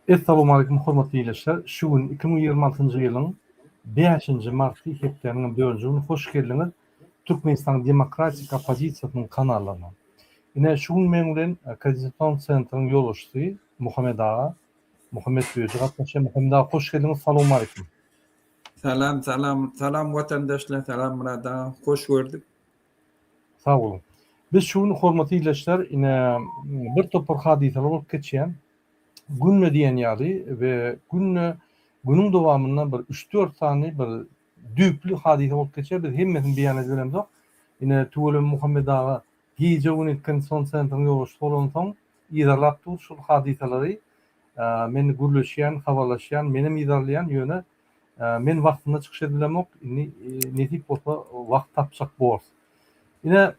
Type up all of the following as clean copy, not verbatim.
Essalowmaleýkim hormatly ildeşler! Şu gün 2026-njy ýylyň bäşinji marty hepdäniň dördünji güni hoş geldiňiz Türkmenistanyň demokratik oppozisiýasynyň kanallaryna. Ine şu gün meň bilen Koordinasion sentryň ýolbaşçysy Muhammet aga, Muhammet Böji gatnaşýar. Muhammet aga hoş geldiňiz salowmaleýkim. Salam salam salam watandaşlar salam Myrat aga hoş gördük. Sag boluň. Biz şu gün hormatly ildeşler ine bir topar hadysalar bolup geçýän. Günde diýen ýaly we günde günüň dowamynda bir üç-dört sany bir düýpli hadysa bolup geçýär. Biz hemmesini beýan edip bilemzok. Ine tüweleme Muhammet aga gije-gündiz Konstitusion sentryň ýolbaşçysy bolansoň yzarlap dur şul hadysalary. Men gürleşýän, habarlaşýan, menem yzarlaýan ýöne Men wagtynda çykyş edip bilemok. Indi nesip bolsa wagt tapjak borus. Ine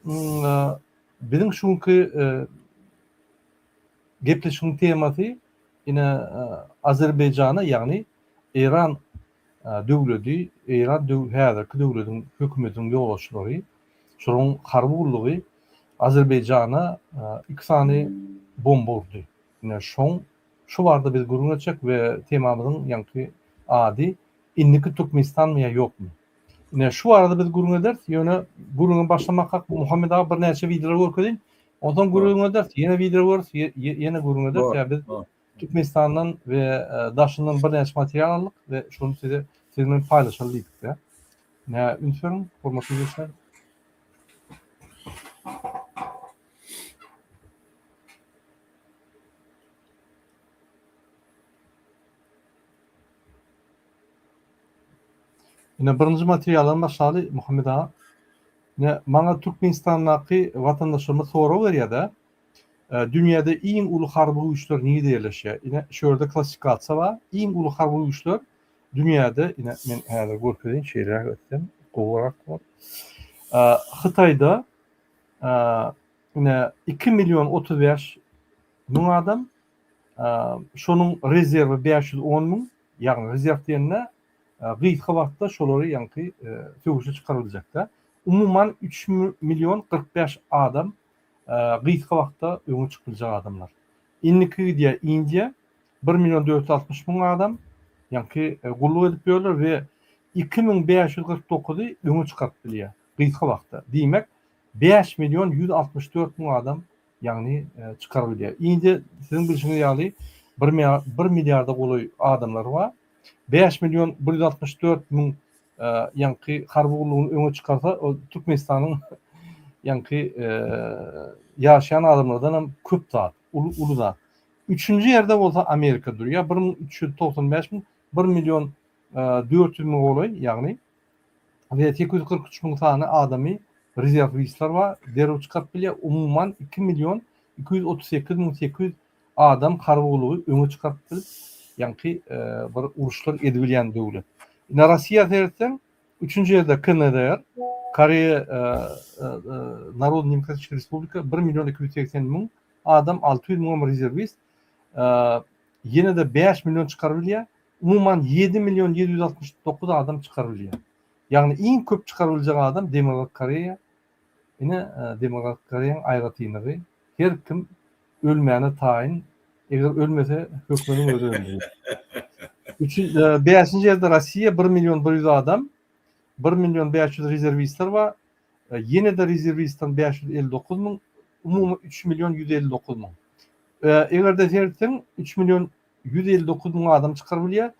biziň şu günki gepleşigiň temasy ine Azerbaýjana ýagny Eýran döwledi, Eýran häzirki döwlediň hökümetiniň ýolbaşçylary, şolaryň harby gullugy Azerbaýjana iki sany bomba urdy. Ine şoň Şu barada biz gürrüň etjek we temamyzyň ýaňky ady Indiki Türkmenistanmy ýa ýokmy? Ine şu barada biz gürrüň ederis. Ýöne gürrüňe başlamakak Muhammet aga birnäçe wideolar görkezeyim. Onsoň gürrüň ederis, ýene wideo görüris, ýene gürrüň ederis. Ýa biz Türkmenistandan we daşyndan birnäçe material aldyk we şony size siziň bilen paýlaşaly diýdik-de. Nä üns beriň, hormatly ildeşler. Ine birinji materialdan başlaly Muhammet aga. Ine maňa Türkmenistandaky watandaşlarymyz sorag berýär-de. Dünýäde iň uly harby güýçler nirede ýerleşýär? Ine şu ýerde klassifikasiýa bar. Iň uly harby güýçler dünýäde ine men häzir görkezeýin şeýleräk etsem gowurak bolar. Hytaýda ine 2 million 35 müň adam, şonuň rezerwi 510 müň, ýagny rezerw diýende gysga wagtda şolary ýaňky söweşe çykaryljak-da. Umuman 3 million 45 adam gysga wagtda öňe çykyp biljek adamlar. Indiki gidýär Indiýa, 1 million 460 müň adam ýaňky gulluk edip ýörler we 2549-y öňe çykaryp bilýär gysga wagtda. Diýmek, 5 million 164 müň adam ýagny çykaryp bilýär. Indiýa siziň bilşiňiz ýaly bir milliarda golaý adamlary bar. 5 million 164 müň ýaňky harby gullugyny öňe çykarsa, ol Türkmenistanyň ýaňky ýaşaýan adamlardan hem köp zat, uly uly zat. Üçünji ýerde bolsa Amerika durýar. 1395 müň, 1 million 400 müň golaý, ýagny we 843 müň sany adamy rezerwistler bar, derrew çykaryp bilýär. Umuman 2 million 238 müň 800 adam harby gullugy öňe çykaryp bilip, ýaňky bir uruşlar edibilýän döwlet. Ine Russiýa seretseň, üçünji ýerde KNDR, Koreýa Narodny Demokratiçeskiý Respublika 1 million 280 müň adam, 600 müňem rezerwist. Ýene-de 5 million çykaryp bilýär. Umuman 7 million 769 adam çykaryp bilýär. Ýagny iň köp çykaryp biljek adam Demirgazyk Koreýa. Ine Demirgazyk Koreýaň aýratynlygy her kim ölmäne taýyn, eger ölmese hökmeniň özi öldürýär. Üçin, bäşinji ýerde Russiýa 1 million 100 adam, 1 million 500 rezerwistler bar. Ýene-de rezerwistden 559 müň, umumy 3 million 159 müň. Eger-de seretseň 3 million 159 müň adam çykaryp bilýär.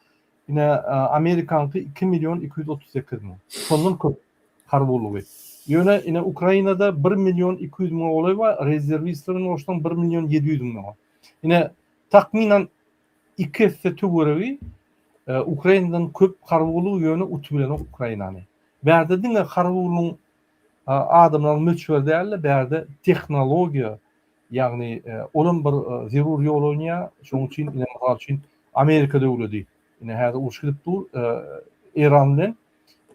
Ine, Amerikanyňky 2 million 238 müň. Şondan köp harby gullugy. Ýöne ine Ukrainada 1 million 200 müňe golaý bar, rezerwistlerini goşsaň 1 million 700 müňe bar. Ine, takmynan iki esse töweregi Ukrainadan köp harby gullugy, ýöne utup bilenok Ukrainany. Bärde diňe harby gullugyň adamlaryň möçberi däl-de, bärde tehnologiýa, Ýagny olam bir zerur ýol oýnaýar. Şonuň üçin ine mysal üçin Amerika döwledi ine häzir uruş gidip dur Eýran bilen.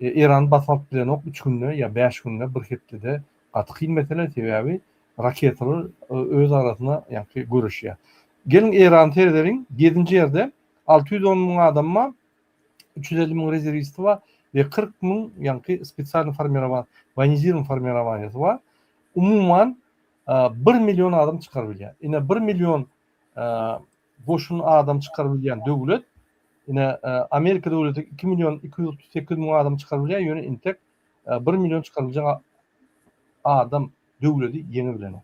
Eýrany basyp alyp bilenok üç günde ýa bäş günde bir hepdede gaty kyn mesele sebäbi raketalar öz arasynda ýaňky göreşýär. Geliň Eýrany seredeliň. Ýedinji ýerde 610 müň adam bar. 350 müň rezerwisti bar we 40 müň ýaňky spesialny formirowan woýenizirowany formirowaniýasy bar. Umuman 1 million adam çykaryp bilýär. Ine 1 million. goşun adam çykaryp bilýän döwlet. Ine, Amerika döwleti 2 million 238 müň adam çykaryp bilýär, ýöne intek 1 million çykaryljak adam döwleti ýeňi bilenok.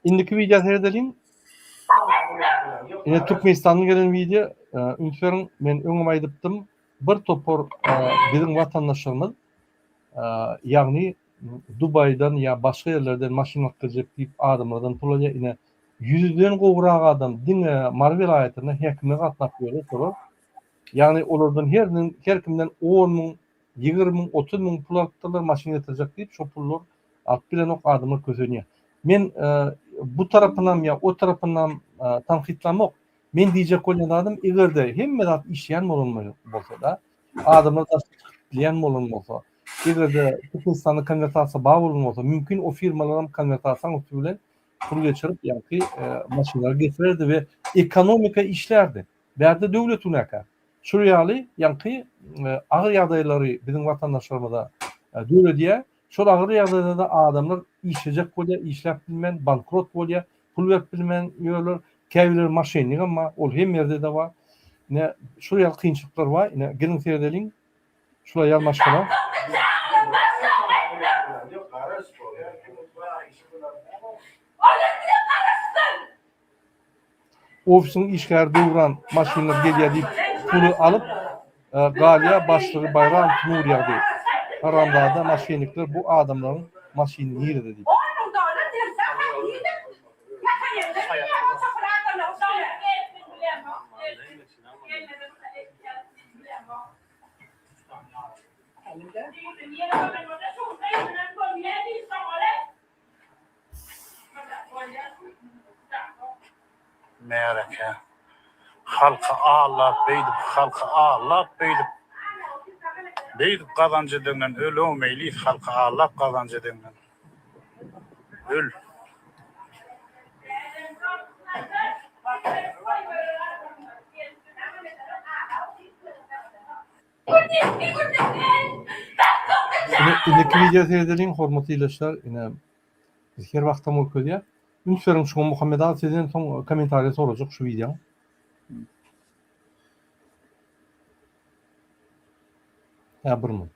Indiki wideo seredeliň. Ine Türkmenistandan gelen wideo. Üns beriň, men öňem aýdypdym. Bir topar biziň watandaşlarymyz ýagny Dubaýdan ýa başga ýerlerden maşyn alyp geljek diýip adamlardan pul alýar. Ine ýüzden gowrak adam diňe Mary welaýatynda häkime gatnap ýörler şolar. Ýagny olardan heriniň her kimden on müň, 20 müň, 30 müň pul alypdyrlar maşyn getirjek diýip şo pullar alyp bilenok adamlar kösenýär. Men bu tarapynam ýa o tarapynam tankytlamok. Men diýjek bolýan zadym egerde hemme zat işleýän bolan bolsa-da, adamlar daşa çykyp bilýän bolan bolsa, egerde Türkmenistanda konwertasiýa bar bolan bolsa, mümkin o firmalaram konwertasiýanyň üsti bilen pul geçirip, ýaňky maşynlary getirerdi we ekonomika işlärdi. Bärde döwlet günäkär. Şul ýaly ýaňky agyr ýagdaýlary biziň watandaşlarymyza döredýär. Şol agyr ýagdaýda-da adamlar işlejek bolýar, işläp bilmän bankrot bolýar, pul berip bilmän ýörler. Käbirleri moşennikam bar, ol hemme ýerde-de bar. Ine, şul ýaly kynçylyklar bar. Ine, geliň seredeliň. Şul aýal maşgala. Ofisiň işgäri Döwran maşynlar gelýär diýip puly alyp galýar başlygy Baýramow Nurýagdy haramzada maşennikler bu adamlaryň maşyny nirede diýip. Märeke. Halky aldap beýdip halky aldap beýdip beýdip gazanç edenden öl-ow Meýlis halky aldap gazanç edenden öl. Ine indiki wideo seredeliň hormatly ildeşler ine biz her wagtam görkezýär. Üns beriň şuňa Muhammet aga sizden soň kommentariýa sorajak şu wideoň. Hä bir minut.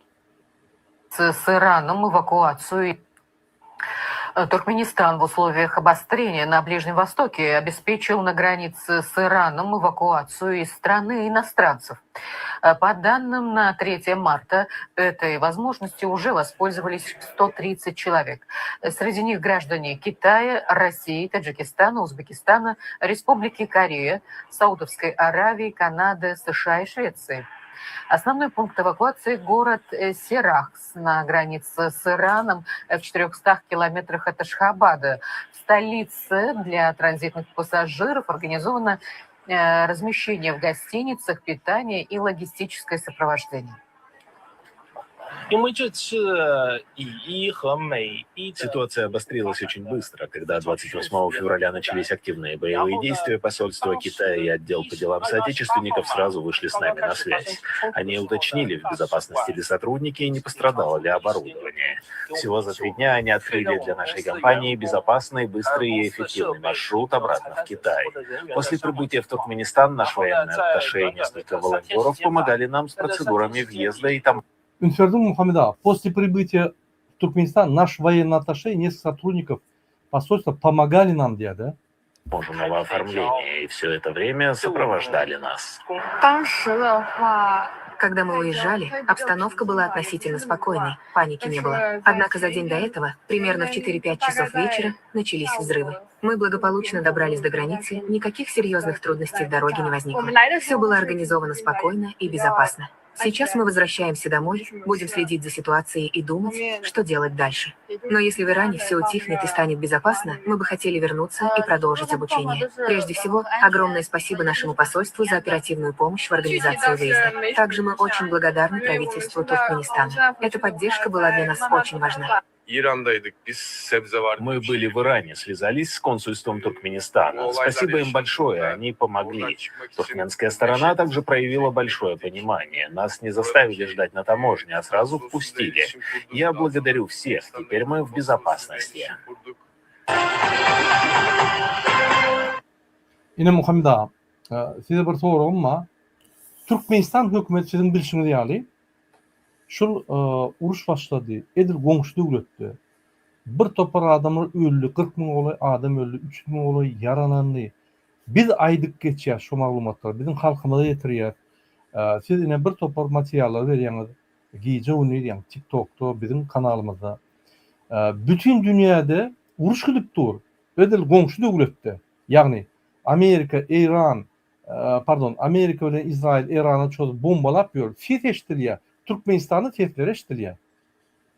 S Ираном эвакуацию Туркменистан в условиях обострения на Ближнем Востоке обеспечил на границе с Ираном эвакуацию из страны иностранцев. По данным на 3 марта, этой возможностью уже воспользовались 130 человек. Среди них граждане Китая, России, Таджикистана, Узбекистана, Республики Корея, Саудовской Аравии, Канады, США и Швеции. Основной пункт эвакуации – город э, Серахс на границе с Ираном э, в 400 километрах от Ашхабада. В столице для транзитных пассажиров организовано э, размещение в гостиницах, питание и логистическое сопровождение. Ситуация обострилась очень быстро, когда 28 февраля начались активные боевые действия, посольство Китая и отдел по делам соотечественников сразу вышли с нами на связь. Они уточнили, в безопасности ли сотрудники и не пострадало ли оборудование. Всего за три дня они открыли для нашей компании безопасный, быстрый и эффективный маршрут обратно в Китай. После прибытия в Туркменистан наш военный атташе и несколько волонтеров помогали нам с процедурами въезда и там Üns berdiňmi Muhammet aga? После прибытия в Туркменистан наш военный атташе и несколько сотрудников посольства помогали нам diýýär-de. таможенного оформления, и все это время сопровождали нас. Когда мы уезжали, обстановка была относительно спокойной, паники не было. Однако за день до этого, примерно в 4-5 часов вечера, начались взрывы. Мы благополучно добрались до границы, никаких серьезных трудностей в дороге не возникло. Все было организовано спокойно и безопасно. Сейчас мы возвращаемся домой, будем следить за ситуацией и думать, что делать дальше. Но если в Иране все утихнет и станет безопасно, мы бы хотели вернуться и продолжить обучение. Прежде всего, огромное спасибо нашему посольству за оперативную помощь в организации выезда. Также мы очень благодарны правительству Туркменистана. Эта поддержка была для нас очень важна. Мы были в Иране, связались с консульством Туркменистана. Спасибо им большое, они помогли. Туркменская сторона также проявила большое понимание. Нас не заставили ждать на таможне, а сразу впустили. Я благодарю всех, теперь мы в безопасности. Ine Muhammet aga, size bir soragym bar. Türkmenistan hökümeti siziň bilşiňiz ýaly şul uruş başlady, edil goňşy döwletde. Bir topar adamlar öldi, 40 müňe golaý adam öldi, 300 müňe golaý ýaralandy. Biz aýdyp geçýäs şu maglumatlary, biziň halkymyza ýetirýäs. Siz ine bir topar materiallar berýäňiz, gije-gündiz ýaňy TikTokda, biziň kanalymyzda. Bütin dünýäde uruş gidip dur, edil goňşy döwletde. Ýagny Amerika, Eýran, pardon, Amerika bilen Izrail Eýrana çozup bombalap ýör, ses eşidilýär. Türkmenistanda sesler eşidilýär.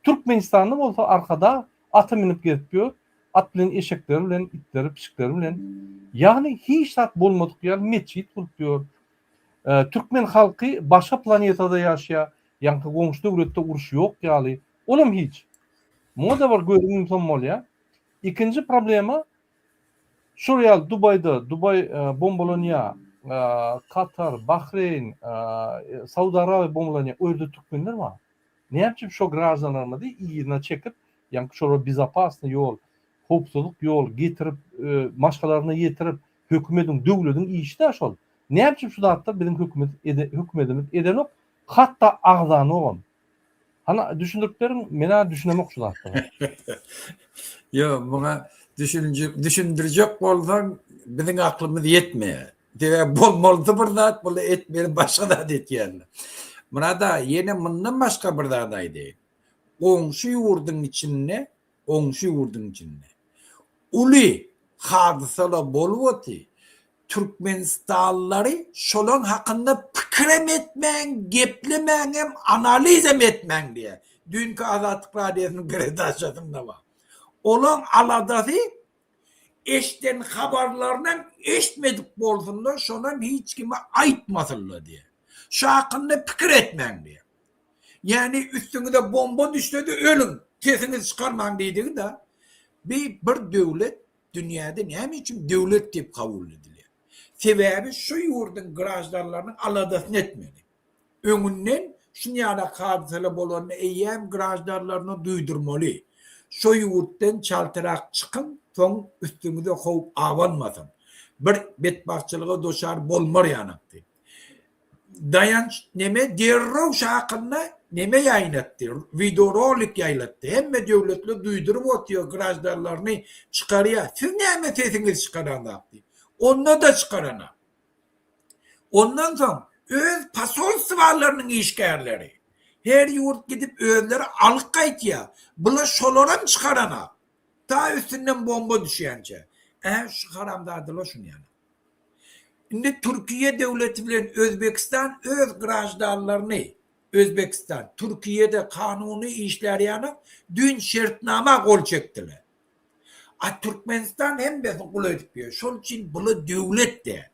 Türkmenistanda bolsa Arkadag ata münüp gezip ýör, at bilen eşekleri bilen, itleri, pişikleri bilen. Ýagny hiç zat bolmadyk ýaly metjit gurup ýör. Türkmen halky başga planetada ýaşaýar, ýaňky goňşy döwletde uruş ýok ýaly. Olam hiç. Muňa-da bir gözüňi ýumsam bolýar. Ikinji problema şol ýaly Dubaýda, Dubaý bombalanýar, Katar, Bahreýn, Saud Arabiýa bombalanýar, o ýerde türkmenler bar. Näme üçin şo graždanlarymyzy yzyna çekip, ýaňky şolara bezopasnyý ýol, howpsuzlyk ýol getirip, maşgalaryna ýetirip, hökümediň, döwlediň işi-dä şol. Näme üçin şu zatlar biziň hökümet hökümedimiz edenok, hatda agzanogam. Hany düşündirip beriň, men-ä düşünemok şu zatlara. Ýok, muňa düşündirjek bolsaň, biziň aklymyz ýetmeýär. Sebäbi bolmalysy bir zat, bular etmeli başga zat etýärler. Myrat aga, ýene mundan başga bir zat aýdaýyn. Goňşy ýurduň içinde, goňşy ýurduň içinde uly hadysalar bolup otyr. Türkmenistanlylary şolaň hakynda pikirem etmäň, geplemäňem, analizem etmäň diýýär. Düýnki Azatlyk Radiosynyň peredaçasynda bar. Olaň aladasy Eşden habarlarynam eştmedik bolsunlar, şonam hiç kime aýtmasynlar diýýär. Şu hakynda pikir etmäň diýýär. Ýagny üstüňize bomba düşse-de ölüň, sesiňizi çykarmaň diýdigi-de. Bi bir döwlet dünýäde näme üçin döwlet diýip kabul edilýär? Sebäbi şu ýurduň graždanlarynyň aladasyny etmeli. Öňünden şun ýalak hadysalar bolanda eýýäm graždanlaryna duýdurmaly. Şo ýurtdan çaltrak çykyň, soň üstüňize howp abanmasyn. Bir betbagtçylyga duçar bolmar ýanak diýip. Daýanç neme derrew şo hakynda neme ýaýnatdy, wideorolik ýaýlatdy. Hemme döwletler duýduryp otyr, graždanlaryny çykarýar. Siz näme sesiňizi çykaraňzak diýip. Onda-da çykaranak. Ondan soň öz posolstwalarynyň işgärleri her ýurt gidip özleri alyp gaýtýar. Bular şolaram çykaranak. Ta üstünden bomba düşýänçä. Ä şu haramzadalar şuny ýaly. Indi Türkiýe döwleti bilen Özbekistan öz graždanlaryny Özbekistan Türkiýede kanuny işlär ýaly düýn şertnama gol çekdiler. A Türkmenistan hemmesini gul edip ýör. Şol üçin bula döwlet däl.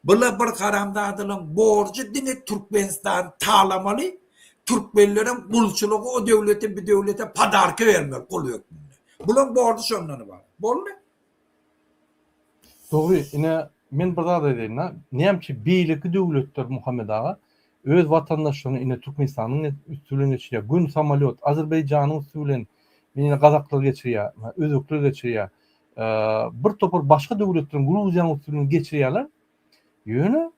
Bula bir haramzadalaň borjy diňe Türkmenistany talamaly, türkmenlerem gulçulygy o döwlete bu döwlete podarka bermeli gul hökmünde. Bulaň borjy şondan ybarat. Boldy. Dogry, ine men bir zat aýdaýyn-da, näme üçin beýleki döwletler Muhammet aga öz watandaşlaryny ine Türkmenistanyň üsti bilen geçirýär, göni samolýot Azerbaýjanyň üsti bilen ine gazaklar geçirýär, özbekler geçirýär, bir topar başga döwletleriň Gruziýanyň üsti bilen geçirýärler. Ýöne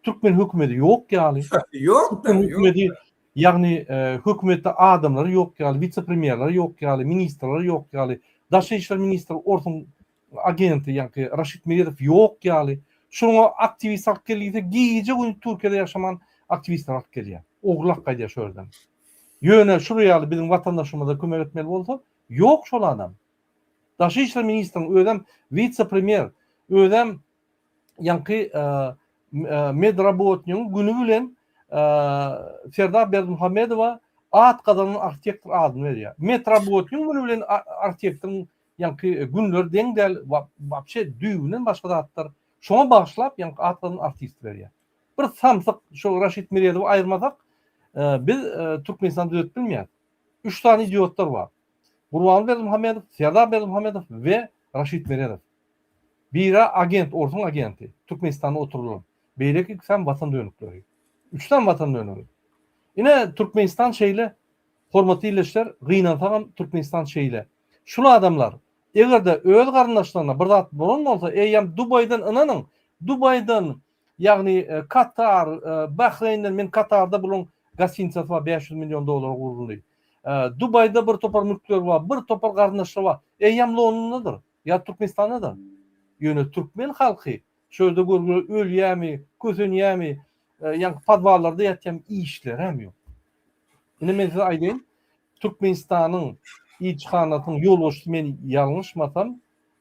türkmen hökümeti ýok ýaly. Ýok-da, hökümeti, ýagny hökümetde adamlary ýok ýaly, wise-premýerleri ýok ýaly, ministrleri ýok ýaly, daşary işler ministri orsuň agenti ýaňky Raşid Meredow ýok ýaly. Şoňa aktiwist alyp gel diýse, gije-gündiz Türkiýede ýaşaman aktiwistleri alyp gelýär. Ogurlap gaýdýar şo ýerden. Ýöne şular ýaly biziň watandaşymyza kömek etmeli bolsa, ýok şol adam. Daşary işler ministriniň özem wise-premýer, özem ýaňky medrabotnigiň güni bilen Serdar Berdimuhamedowa at gazanan arhitektor adyny berýär. Medrabotnigiň güni bilen arhitektoryň Ýaňky günler deň däl, wapşe düýbünden başga zatlar. Şoňa bagyşlap ýaňky at gazanan artist berýär. Bir samsyk şo Raşid Meredowy aýyrmasak biz Türkmenistany düzetip bilmeýäris. Üç sany idiotlar bar. Gurbanguly Berdimuhamedow, Serdar Berdimuhamedow we Raşid Meredow. Biri agent, orsuň agenti, Türkmenistanda oturylan. Beýleki ikisem watan dönükleri. Üçüsem watan dönügi. Ine Türkmenistan şeýle, hormatly ildeşler, gynansagam Türkmenistan şeýle. Şul adamlar. Eger-de öz garyndaşlaryna bir zat bolan bolsa, eýýäm Dubaýdan ynanyň, Dubaýdan, ýagny Katar, Bahreýnden, men Katarda bulaň gostinitsasy bar 500 million dollara guruldy. Dubaýda bir topar mülkleri bar, bir topar garyndaşlary bar. Eýýäm Londondadyr ýa Türkmenistandadyr. Ýöne türkmen halky şu ýerde görgüli ölýärmi, kösenýärmi, ýaňky podwallarda ýatýarmy işlerem ýok. Indi men size aýdaýyn, Türkmenistanyň ilçihanasynyň ýolbaşçysy men ýalňyşmasam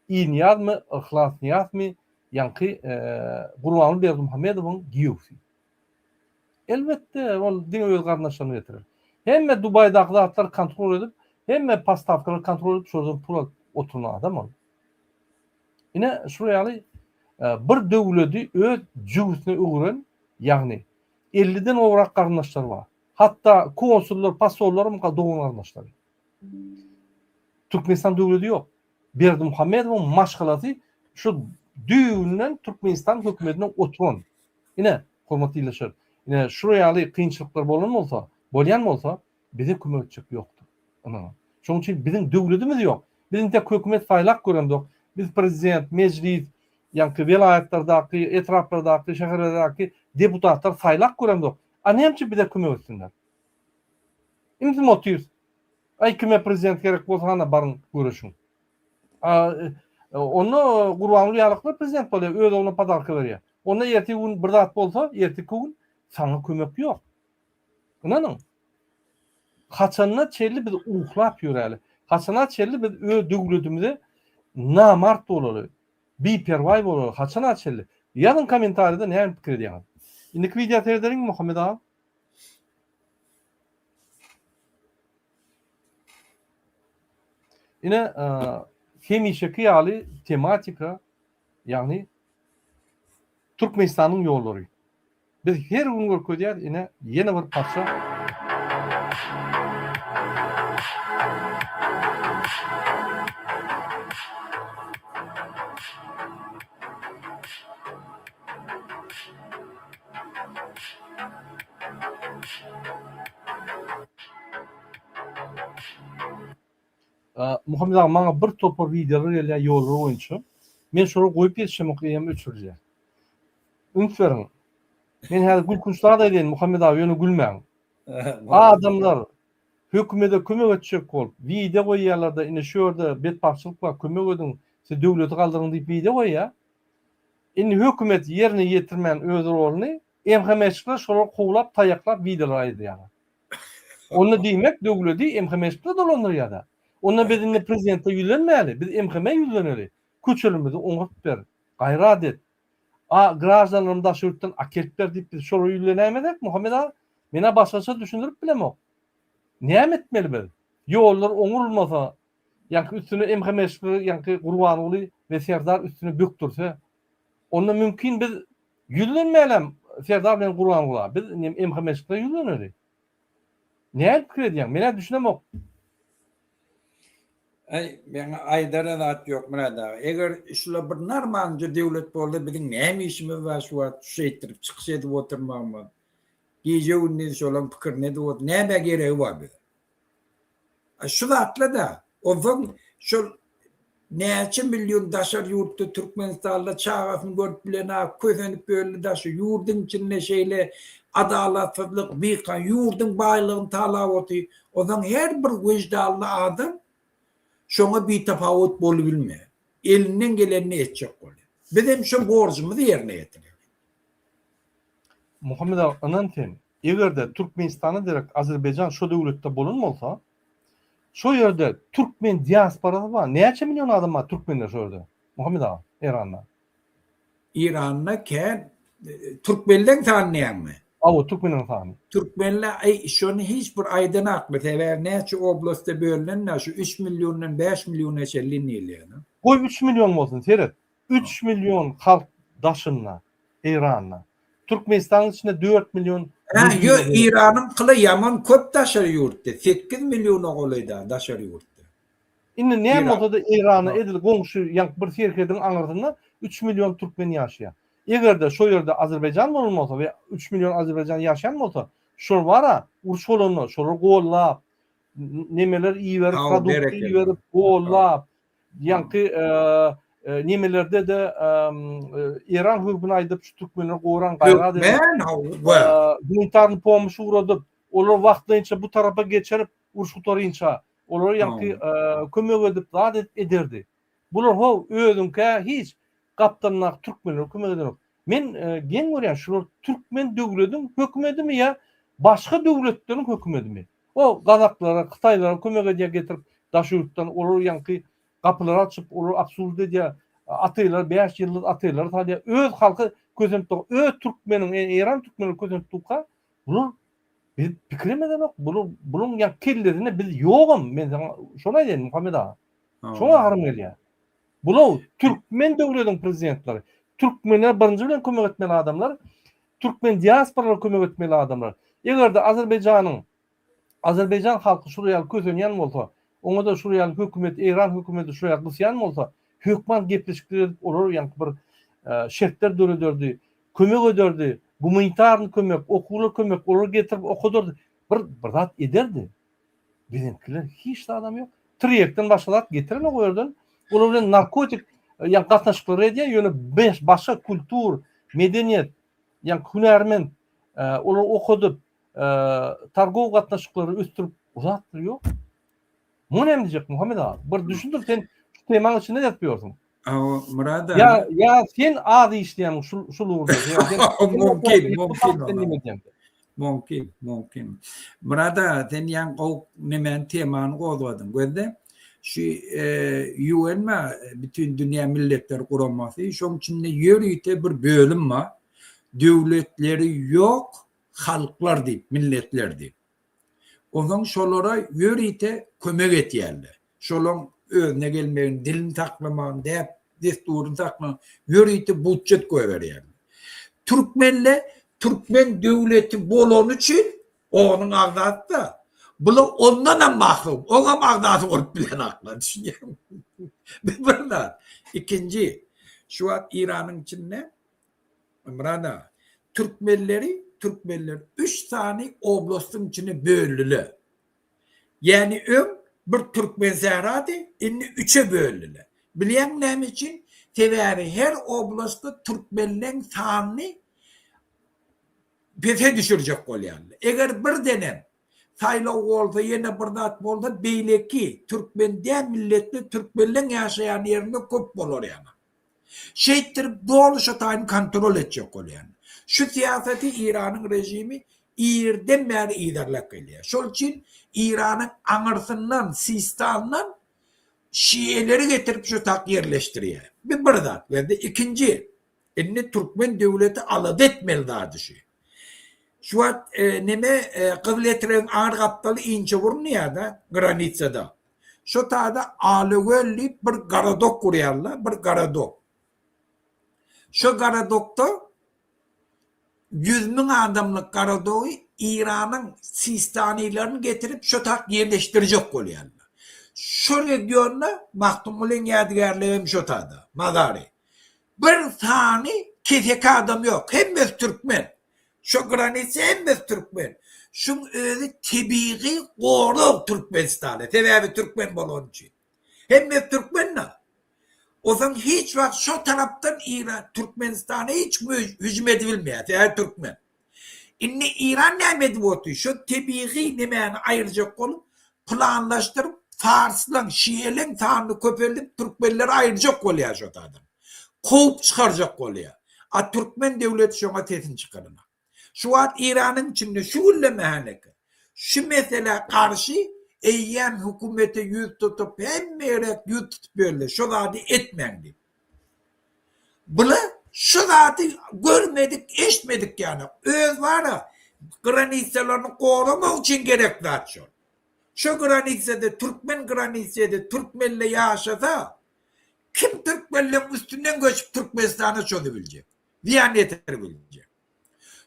Ilnyýazmy, Yhlas Nyýazmy ýaňky Gurbanguly Berdimuhamedowyň giýewsi. Elbetde ol diňe öz garyndaşlaryny getirer. Hemme Dubaýdaky zatlary kontrol edip, hemme postawkalary kontrol edip şolardan pul alyp oturan adam ol. Ine şular ýaly bir döwledi öz jübüsine öwüren ýagny elliden gowrak garyndaşlary bar. Hatda konsullar, posollar hem dogan garyndaşlary. Türkmenistan döwledi ýok. Berdimuhamedowyň maşgalasy şu düýbünden Türkmenistan hökümetinde oturan. Ine, hormatly ildeşler, ine şular ýaly kynçylyklar bolan bolsa, bolýan bolsa, bize kömek etjek ýokdur. Ynanyň. Şonuň üçin biziň döwledimiz ýok. Biz intek hökümet saýlap göremzok. Biz prezident, mejlis, ýaňky welaýatlardaky, etraplardaky, şäherlerdäki deputatlar saýlap göremzok. A näme üçin bize kömek etsinler? Ümsüm otyrys. Aý kime prezident gerek bolsa hana baryň göreşiň. A onda Gurbanguly ýalaklar prezident bolýar, öz ogluna podarka berýär. Onda ertir gün bir zat bolsa, erteki gün saňa kömek ýok. Ynanyň. Haçana çenli biz uklap ýöräli? Haçana çenli biz öz döwletimize namart bolaly? Biperwaý bolaly? Haçana çenli? Ýazyň kommentariýada näme pikir edýäňiz? Indiki wideo seredeliňmi Muhammet aga? Ine, hemişeki ýaly tematika, ýagny Türkmenistanyň ýollary. Biz her gün görkezýäris, ine, ýene bir parça. Muhammet aga maňa bir topar wideolar gelýär ýollar boýunça. Men şolary goýup ýetişemok eýýäm öçürilýär. Üns beriň. Men häzir gülkünç zat aýdaýyn Muhammet aga ýöne gülmäň. Adamlar hökümede kömek etjek bolup wideo goýýarlarda ine şu ýerde betbagtçylyk bar kömek ediň siz döwleti galdyryň diýip wideo goýýar. Indi hökümet ýerine ýetirmän öz roluny MHM-çiler şolary kowlap taýaklap wideolar aýdýarlar. Onda diýmek döwledi MHM-çiler dolandyrýar-da. Onda biz indi prezidente ýüzlenmäli, biz MHM-e ýüzleneli. Köçelerimizi oňaryp ber, gaýrat et. A graždanlarymy daşary ýurtdan akelip ber diýip biz şolara ýüzlenäýmezek Muhammet aga? Men-ä başgaça düşündirip bilemok. Näme etmeli biz? Ýollar oňurylmasa, ýaňky üstüne MHM-çiler ýaňky Gurbanguly we Serdar üstüne bökdürse, onda mümkin biz ýüzlenmälem Serdar bilen Gurbangula, biz MHM-çilere ýüzleneli. Näme pikir edýäň? Men-ä düşünemok. Äý, meň aýdara zat ýok Myrat aga. Eger şular bir normalnyja döwlet bolsa biziň näme işimiz bar şu wagt şeýtdirip çykyş edip oturmagymyz. Gije-gündiz şolaň pikirini edip otur. Nämä geregi bar bize? Şu zatla-da, onsoň şol näçe million daşary ýurtda Türkmenistanda çagasyny görüp bilenok, kösenip ýörli daşy ýurduň içinde şeýle adalatsyzlyk, bikan ýurduň baýlygyny talap otyr. Onsoň her bir wyždanly adam şoňa bitapawut bolubilmeýär. Elinden gelenini etjek bolýar. Bizem şo borjumyzy ýerine ýetirýäris. Muhammet aga ynan sen, Eger-de Türkmenistana derek Azerbaýjan şo döwletde bolan bolsa, şo ýerde türkmen diasporasy bar. Näçe million adam bar türkmenler şo ýerde? Muhammet aga, Eýranda. Eýranda kän türkmenleň sany näme? Hawa, türkmenleň sany. Türkmenler aý şony hiç bir aýdanakmy sebäbi näçe oblastda bölünen şu üç milliondan bäş milliona çenli diýilýär. Goý üç million bolsun seret. Üç million halk daşynda, Eýranda. Türkmenistanyň içinde 4 million Hä, ýo, Eýranyň kyly ýaman köp daşary ýurtda. 8 milliona golaý da daşary ýurtda. Indi näme bolsa-da Eýranda edil goňşy ýaňky bir serhediň aňyrsynda 3 million türkmen ýaşaýar. Eger-de şo ýerde Azerbaýjan bolan bolsa we 3 million Azerbaýjan ýaşaýan bolsa, şol bar-a, uruş bolanda şolary gollap, nemeler iberip, Hawa, produkty berekella. iberip, gollap, Ýaňky nemelerde-de Eýran hökmüni aýdyp şu türkmenleri goran gaýrat edip. Hökmän hawa. Gumanitarny pomyş ugradyp, olar wagtlaýynça bu tarapa geçirip, uruş gutarynça, olara ýaňky kömek edip, zat edip ederdi. Bular how özüňkä hiç gapdalyndaky türkmenlere kömek edenok. Men geň görýän şular türkmen döwlediň hökümedimi ýa başga döwletleriň hökümedimi? O gazaklara, hytaýlara kömek edýär getirip daş ýurtdan olar ýaňky gapylary açyp olar absurd edýär. Otelleri 5 ýyldyz otelleri salýar. Öz halky kösenip dur. Öz türkmeniň, Eýran türkmeni kösenip durka bular biz pikirem edenok. Bular buluň ýa kellesinde biz ýogam. Men saňa şony aýdaýyn Muhammet aga. Şoňa ahrym gelýär. Bular türkmen döwlediň prezidentleri. Türkmenler birinji bilen kömek etmeli adamlar. Türkmen diasporalara kömek etmeli adamlar. Eger-de Azerbaýjanyň Azerbaýjan halky şular ýaly kösenýän bolsa, oňa-da şular ýaly hökümet, Eýran hökümeti şular ýaly gysýan bolsa, hökman gepleşikler edip olar ýaňky bir şertler dörederdi, kömek ederdi, gumanitarny kömek, okuwlar kömek, olary getirip okadardy, bir bir zat ederdi. Biziňkiler hiç zadam ýok. Tirýekden başga zat getirenok o ýerden. Olar bilen narkotik ýa gatnaşyklary edýär, ýöne başga kultur, medeniýet, ýa hünärment, olary okadyp, targow gatnaşyklary ösdürip o zatlar ýok. Muny näme diýjek Muhammet aga? Bir düşündir sen şu temaň içinde ýatyp ýörsüň. Awa, Myrat aga. Ýa ýa sen az işleýäň şul şul ugurda. Mümkin, mümkin. Mümkin, mümkin. Myrat aga, sen ýaňy gowy nemäni temany gozgadyň. Gözle, şu UN bar, Bütin dünýä milletler guramasy, şoň içinde ýörite bir bölüm bar. Döwletleri ýok halklar diýip, milletler diýip. Onsoň şolara ýörite kömek etýärler. Şolaň özüne gelmegini, dilini saklamagyny, däp dessuryny saklamagyny ýörite budjet goýberýärler. Türkmenle türkmen döwleti bolany üçin onuň agzasy-da. Bular ondanam mahrum, oňam agzasy bolup bilenaklar, düşünýäňmi? Bu bir zat. Ikinji, şu wagt Eýranyň içinde Myrat aga, türkmenleri, türkmenler üç sany oblastyň içine böldüler. Ýagny öň bir türkmen sährady, indi üçe böldüler. Bilýäňmi näme üçin? Sebäbi her oblastda türkmenleň sanyny pese düşürjek bolýarlar. Eger birdenem saýlaw bolsa, ýene bir zat bolsa, beýleki türkmen däl milletli türkmenleň ýaşaýan ýerinde köp bolar ýaly. Şeýtdirip doly şo taýyny kontrol etjek bolýan. Şu syýasaty Eýranyň režimi irden bäri yzarlap gelýär. Şol üçin Eýranyň aňyrsyndan Sistandan şiýeleri getirip şu tak ýerleşdirýär. Bu bir zat. Ýa-da ikinji, indi türkmen döwleti alada etmeli zady şu. Şu wagt neme Gyzyletregiň aňry gapdaly Inçeburun diýýär-de, granitsada. Şo taýda Alagöl diýip bir gorodok gurýarlar, bir gorodok. Şo gorodokda 100 müň adamlyk gorodogy Eýranyň sistanilerini getirip şo tak ýerleşdirjek bolýarlar. Şo regionda Magtymgulyň ýadygärligi hem şo taýda, mazary. Bir sany keseki adam ýok, hemmesi türkmen. Şo granitsa hemmesi türkmen. Şuň özi tebigy gorag Türkmenistana. Sebäbi türkmen bolany üçin. Hemmesi türkmen-de. Onsoň hiç wagt şo tarapdan Eýran Türkmenistana hiç kim hüjüm edibilmeýär. Sebäbi türkmen. Indi Eýran näme edip otyr? Şo tebigy nemäni aýyrjak bolup planlaşdyryp farslaň, şieleň sanyny köpeldip türkmenleri aýyrjak bolýar şo taýdan. Kowup çykarjak bolýar. A türkmen döwleti şoňa sesini çykaranok. Şu wagt Eýranyň içinde şu günde häneki şu meselä garşy eýýäm hökümete ýüz tutup hemme ýere ýüz tutup ýörler şo zady etmäň diýip. Bula şu zady görmedik eşitmedik ýaly öz bara granitsalaryny goramak üçin gerek zat şol. Şo granitsada türkmen granitsada türkmenle ýaşasa kim türkmenleň üstünden göçüp Türkmenistana çozubiljek zyýan ýetiribiljek.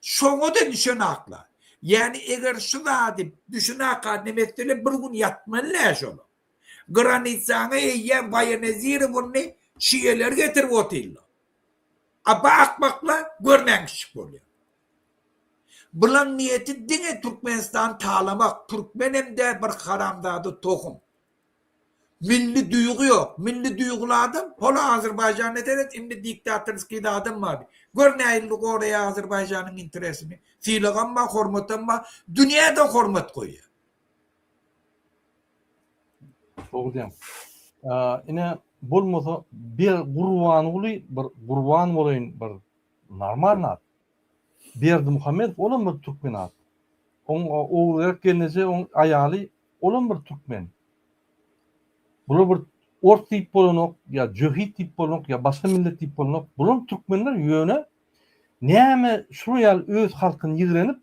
Şoňa-da düşenaklar. Ýani eger şu zady düşünaka neme etseler bir gün ýatmaly däl şolar. Granitsaňa eýýäm waýenezirownyny şiýeleri getirip otyrlar. A bu akmaklar görmän kiçjik bolýar. Bulaň niýeti diňe Türkmenistany talamak, türkmenem däl bir haramzada tohum. Milli duýgy ýok. Milli duýguly adam, hol Azerbaýjana seret, indi diktatorskiý zadam bar. Gör nähili goraýar Azerbaýjanyň interesini. Sylagam bar, hormatam bar. Dünýä-de hormat goýýar. Dogry diýýäň. Ine, bolmasa bir Gurbanguly bir gurban bolaýyn bir normal zat. Berdimuhamedow olam bir türkmen at. Oň Ogulgerek gelneje oň aýaly olam bir türkmen. Bular bir ors diýip bolanok, ýa jöhit diýip bolanok, ýa başga millet diýip bolanok. Bular türkmenler ýöne näme şular ýaly öz halkyny ýigrenip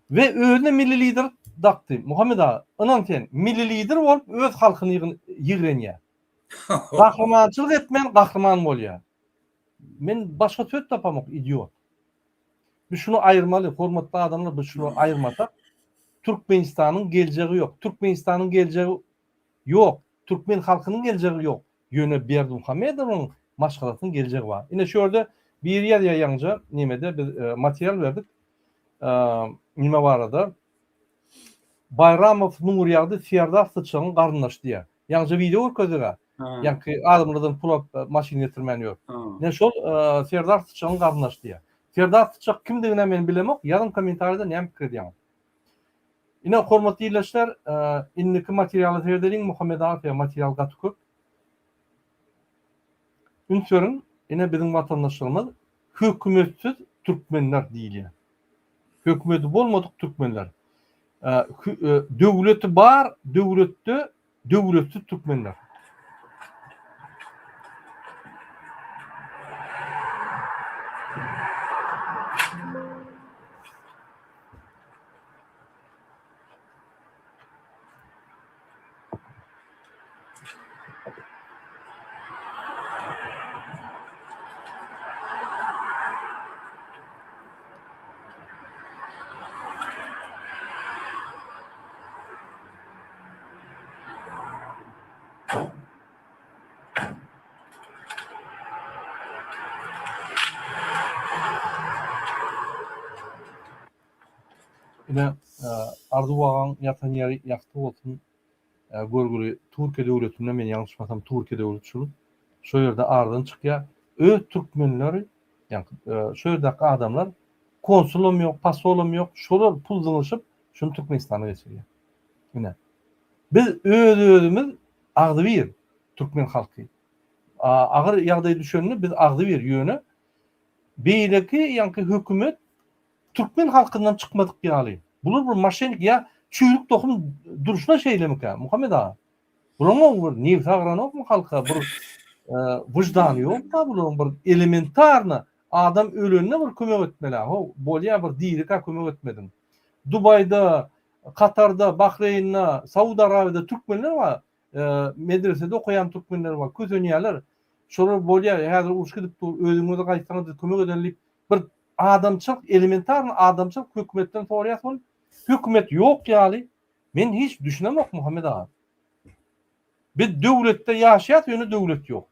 we özüne milli lider dakdy. Muhammet aga, ynan sen, milli lider bolup öz halkyny ýigrenýär. Gahrymançylyk etmän gahryman bolýar. Men başga söz tapamok idiot. Biz şuny aýyrmaly hormatly adamlar biz şuny aýyrmasak Türkmenistanyň geljegi ýok. Türkmenistanyň geljegi ýok. Türkmen halkynyň geljegi ýok. Ýöne Berdimuhamedowyň maşgalasynyň geljegi bar. Ine şu ýerde biri ýazýar ýaňja nemede biz material berdik. Nime barada. Baýramow Nurýagdy Serdar Syçagyň garyndaşy diýýär. Ýaňja wideo görkezdik-ä. Ýaňky adamlardan pul alyp maşyn getirmän ýör. Ine şol Serdar Syçagyň garyndaşy diýýär. Serdar Syçak kimdigini men bilemok. Ýazyň kommentariýada näme pikir edýäňiz. Ine hormatly ildeşler, indiki materiala seredeliň. Muhammet aga material gaty köp. Üns beriň, ine biziň watandaşlarymyz hökümetsiz türkmenler diýilýär. Hökümeti bolmadyk türkmenler. Döwleti bar, döwletde döwletsiz türkmenler. Ine, Arzuw agaň ýatan ýeri ýagty bolsun. Görgüli Türkiýe döwletinde, men ýalňyşmasam Türkiýe döwleti şul. Şo ýerde aradan çykýar. Öz türkmenleri, ýagny şo ýerdäki adamlar konsulam ýok, posolam ýok, şolar pul zyňyşyp, şuny Türkmenistana geçirýär. Ine. Biz öz-özümiz agzybir türkmen halky. Agyr ýagdaý düşende biz agzybir, ýöne beýleki ýaňky hökümet Türkmen halkyndan çykmadyk ýaly. Bular bir moşennik ýa çüýrük tohum durşuna şeýlemikä Muhammet aga? Bularyň bir nebsi agyranokmy halka bir wyždany ýokka bularyň bir elementarny adam ölende bir kömek etmelä how bolýa bir dirika kömek etmediň. Dubaýda, Katarda, Bahreýnda, Saud Arabiýada türkmenler bar. Medresede okaýan türkmenler bar. Kösenýärler. Şolar bolýa häzir uruş gidip dur özüňize gaýtsaňyz biz kömek edeli diýip bir Adamçylyk elementarny adamçylyk hökümetden soraýas ol hökümet ýok ýaly men hiç düşünemok Muhammet aga. Biz döwletde ýaşaýas ýöne döwlet ýok.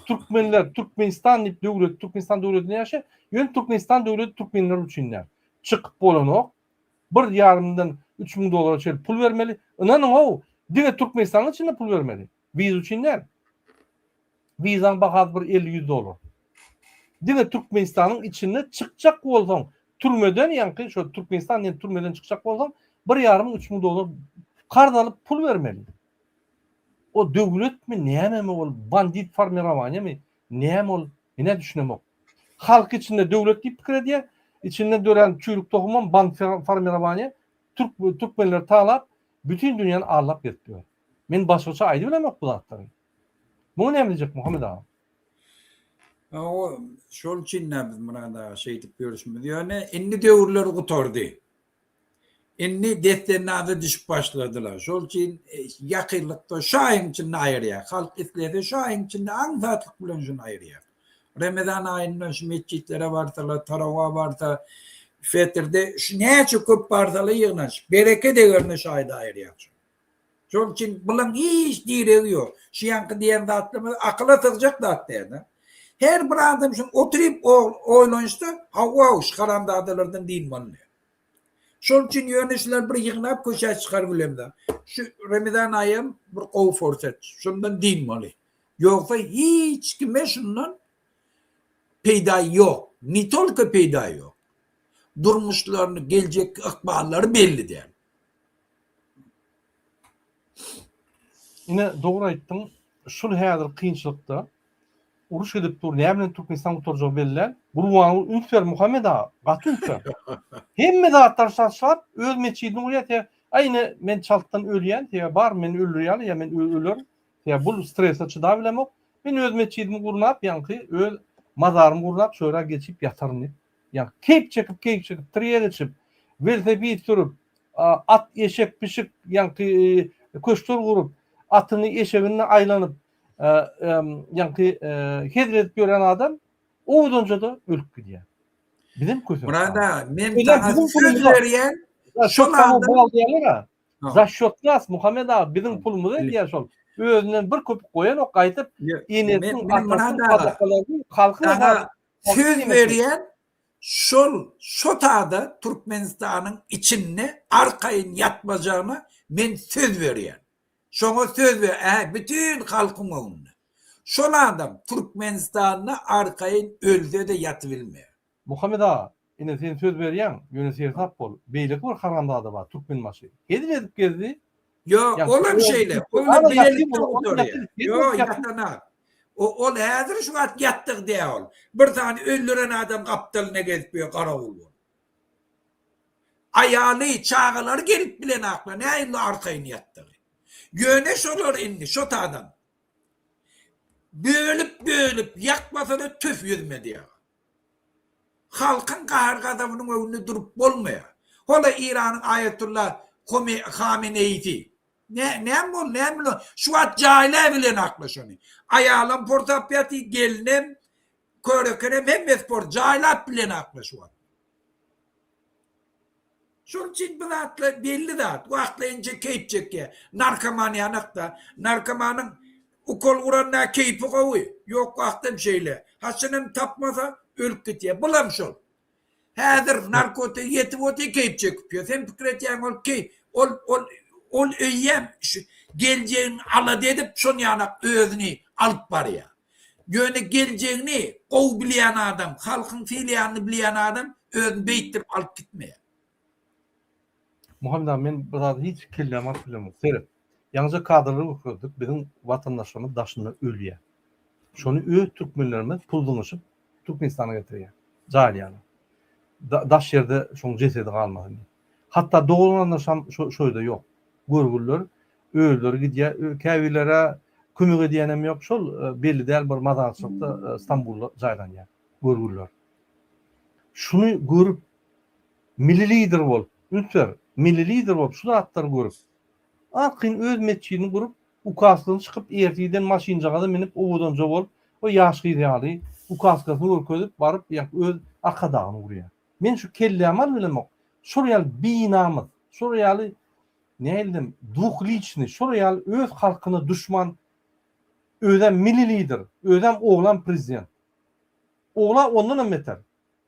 Türkmenler Türkmenistan diýip döwlet Türkmenistan döwletinde ýaşaýar ýöne Türkmenistan döwleti türkmenler üçin däl. Çykyp bolanok. Bir ýarymdan 3000 dollara çenli pul bermeli. Ynanyň how diňe Türkmenistanyň içinde pul bermeli. Wiza üçin däl. Wizaň bahasy bir 50-100 dollar. Diňe Türkmenistanyň içinde çykjak bolsaň, türmeden ýaňky şo Türkmenistan diýen türmeden çykjak bolsaň, bir ýarym 3000 dollar karz alyp pul bermeli. O döwletmi, nämemi ol, bandit formirowaniýamy, näme ol, men-ä düşünemok. Halk içinde döwlet diýip pikir edýär, içinden dörän çüýrük tohumam band formirowaniýa, türk türkmenleri talap, bütin dünýäni aldap gezip ýör. Men başgaça aýdybilemok bu zatlary. Muňa näme diýjek Muhammet aga? Hawa, şol üçin-dä biz Myrat aga şeýdip ýörüşimiz. Ýöne indi döwürler gutardy. Indi dessennaza düşüp başladylar. Şol üçin ýakynlykda şu aýyň içinde aýyrýar. Halk islese şu aýyň içinde aňsatlyk bilen şuny aýyrýar. Remezan aýynda şu metjitlere barsalar, tarawa barsa, fetrde şu näçe köp barsalar ýygnanyşyp, bereket egerini şu aýda aýyrýar. Şonuň üçin bulaň hiç diregi ýok. Şu ýaňky diýen zatlarymyz akyla sygjak zat däl. Her bir adam şuny oturyp oýlanyşsa, hawa, şu haramzadalardan dynmaly diýer. Şol üçin ýöne şular bir ýygnap köçä çykar bilemzok. Şu Remezan aýam bir gowy forsat. Şundan dynmaly. Ýogsa hiç kime şundan peýda ýok. Ne tolko peýda ýok. Durmuşlaryny, geljekki ykballary belli däl. Ine dogry aýtdyň. Şul häzir kynçylykda uruş edip dur näme bilen Türkmenistan gutarjagy belli däl. Gurbanguly üns ber Muhammet aga gaty üns ber. Hemme zatlary taşlap öz metjidini gurýar sebäbi aý ine men çaltdan ölýän sebäbi bar meni öldürýärler ýa men ölerin sebäbi bul strese çydap bilemok. Men öz metjidimi gurnap ýaňky öz mazarymy gurnap şöra geçip ýataryn diýip ýaňky keýp çekip keýp çekip tirýek içip welosiped sürüp at, eşek, pişik, ýaňky köşkler gurup, atyny, eşegini aýlanyp, ýaňky hezil edip ýören adam owadanjada ölüp gidýär. Bizem kösenip Murad aga, men saňa söz berýän, şol adam Za şýot nas, Muhammet aga, biziň pulumyza edýär şol. Özünden bir köpük goýanok, gaýdyp enesiniň, atasynyň sadakalaryny halkyň Saňa söz berýän, Şol şo tada Türkmenistanyň içinde arkaýyn ýatmajagyna men söz berýän. Şoňa söz ber, ä bütin halkyň öňünde. Şol adam Türkmenistanda arkaýyn ölse-de ýatybilmeýär. Muhammet aga, ine sen söz berýäň, ýöne seresap bol, beýleki bir haramzada bar, Türkmenbaşy. Hezil edip gezdi, Ýok, olam şeýle. Ol bilen bilelikde gutarýar. Ýok, ýatanak. O ol häzir şu wagt ýatdygy däl ol. Bir sany öldüren adam gapdalyna gezip ýör garawul bolup. Aýaly, çagalary gelip bilenaklar, nähili arkaýyn ýatdygy. Ýöne şolar indi şo adam bölüp-bölüp ýakmasa-da töf ýüzme diýýär. Halkyň gahar-gazabynyň öňünde durup bolmaýar. Hol-a Eýranyň Aýatullah Hameneýisi. Näme boldy, näme bilen? Şu wagt jaýlabilenakla şony. Aýalam porsap ýatyr, gelnem, körekenem hemmesi por, jaýlap bilenakla şu wagt. Şonuň üçin bu zatlar belli zat. Wagtlaýynça keýp çekýär. Narkoman ýanakda. Narkomanyň ukol uranda keýpi gowy. Ýok wagtam şeýle. Haçanam tapmasa ölüp gitýär. Bulam şol. Häzir narkotik ýetip otyr keýp çekip ýör. Sen pikir etýäň ol keýp ol ol ol öýem şu geljegini alada edip şon ýanak özüni alyp barýar. Ýöne geljegini gowy bilýän adam, halkyň sylaýanyny bilýän adam özüni beýtdirip alyp gitmeýär. Muhammet aga men bir zady hiç kelläme alyp bilemok. Seret. Ýaňyja kadrlary görkezdik, biziň watandaşlarymyz daşynda ölýär. Şony öz türkmenlerimiz pul zyňyşyp Türkmenistana getirýär. Jaýlaýarlar. Daş ýerde şoň jesedi galmasyn diýip. Hatda dogan-garyndaşam şo ýerde ýok. Görgüliler özleri gidýär. Käbirleri kömek edýänem ýok. Şol belli däl bir mazarçylykda Stambulda jaýlanýar görgüliler. Şuny görüp milli lider bolup, üns ber, milli lider bolup şu zatlary görüp, arkaýyn öz metjidini gurup, ukaskasyny çykyp ertirden maşynjagaza minip owadanja bolup, o ýaş gyz ýaly ukaskasyny görkezip baryp öz arkadagyny gurýar. Men şu kellämi alyp bilemok. Şol ýaly binamys, şol ýaly nähili dwuhliçnyý, şol ýaly öz halkyna duşman, özem milli lider, özem oglam prezident. Ogla ondanam beter.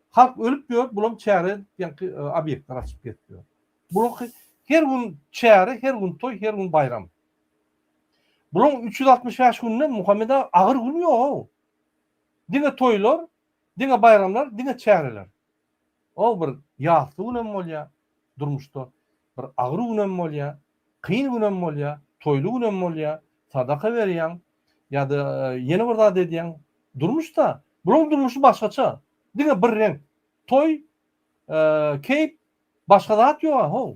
Halk ölüp ýör, bulam çäre ýaňky obýektler açyp gezip ýör. Bulaňky her gün çäre, her gün toý, her gün baýram. Bulaň 365 günde Muhammet aga agyr gün ýog-ow. Diňe toýlar, Diňe baýramlar, diňe çäreler. O bir ýasly günem bolýar durmuşda, bir agyr günem bolýar, kyn günem bolýar, toýly günem bolýar, sadaka berýäň ýa-da ýene bir zat edýäň. Durmuş-da, bularyň durmuşy başgaça. Diňe bir reňk. Toý, keýp, başga zat ýog-a, how.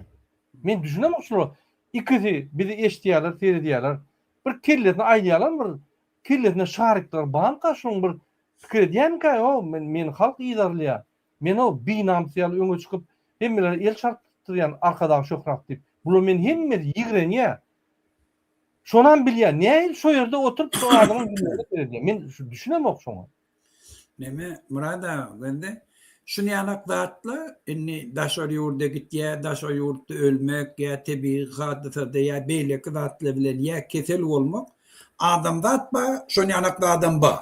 Men düşünemok şulara. Ikisi bizi eşidýärler, seredýärler. Bir kellesini aýlaýarlarmy bir kellesinde şarikler barmyka şunuň bir Pikir edýärmikä ýo men meni halk yzarlaýar. Men o binamys ýaly öňe çykyp hemmelere el çarpdyrýan Arkadag şöhrat diýip. Bular meni hemmesi ýigrenýär. Şonam bilýär. Nähili şo ýerde oturyp şo adamyň ýüzüne seredýär. Men şu düşünemok şoňa. Neme Myrat aga bende şuny ýanak zatla indi daşary ýurda gitýä daşary ýurtda ölmek ýa tebigy hadysada ýa beýleki zatlar bilen ýa kesel bolmak adamzat bar şony ýanak zadam bar.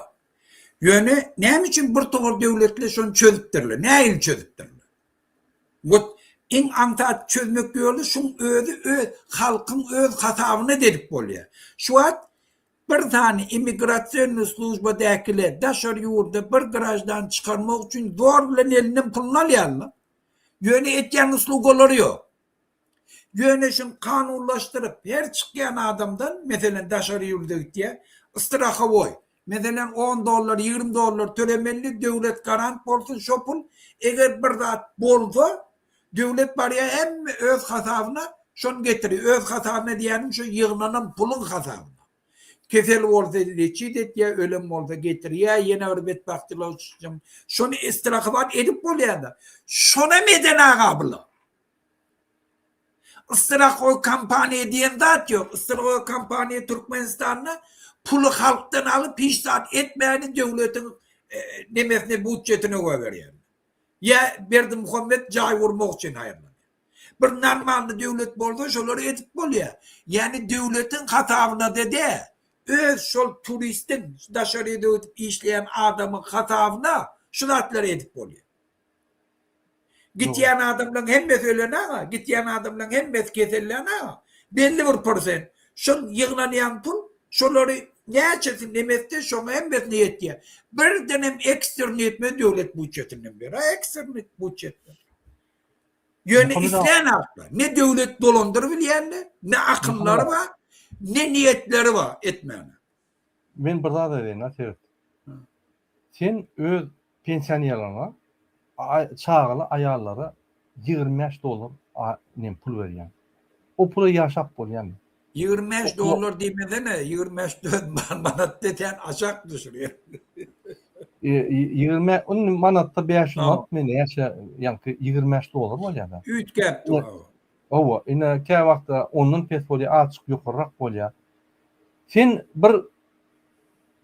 Ýöne näme üçin bir topar döwletler şony çözüpdirler? Nähili çözüpdirler? Wot. Iň aňsat çözmek ýoly şuň özi öz halkyň öz hasabyna edip bolýar. Şu wagt bir sany immigrasionnyý službadäkiler daşary ýurda bir graždan çykarmak üçin zor bilen elinden puluny alýarlar. Ýöne etýän uslugalary ýok. Ýöne şuny kanunlaşdyryp her çykýan adamdan meselem daşary ýurda gitýär strahowoý meselem on dollar 20 dollar tölemeli döwlet garant bolsun şo pul eger bir zat bolsa döwlet barýar hemme öz hasabyna şony getirýär öz hasabyna diýýänim şo ýygnanan puluň hasabyna kesel bolsa leçit etýär ölen bolsa getirýär ýene bir betbagtçylyga uçrasaň şony strahowat edip bolýar-da şonam edenaga bular. Strahoý kompaniýa diýen zat ýok. Strahoý kompaniýa Türkmenistanda puly halkdan alyp hiç zat etmäni döwletiň nemesine budjetine goýberýär. Ýa Berdimuhamet jaý gurmak üçin haýyrlanýar. Bir normalny döwlet bolsa şolary edip bolýar. Ýani döwletiň hasabyna-da däl, öz şol turistiň daşary ýerde ötüp işleýän adamyň hasabyna şu zatlary edip bolýar. Gitýän adamlaryň hemmesi ölen aga, gitýän adamlaryň hemmesi kesellän aga. Belli bir prosent. Şol ýygnanýan pul şolary näçesi nemesde şoň hemmesine ýetýär. Birdenem eksterni ýetmez döwlet budjetinden ber. Ha eksterni budjetden. Ýöne islän akla. Ne döwlet dolandyryp bilýänler, ne akyllary bar, ne niýetleri bar etmäne. Men bir zat aýdaýyn-a seret. Sen öz pensionerleriňe, çagaly aýallara 25 dollar nem pul berýäň. O pula ýaşap bolýarmy? 25 dollar diýmesene, 24 manat desen aşak düşürýär. 20 indi manatda 500 manatmy näçe, ýaňky 25 dollar bolýar-da. Üýtgäp dur. Hawa, ine käwagtda ondan pes bolýar, azajyk ýokarrak bolýar. Sen bir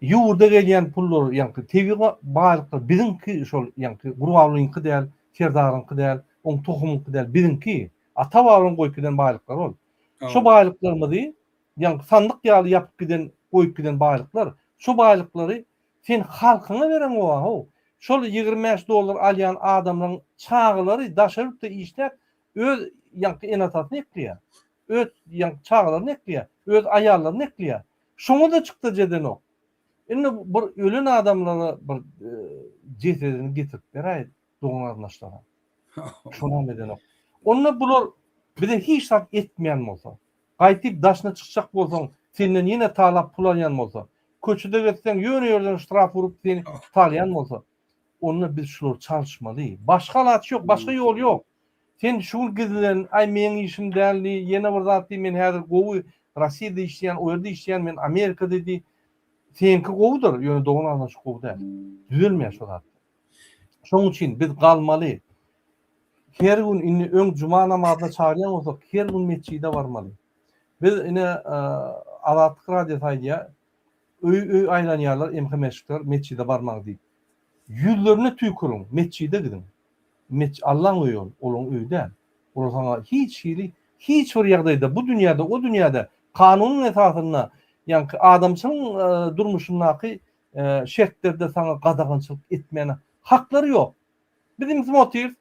Ýurda gelýän pullar ýaňky tebigy baýlyklar biziňki şol ýaňky Gurbangulyňky däl, Serdaryňky däl, oň tohumyňky däl, biziňki. Ata-babaň goýup giden baýlyklary ol. Şo baýlyklarymyzy ýaňky sandyk ýaly ýapyp giden, goýup giden baýlyklar. Şo baýlyklary sen halkyňa bereňoga how. Şol 25 dollar alýan adamlaryň çagalary daşary ýurtda işläp öz ýaňky ene-atasyny ekleýär. Öz ýaňky çagalaryny ekleýär. Öz aýallaryny ekleýär. Şoňa-da çykdajy edenok. Indi bir ölen adamlara bir jesedini getirip beräý dogan-garyndaşlara. Şonam edenok. Onda bular bize hiç zat etmeýän bolsa, gaýtyp daşyna çykjak bolsaň, senden ýene talap pul alýan bolsa, köçede gezseň ýöne ýerden ştraf urup seni talýan bolsa, onda biz şulary çalyşmaly. Başga alaç ýok, başga ýol ýok. Sen şu gün gizlen, aý meň işim däl diý, ýene bir zat diý, men häzir gowy Rossiýada işleýän, o ýerde işleýän, men Amerikada diý. Seňki gowudyr, ýöne dogan garyndaşy gowy däl. Düzelmeýär şo zat. Şoň üçin biz galmaly. Her gün indi öň juma namazyna çagyrýan bolsak, her gün metjide barmaly. Biz ine Azatlyk radiosy aýdýar, öý-öý aýlanýarlar MHM-şikler metjide barmaň diýip. Ýüzlerine tüýküriň, metjide gidiň. Metjit Allaň öýi ol, olaň öýi däl. Olar saňa hiç hili, hiç bir ýagdaýda bu dünýäde, o dünýäde kanunyň esasynda, ýaňky adamçylygyň durmuşyndaky şertlerde saňa gadagançylyk etmäne haklary ýok. Biz indi otyrys,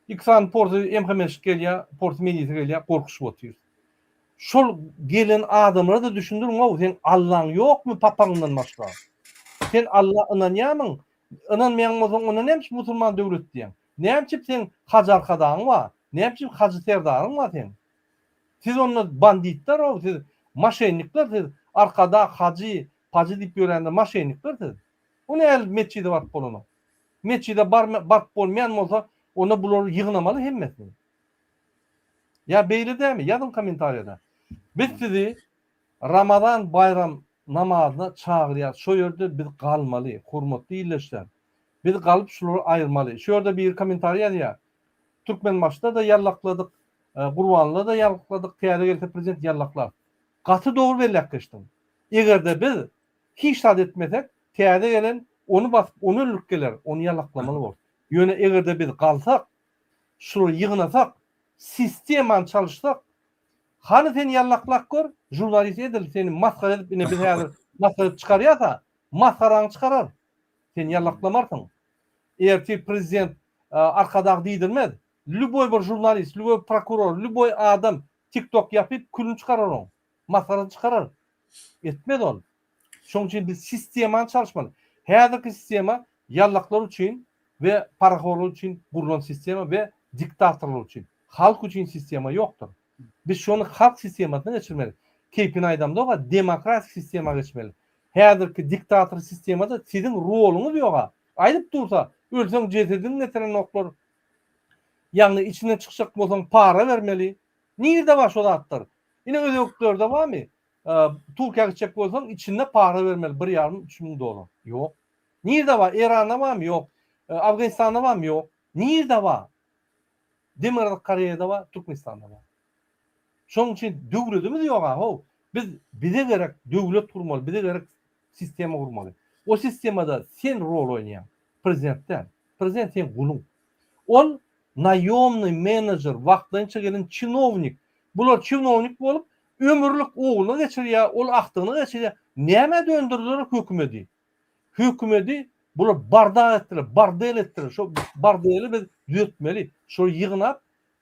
iki sany porsy MHM-şik gelýär, porsy milisiýa gelýär, gorkuşyp otyrys. Şol gelen adamlara-da düşündiriň-ow, seň Allaň ýokmy papagyňdan başga? Sen Alla ynanýarmyň? Ynanmaýan bolsaň onda näme üçin musulman döwleti diýýäň? Näme üçin seň Hajy Arkadagyň bar? Näme üçin Hajy Serdaryň bar seň? Siz onda banditler-ow siz maşennikler siz Arkadag, Hajy, Pajy diýip ýöränler maşennikler siz. O näl metjide baryp bolanok? Metjide baryp bolmaýan bolsa onda bulary ýygnamaly hemmesini. Ýa beýle dämi? Ýazyň kommentariýada. Biz sizi Ramazan baýram namazyna çagyrýas. Şo ýerde biz galmaly, hormatly ildeşler. Biz galyp şulary aýyrmaly. Şu ýerde biri kommentariý ýazýar. Türkmenbaşyda-da ýallakladyk, Gurbanlyda-da ýallakladyk, täze gelse prezident ýallaklar. Gaty dogry belläp geçdiň. Eger-de biz hiç zat etmesek, täze gelen ony basyp, ony öldürip geler, ony ýallaklamaly bolar. Ýöne eger-de biz galsak, şulary ýygnasak, sistemany çalyşsak, hany sen ýallaklap gör, žurnalist edil seni masgara edip ine biz häzir masgara edip çykarýas-a, masgaraňy çykarar. Sen ýallaklamarsyň. Ertir prezident Arkadag diýdirmez. Lýuboý bir žurnalist, lýuboý prokuror, lýuboý adam TikTok ýapyp külüni çykarar oň. Masgarasyny çykarar. Etmez ol. Şoň üçin biz sistemany çalyşmaly. Häzirki sistema ýallaklar üçin we parahorlar üçin gurlan sistema we diktatorlar üçin. Halk üçin sistema ýokdur. Biz şony halk sistemasyna geçirmeli. Keýpini aýdamzok-a demokratik sistema geçmeli. Häzirki diktator sistemada siziň roluňyz ýog-a. Aýdyp dursa, ölseň jesediňi getirenoklar. Ýagny içinden çykjak bolsaň para bermeli. Nirde bar şo zatlar? Ine özbeklerde barmy? Türkiýä gitjek bolsaň içinde para bermeli bir ýarym 3000 dollar. Ýok. Nirde bar? Eýranda barmy? Ýok. Afganistanda barmy? Ýok. Nirde bar? Demirgazyk Koreýada bar, Türkmenistanda bar. Şonuň üçin döwletimiz ýok-a how. Biz bize gerek döwlet gurmaly, bize gerek sistema gurmaly. O sistemada sen rol oýnaýaň, prezident däl. Prezident seň guluň. Ol naýomnyý menejer, wagtlaýynça gelen çinownik. Bular çinownik bolup, ömürlik ogluna geçirýär, ol agtygyna geçirýär. Nämä döndürdiler hökümedi? Hökümedi bular bardak etdiler, bardel etdiler. Şo bardeli biz düzetmeli. Şo ýygnap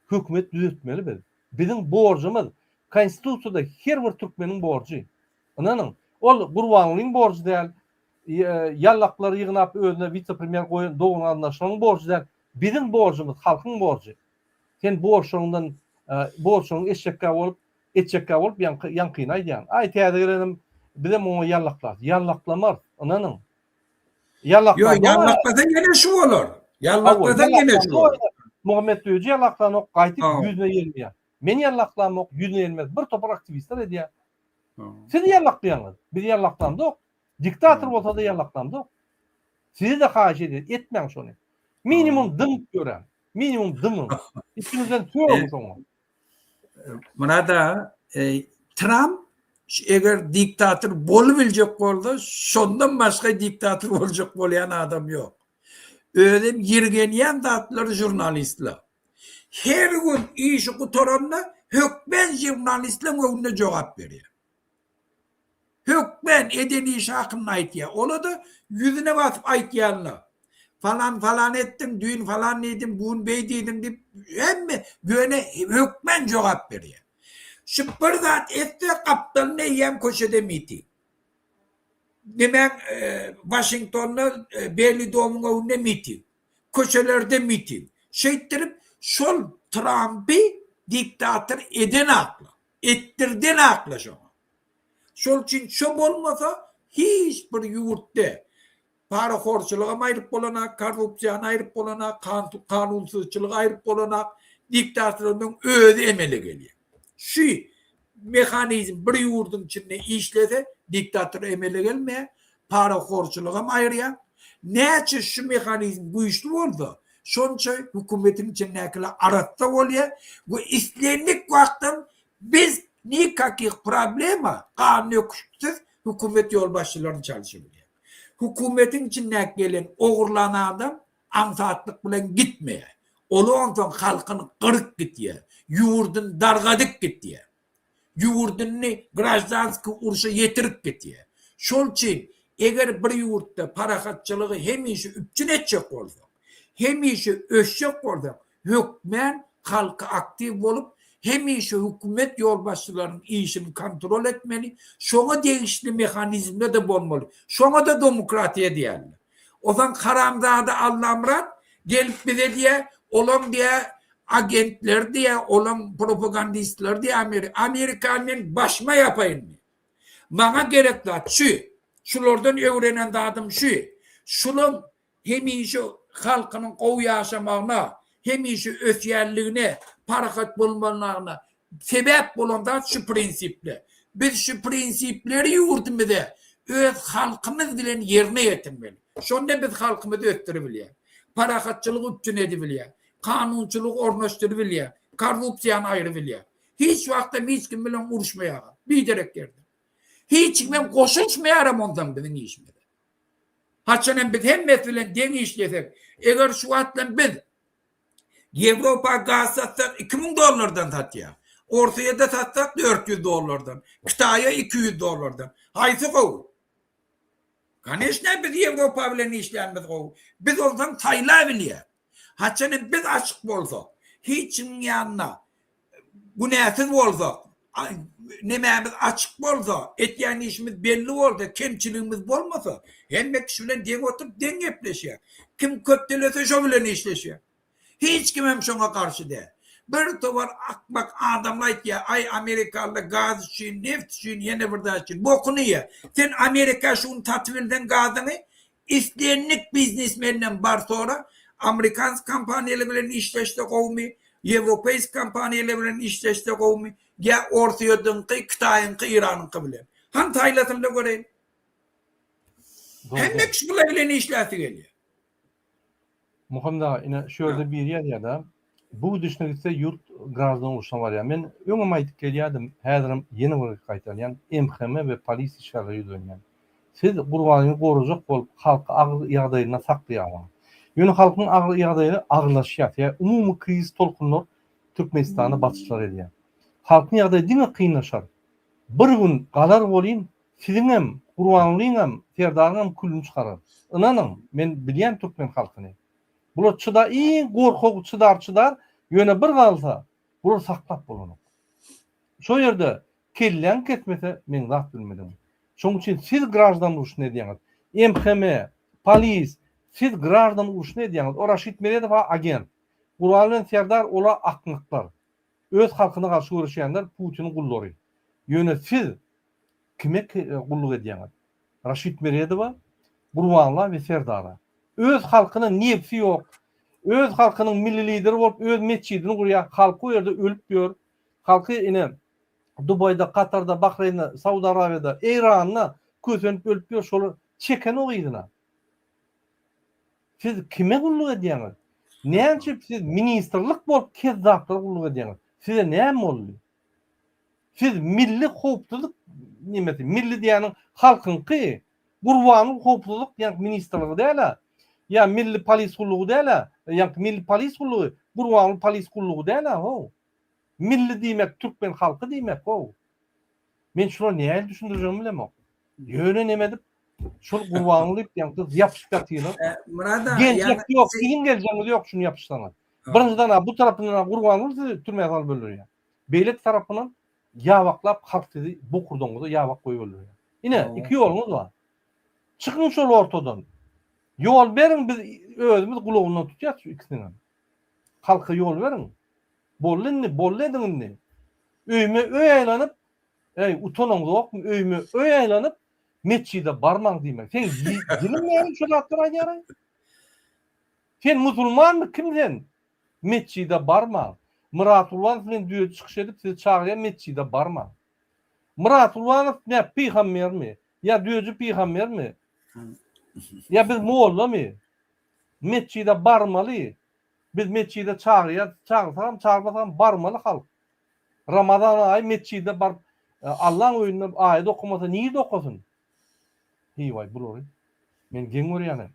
hökümet düzetmeli biz. Biziň borjumyz, konstitusiýada her bir türkmeniň borjy. Ynanyň, ol Gurbangulyň borjy däl, ýallaklary ýygnap özüne wise-premýer goýan dogan-garyndaşlaryň borjy däl. Biziň borjumyz, halkyň borjy. Sen borçlaryňdan, borçlaryňy eşekkä bolup, etjekkä bolup ýaňky ýaňkyny aýdýaň. Aý täze gelenem bizem oňa ýallaklarys. Ýallaklamars, ynanyň. Ýok, ýallaklasa ýene şu bolar. Ýallaklasa ýene şu bolar. Muhammet Döji ýallaklanok, gaýtyp ýüzüne gelmeýär. Men ýallaklamok, ýüzüne gelmez. Bir topar aktiwistler edýär. Siz ýallaklaýaňyz. Biz ýallaklamzok. Diktator bolsa-da ýallaklamzok. Size-de haýyş edýän, etmäň şony. Minimum dymyp ýöräň. Minimum dymyň. Içiňizden sögüň şoňa. Myrat aga, Tramp eger diktator bolubiljek bolsa, şondan başga diktator boljak bolýan adam ýok. Özem ýirgenýän zatlary žurnalistler. Her gün işi gutaranda hökmän žurnalistleň öňünde jogap berýär. Hökmän eden işi hakynda aýtýar. Ola-da ýüzüne basyp aýtýanlar. Falan falan etdiň, düýn falan diýdiň, bu gün beý diýdiň diýip hemme ýöne hökmän jogap berýär. Şu bir zat etse gapdalynda eýýäm köçede miting. Nemäň Waşingtonda Belli domyň öňünde miting. Köçelerde miting. Şeýtdirip şol Trampy diktator eden akla. Etdirden akla şoňa. Şol üçin şo bolmasa hiç bir ýurtda parahorçulygam aýryp bolanak, korrupsiýany aýryp bolanak, kanunsyzçylygy aýryp bolanak, diktatorlaryň özi emele gelýär. Şu mehanizm bir ýurduň içinde işlese diktator emele gelmeýär, parahorçulygam aýyrýar. Näçe şu mehanizm güýçli bolsa, şonça hökümetiň içindäkiler arassa bolýar we islendik wagtam Biz nikakih problema gan döküşiksiz hökümet ýolbaşçylaryny çalşybilýär. Hökümetiň içindäki gelen ogurlan adam aňsatlyk bilen gitmeýär. Ol onsoň halkyny gyryp gitýär. Ýurduny dargadyp gitýär. Ýurduny graždanskiý urşa ýetirip gitýär. Şol üçin eger bir ýurtda parahatçylygy hemişe üpjün etjek bolsak, hemişe ösjek bolsak, hökmän halky aktiw bolup, hemişe hökümet ýolbaşçylarynyň işini kontrol etmeli, şoňa degişli mehanizmler-de bolmaly. Şoňa-da demokratiýa diýerler. Ozan haramzada Allamyrat gelip bize diýýär, olaň diýýär agentleri diýýär, olaň propagandistleri diýýär Amerikany men başyma ýapaýyn diýýär. Maňa gerek zat şu. Şulardan öwrenen zadym şu. Şulaň hemişe halkynyň gowy ýaşamagyna, hemişe ösýänligine, parahat bolmagyna sebäp bolan zat şu prinsipler. Biz şu prinsipleri ýurdumyza öz halkymyz bilen ýerine ýetirmeli. Şonda biz halkymyzy ösdüribilýäris. Parahatçylygy üpjün edibilýäris. Kanunçylygy ornaşdyrybilýäris. Korrupsiýany aýrybilýäris. Hiç wagtam hiç kim bilen uruşmaýarys. Biderek ýerde. Hiç kimem goşulyşmaýaram onsoň biziň işimize. Haçan hem biz hemmesi bilen deň işlesek, eger şu wagt bilen biz Ýewropa gaz satsak 2000 dollardan satýar. Orsyýede satsak 400 dollardan, Kitaýa 200 dollardan. Haýsy gowy? Koneçne biz Ýewropa bilen işlänimiz gowy. Biz onsoň saýlabilýäs. Haçan hem biz açyk bolsak, Hiç kimiň ýanynda günäsiz bolsak, nemämiz açyk bolsa, etýän işimiz belli bolsa, kemçiligimiz bolmasa, hemme kişi bilen deň oturyp, deň gepleşýär. Kim köp tölese, şo bilen işleşýär. Hiç kimem şoňa garşy däl. Bir towar akmak adamlar aýtýar, aý amerikalylar gaz üçin, neft üçin, ýene bir zat üçin. Bokuny iýýär. Sen Amerika şu gün satyp bilseň gazyňy, islendik biznesmenden bar sora, amerikansk kompaniýalar bilen işleşse gowumy, ýewropeýsk kompaniýalar bilen işleşse gowumy, ýa orsyýediňki, kytaýyňky, iranyňky bilen. Hany saýlasyn-da göreýin. Hemme kişi bular bilen işläsi gelýär. Muhammet aga, ine şu ýerde biri ýazýar-da, bu gidişine gitse ýurt graždan urşuna barýar. Men öňem aýdyp gelýärdim, häzirem ýene bir gezek gaýtalýan, MHM we polisiýa işgärleri ýüzlenýän. Siz Gurbanyny gorajak bolup halky agyr ýagdaýynda saklaýaňyz. Ýöne halkyň agyr ýagdaýy agyrlaşýar, sebäbi umumy krizis tolkunlar Türkmenistana basyşlar edýär. Halkyň ýagdaýy diňe kynlaşar. Bir gün galar welin Siziňem, Gurbangulyňam, Serdaryňam külüni çykarar. Ynanyň, men bilýän türkmen halkyny. Bular çyda iň gorkak çydar çydar, ýöne bir galsa, bular saklap bolanok. Şo ýerde kelläň kesmese meň zat bilmedigiň. Şoň üçin siz graždan urşuny edýäňiz. MHM, polis, siz graždan urşuny edýäňiz. O Raşid Meredow-a agent. Gurbanguly bilen Serdar ola akmaklar. Öz halkyna garşy göreşýänler Putiniň gullary. Ýöne siz Kime gulluk edýäňiz? Raşid Meredowa, Gurbanla we Serdara. Öz halkyna nebsi ýok. Öz halkynyň milli lideri bolup öz metjidini gurýar. Halky o ýerde ölüp ýör. Halky ine Dubaýda, Katarda, Bahreýnde, Saud Arabiýada, Eýranda kösenip ölüp ýör. Şolar çekenok yzyna. Siz kime gulluk edýäňiz? Näme üçin siz ministrlik bolup kezzaplara gulluk edýäňiz? Size näme boldy? Siz milli howpsuzlyk nemesi, milli diýýäniň halkyňky, Gurbanguly howpsuzlyk ýaňky ministrligi däl-ä, ýa milli polis gullugy däl-ä, ýaňky milli polis gullugy Gurbanguly polis gullugy däl-ä how. Milli diýmek türkmen halky diýmek how. Men şulara nähili düşündirjegimi bilemok. Ýöne neme edip şol Gurbanguly ýaňky ýapyşyp ýatyrlar. Myrat aga, Geljek ýok, siziň geljegiňiz ýok şuny ýapyşsaňyz. Birinjiden-ä bu tarapyndan-a Gurbanguly sizi türmä salyp öldürýär. Beýleki tarapyndan ýabaklap halk sizi bokurdagyňyza ýabak goýup öldürýär. Ine, iki ýoluňyz bar. Çykyň şol ortadan. Ýol beriň biz özümiz gulagyndan tutýas şu ikisiniňem. Halka ýol beriň. Boldy indi, boldy ediň indi. Öýme öý aýlanyp, eý utanaňzokmy öýme öý aýlanyp metjide barmaň diýmek. Seň diliň näme şu zatlary aýdýaraý? Sen musulmanmy kim sen? Metjide barmaň. Myrat Gurbanow bilen düýede çykyş edip sizi çagyrýan metjide barmaň. Myrat Gurbanow nä pygambermi? Ýa düýeji pygambermi? Ýa biz mollamy? Metjide barmaly. Biz metjide çagyrýas, çagyrsagam çagyrmasagam barmaly halk. Ramazan aýy metjide baryp Allaň öýünde aýat okamasa nirde okasyn? Hiý-waý bulary men geň görýänem.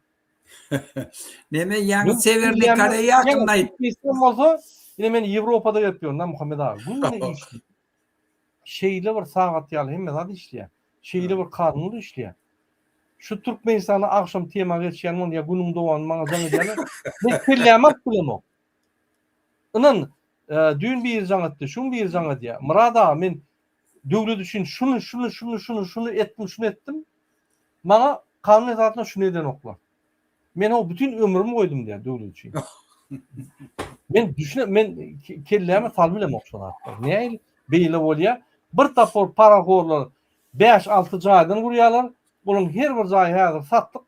Neme ýaňy Sewernyý Koreýa hakynda aýt. Türkmenistan bolsa, ine men Ýewropada gezip ýörün da Muhammet aga. Günde işleýän. Şeýle bir sagat ýaly hemme zat işleýär. Şeýle bir kanuny işleýär. Şu Türkmenistanda agşam tema geçýän bolýar, günüň dowamynda maňa jaň edýärler. Men kellämi alyp bilemok. Ynan, düýn biri jaň etdi, şu gün biri jaň edýär. Myrat aga men döwlet üçin şuny, şuny, şuny, şuny, şuny etdim, şuny etdim. Maňa kanun esasynda şuny edenoklar. Men o bütün ömrümi goýdum diýýär döwlet üçin. Men düşüne men kelläme salyp bilemok şo zatlar. Nähili beýle bolýar? Bir topar parahorlar 5-6 jaýdan gurýarlar. Olaryň her bir jaýy häzir satlyk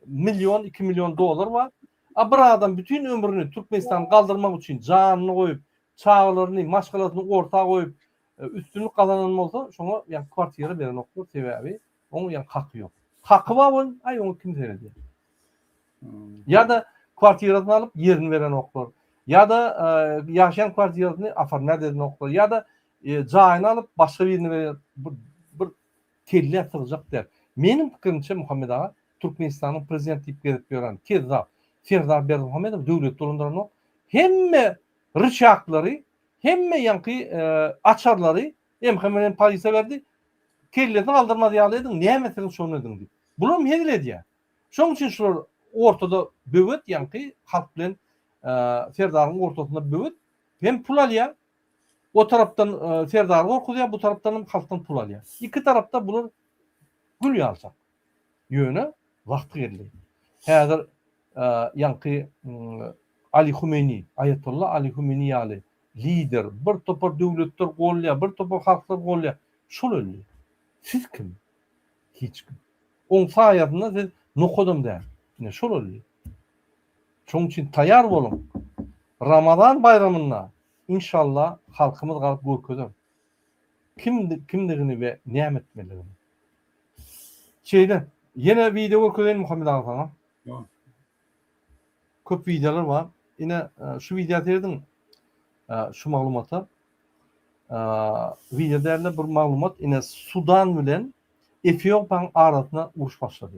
million, 2 million dollar bar. A bir adam bütün ömrüni Türkmenistany galdyrmak üçin janyny goýup, çagalaryny, maşgalasyny orta goýup, üstünlik gazanan bolsa, şoňa ýa kwartira berenoklar, sebäbi oň ýa haky ýok. Haky bar welin, aý oňa kim seredýär? Ýa-da kwartirasyny alyp ýerini berenoklar. Ýa-da ýaşaýan kwartirasyny oformlýat edenoklar. Ýa-da jaýyny alyp başga birine berýär. Bir kellä sygjak däl. Meniň pikirimçe Muhammet aga Türkmenistanyň prezident diýip gezip ýören kezzap Serdar Berdimuhamedow döwleti dolandyranok. Hemme ryçaklary, hemme ýaňky açarlary MHM bilen polisiýa berdi. Kellesini galdyrmaz ýaly ediň, näme etseňiz şony ediň diýip. Bulam hezil edýär. Şoň üçin şular ortada böwet ýaňky halk bilen Serdaryň ortasynda böwet. Hem pul alýar, o tarapdan Serdary gorkuzýar, bu tarapdan hem halkdan pul alýar. Iki tarapda bular gül ýalçak. Ýöne wagty geldi. Häzir ýaňky Ali Humeýni, Aýatolla Ali Humeýni ýaly lider, bir topar döwletler golýar, bir topar halklar golýar. Şol öldi. Siz kim? Hiç kim. Oň saýasynda siz nokadam däl. Ine şol öldi. Şoň üçin taýar boluň. Ramazan baýramynda inşallah halkymyz galyp görkezer. Kim kimdigini we näme etmelidigini. Şeýle. Ýene wideo görkezeýin Muhammet aga saňa. Köp wideolar bar. Ine şu wideo serediň. Şu maglumata. Wideo dälde bir maglumat. Ine Sudan bilen Efiopiýanyň arasynda uruş başlady.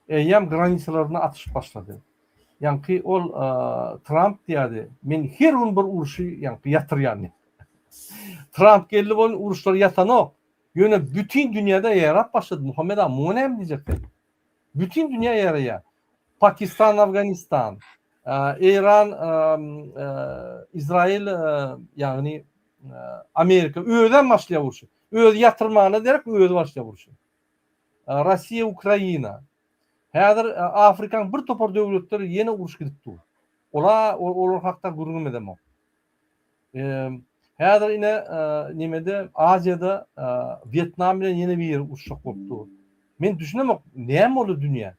Eýýäm granisalarynda atyşyp başlady. Ýaňky ol Tramp diýýärdi, men her gün bir urşy ýaňky ýatyrýan diýip. Tramp geldi bolun uruşlary ýatanok. Ýöne bütin dünýäde ýarap başlady. Muhammet aga muňa näme diýjek sen? Bütin dünýä ýaraýar. Pakistan, Afganistan, Eýran, Izrail, ýagny Amerika özem başlaýar urşy. Özi ýatyrmana derek özi başlaýar urşy. Russiýa, Ukraina. Häzir Afrikanyň bir topar döwletleri ýene uruş gidip dur. Ola olar hakda gürrüňem edemok. Häzir ine nemede Aziýada Wýetnam bilen ýene biri uruşjak bolup dur. Men düşünemok, näme boldy dünýä?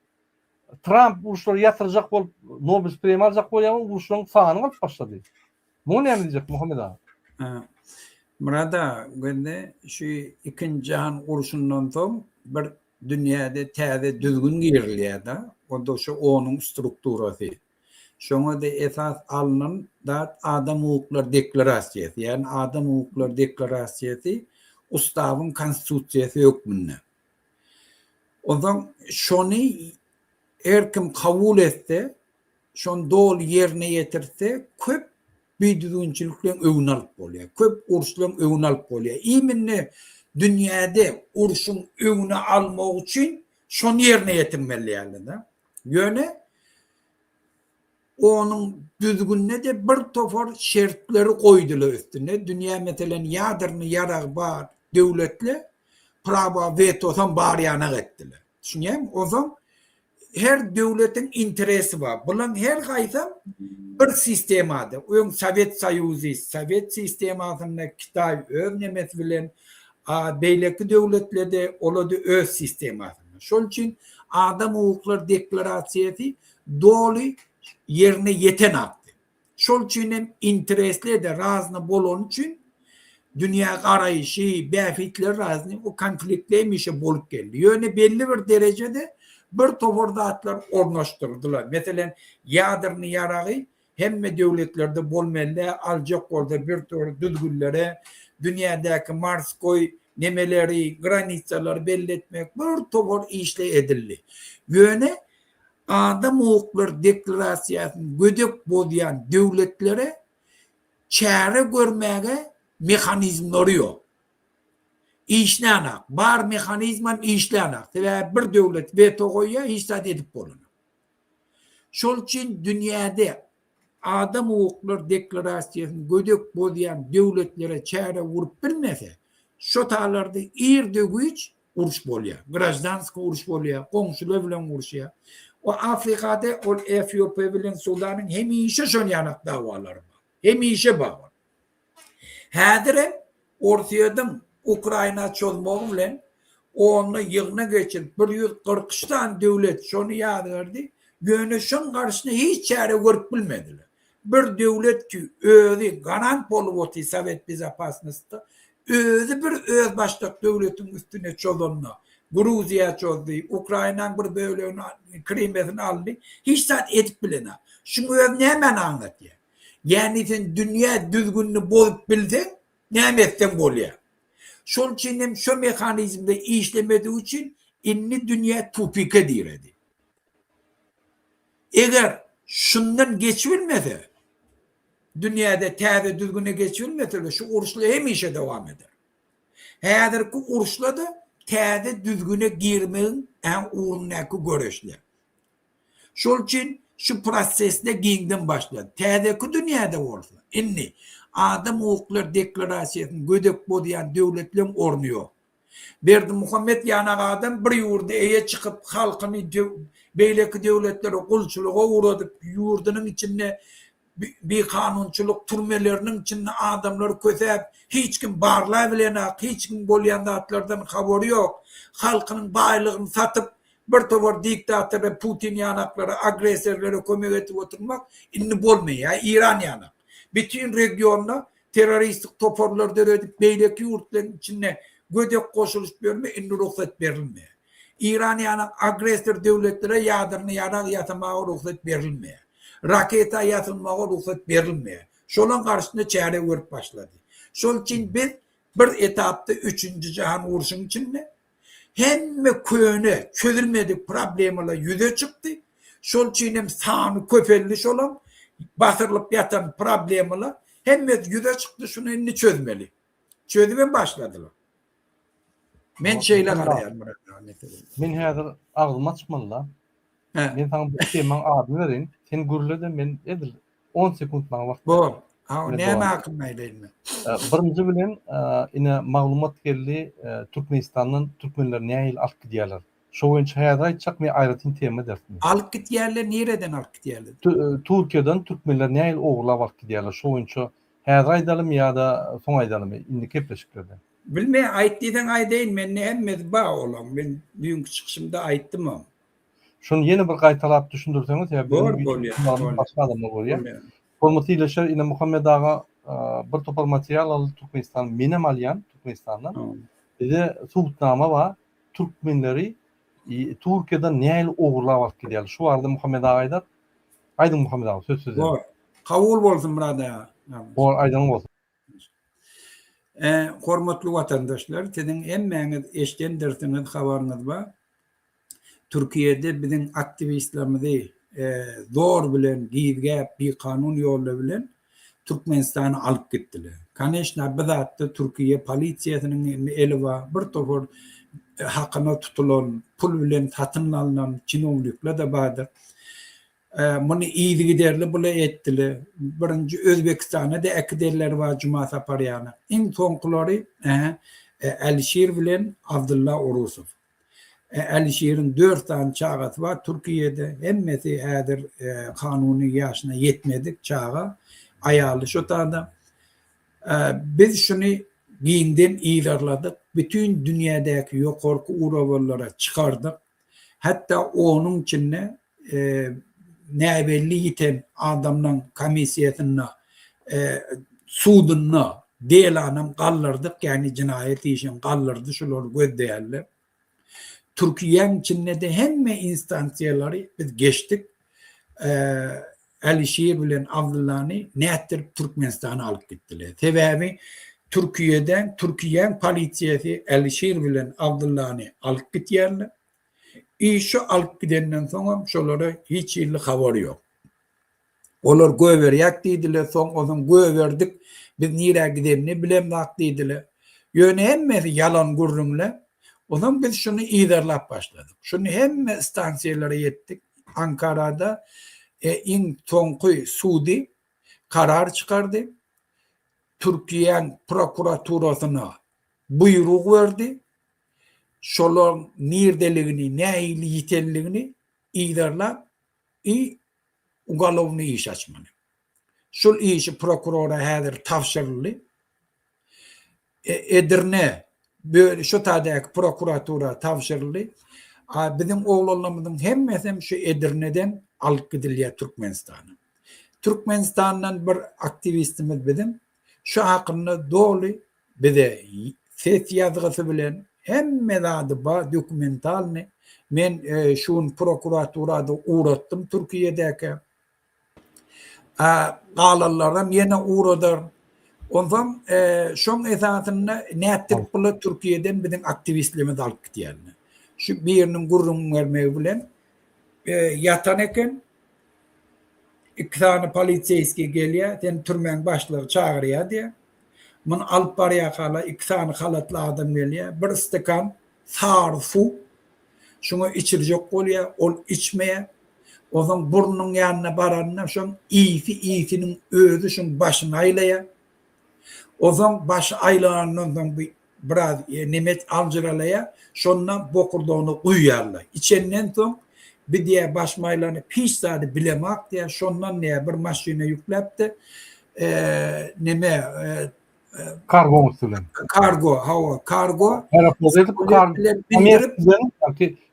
Tramp uruşlary ýatyrjak bolup Nobel premiýa aljak bolýar, uruşlaryň sany galyp başlady. Muňa näme diýjek Muhammet aga? Myrat aga, gözle şu ikinji jahan urşundan soň bir dünýäde täze düzgün girilýär-de, o-da şu onuň strukturasy. Şoňa-da esas alnan zat Adam hukuklary deklarasiýasy, ýagny Adam hukuklary deklarasiýasy ustawyň konstitusiýasy hökmünde. Onsoň şony her kim kabul etse, şony doly ýerine ýetirse, köp bidüzgünçilikleriň öňüni alyp bolýar, köp uruşlaryň öňüni alyp bolýar. Imенно dünýäde urşuň öňüni almak üçin şony ýerine ýetirmeli ýaly-da. Ýöne onuň düzgünine-de bir topar şertleri goýdular üstüne. Dünýä meselem ýadrny ýaragy bar döwletle prawa wetosam bar ýanak etdiler. Düşünýäňmi? Onsoň her döwletiň interesi bar. Bulaň her haýsam bir sistemada. Öň Sowet Soýuzy, Sowet sistemasynda Kitaý öz nemesi bilen, a beýleki döwletlerde olada öz sistemasynda. Şol üçin adam hukuklary deklarasiýasy doly ýerine ýetenakdy. Şol üçin hem interesli-de razny bolany üçin dünýä garaýşy, bähbitleri razny o konfliktler hemişe bolup geldi. Ýöne belli bir derejede bir topar zatlar ornaşdyrdylar. Meselem, ýadrny ýaragy hemme döwletlerde bolmaly, aljak bolsa bir topar düzgünlere, dünýädäki morskoý nemeleri, granisalary belli etmek bir topar işler edildi. Ýöne Adam hukuklary deklarasiýasyny gödek bozýan döwletlere çäre görmäge mehanizmleri ýok. Işlänak. Bar mehanizmem işlänak. Sebäbi bir döwlet weto goýýar, hiç zat edip bolanok. Şol üçin dünýäde Adam hukuklary deklarasiýasyny gödek bozýan döwletlere çäre gurup bilmese, şo talarda ir-de-güýç uruş bolýar. Graždanskiý uruş bolýar, goňşular bilen uruşýar. O Afrikada ol Efiopiýa bilen Sudanyň hemişe şon ýanak dawalary bar. Hemişe bar ol. Häzirem Orsýetiň Ukraina çozmagy bilen onda ýygnak geçirip 143 sany döwlet şony ýazgardy, ýöne şoň garşysyna hiç çäre görüp bilmediler. Bir döwlet ki özi garant bolup otyr Sowet bezopasnostda, özi bir özbaşdak döwletiň üstüne çozanda, Gruziýa çozdy, Ukrainaň bir bölegini Krimesini aldy, hiç zat edip bilenok. Şuň özi nämäni aňlatýar? Ýagny sen dünýä düzgünini bozup bilseň, näme etseň bolýar. Şol üçin hem şo mehanizmde işlemedigi üçin indi dünýä tupike diredi. Eger şundan geçibilmese, dünýäde täze düzgüne geçibilmeseler, şu uruşlar hemişe dowam eder. Häzirki uruşlar-da täze düzgüne girmegiň ugrundaky göreşler. Şol üçin şu prosesde giňden başlady. Täzeki dünýäde bolsa. Indi adam hukuklary deklarasiýasyny gödek bozýan döwletleň orny ýok. Berdimuhamet ýanak adam bir ýurda eýe çykyp halkyny beýleki döwletlere gulçulyga ugradyp ýurdunyň içinde bikanunçylyk türmeleriniň içinde adamlary kösäp hiç kim barlabilenak hiç kim bolýan zatlardan habary ýok halkynyň baýlygyny satyp bir topar diktatora Putin ýanaklara agressorlara kömek edip oturmak indi bolmaýar Iran ýanak bütin regionda terroristik toparlar döredip beýleki ýurtlaryň içinde gödek goşulyşyp ýörme indi rugsat berilmeýär. Iran ýaly agressor döwletlere ýadrny ýarag ýasamaga rugsat berilmeýär. Raketa ýasylmaga rugsat berilmeýär. Şolaň garşysyna çäre görüp başlady. Şol üçin biz bir etapda üçünji jahan urşuň içinde Hemme köne, çözülmedik problemalar ýüze çykdy. Şol üçin hem sany köpeldi şolaň. Basyrylyp ýatan problemalar hemmesi ýüze çykdy, şuny indi çözmeli. Çözübem başladylar. Men şeýle garaýan Myrat aga meselä. Men häzir agzymy açmaly-da. Men saňa bir temaň adyny bereýin. Sen gürle-de men edil On sekunt maňa wagt ber. Bor. Ha, näme hakynda aýdaýyn men? Birinji bilen, ine maglumat geldi, Türkmenistandan türkmenleri nähili alyp gidýärler. Şo boýunça häzir aýtjak, men aýratyn tema ederis. Alyp gidýärler, nireden alyp gidýärler? Türkiýeden türkmenleri nähili ogurlap alyp gidýärler, şo boýunça häzir aýdalymy ýa-da soň aýdalymy, indiki gepleşiklerde? Bilmeýän, aýt diýseň aýdaýyn, mende hemmesi bar olaň, men düýnki çykyşymda aýtdymam. Şuny ýene bir gaýtalap düşündirseňiz, sebäbi Bor, biziň bolýar, kanalymyz bolýar. başga adamlar görýär. Bolýar. Hormatly ildeşler, ine Muhammet aga bir topar material aldy Türkmenistan, menem alýan Türkmenistandan. Bize subutnama bar, türkmenleri Türkiýeden nähili ogurlap alyp gidýärler. Şu barada Muhammet aga aýdar. Aýdyň Muhammet aga, söz sizde. Bor. Kabul bolsun Myrat aga. Bor, aýdanyň bolsun. Hormatly watandaşlar, siziň hemmäňiz eşdendirsiňiz, habaryňyz bar. Türkiýede biziň aktiwistlerimizi zor bilen gizgäp, bikanun ýollar bilen Türkmenistana alyp gitdiler. Koneçna bu zatda Türkiýe polisiýasynyň hem eli bar, bir topar hakyna tutulan, pul bilen satyn alnan çinownikler-de bardyr. Muny yzygiderli bula etdiler. Birinji Özbegistana-da äkidenleri bar Juma Saparýana. Iň soňkulary Älişir bilen Abdylla Orusow. Älişiriň dört sany çagasy bar Türkiýede. Hemmesi häzir kanuny ýaşyna ýetmedik çaga. Aýaly şo tada. Biz şuny giňden yzarladyk. Bütin dünýädäki ýokarky urowallara çykardyk. Hatda onuň içinde näbelli ýiten adamlaň komissiýasynda, sudunda delanam galdyrdyk, ýagny jenaýat işini galdyrdy, şulary gözleýärler. Türkiýäň içinde-de hemme instansiýalary biz geçdik. Älişir bilen Abdyllany nätdirip Türkmenistana alyp gitdiler. Sebäbi Türkiýeden, Türkiýäň polisiýasy Älişir bilen Abdyllany alyp gitýärler. I şu alyp gidenden soňam şolara hiç hili habar ýok. Olar göberýäk diýdiler, soň onsoň göberdik, biz nirä gidenini bilemzak diýdiler. Ýöne hemmesi ýalan gürrüňler. Onsoň biz şuny yzarlap başladyk. Şuny hemme stansiýalara ýetdik. Ankarada iň soňky sudy karar çykardy. Türkiýäň prokuraturasyna buýruk berdi. Şolaryň nirdeligini, nähili ýitenligini yzarlap i ugalownyý iş açmaly. Şul işi prokurora häzir tabşyryldy. Edirne böl şu taýdaky prokuratura tabşyryldy. A biziň oglanlarymyzyň hemmesem şu Edirneden alyp gidilýär Türkmenistana. Türkmenistandan bir aktiwistimiz biziň şu hakynda doly bize ses ýazgysy bilen hemme zady bar dokumentalny. Men şu gün prokuraturada ugratdym Türkiýedäkä. Galanlaram ýene ugradar. Onsoň şoň esasynda nätdirip bular Türkiýeden biziň aktiwistlerimizi alyp gidýärler. Şu biriniň gürrüň bermegi bilen ýatan eken. Iki sany poliseýskiý gelýär, seni türmäň başlygy çagyrýar diýýär. Muny alyp barýarkalar iki sany halatly adam gelýär. Bir stakan sary suw şuňa içirjek bolýar, ol içmeýär. Onsoň burnunyň ýanyna baranda şoň ysy ysiniň özi şoň başyny aýlaýar. Onsoň başy aýlanandan soň bu biraz nemet aljyralaýar. Şonda bokurdagyna guýýarlar. Içenden soň bi diýýär başym aýlanyp hiç zady bilemak diýýär. Şondan diýýär bir maşyna ýükläp-de neme Kargo üsti bilen. Kargo, hawa, kargo. Aeroporta edip kargo.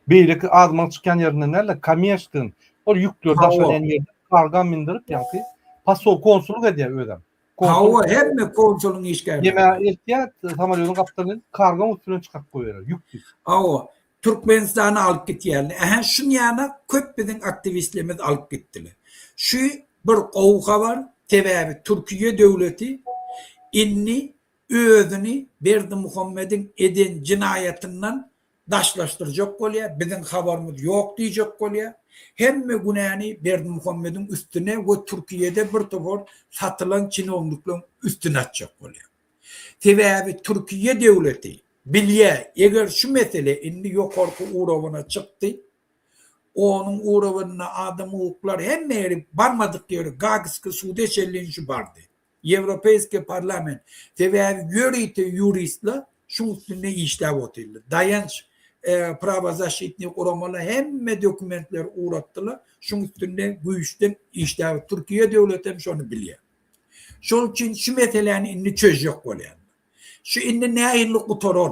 Beýleki adamlaryň çykýan ýerinden däl-de, kommersiýadan. Ol ýükleri daşalýan ýerde karga mindirip, ýaňky posol konsullyk edýär özem. Hawa, hemme konsulyň işgärleri. Neme eltýär, samolýotyň gapdalyny kargoň üsti bilen çykaryp goýberýär, ýük diýip. Hawa, Türkmenistana alyp gitýärler. Ähä, şunýana köp biziň aktiwistlerimiz alyp gitdiler. Şu bir gowy habar, sebäbi Türkiýe döwleti indi özüni Berdimuhamediň eden jenaýatyndan daşlaşdyrjak bolýar, biziň habarymyz ýok diýjek bolýar. Hemme günäni Berdimuhamediň üstüne we Türkiýede bir topar satylan çinownikleriň üstüne atjak bolýar. Sebäbi Türkiýe döwleti bilýär, eger şu mesele indi ýokarky urowyna çykdy, onuň urowynda adam hukuklary hemme ýeri barmadyk ýeri Gagski suda çenli şu bardy. Ýewropeýskiý parlament. Sebäbi ýörite ýuristler şuň üstünde işläp otyrlar. Daýanç prawozaşitnyý guramalar hemme dokumentleri ugratdylar. Şuň üstünde güýçden işläp Türkiýe döwleti hem şony bilýär. Şol üçin şu meseläni indi çözjek bolýarlar. Şu indi nähili gutarar?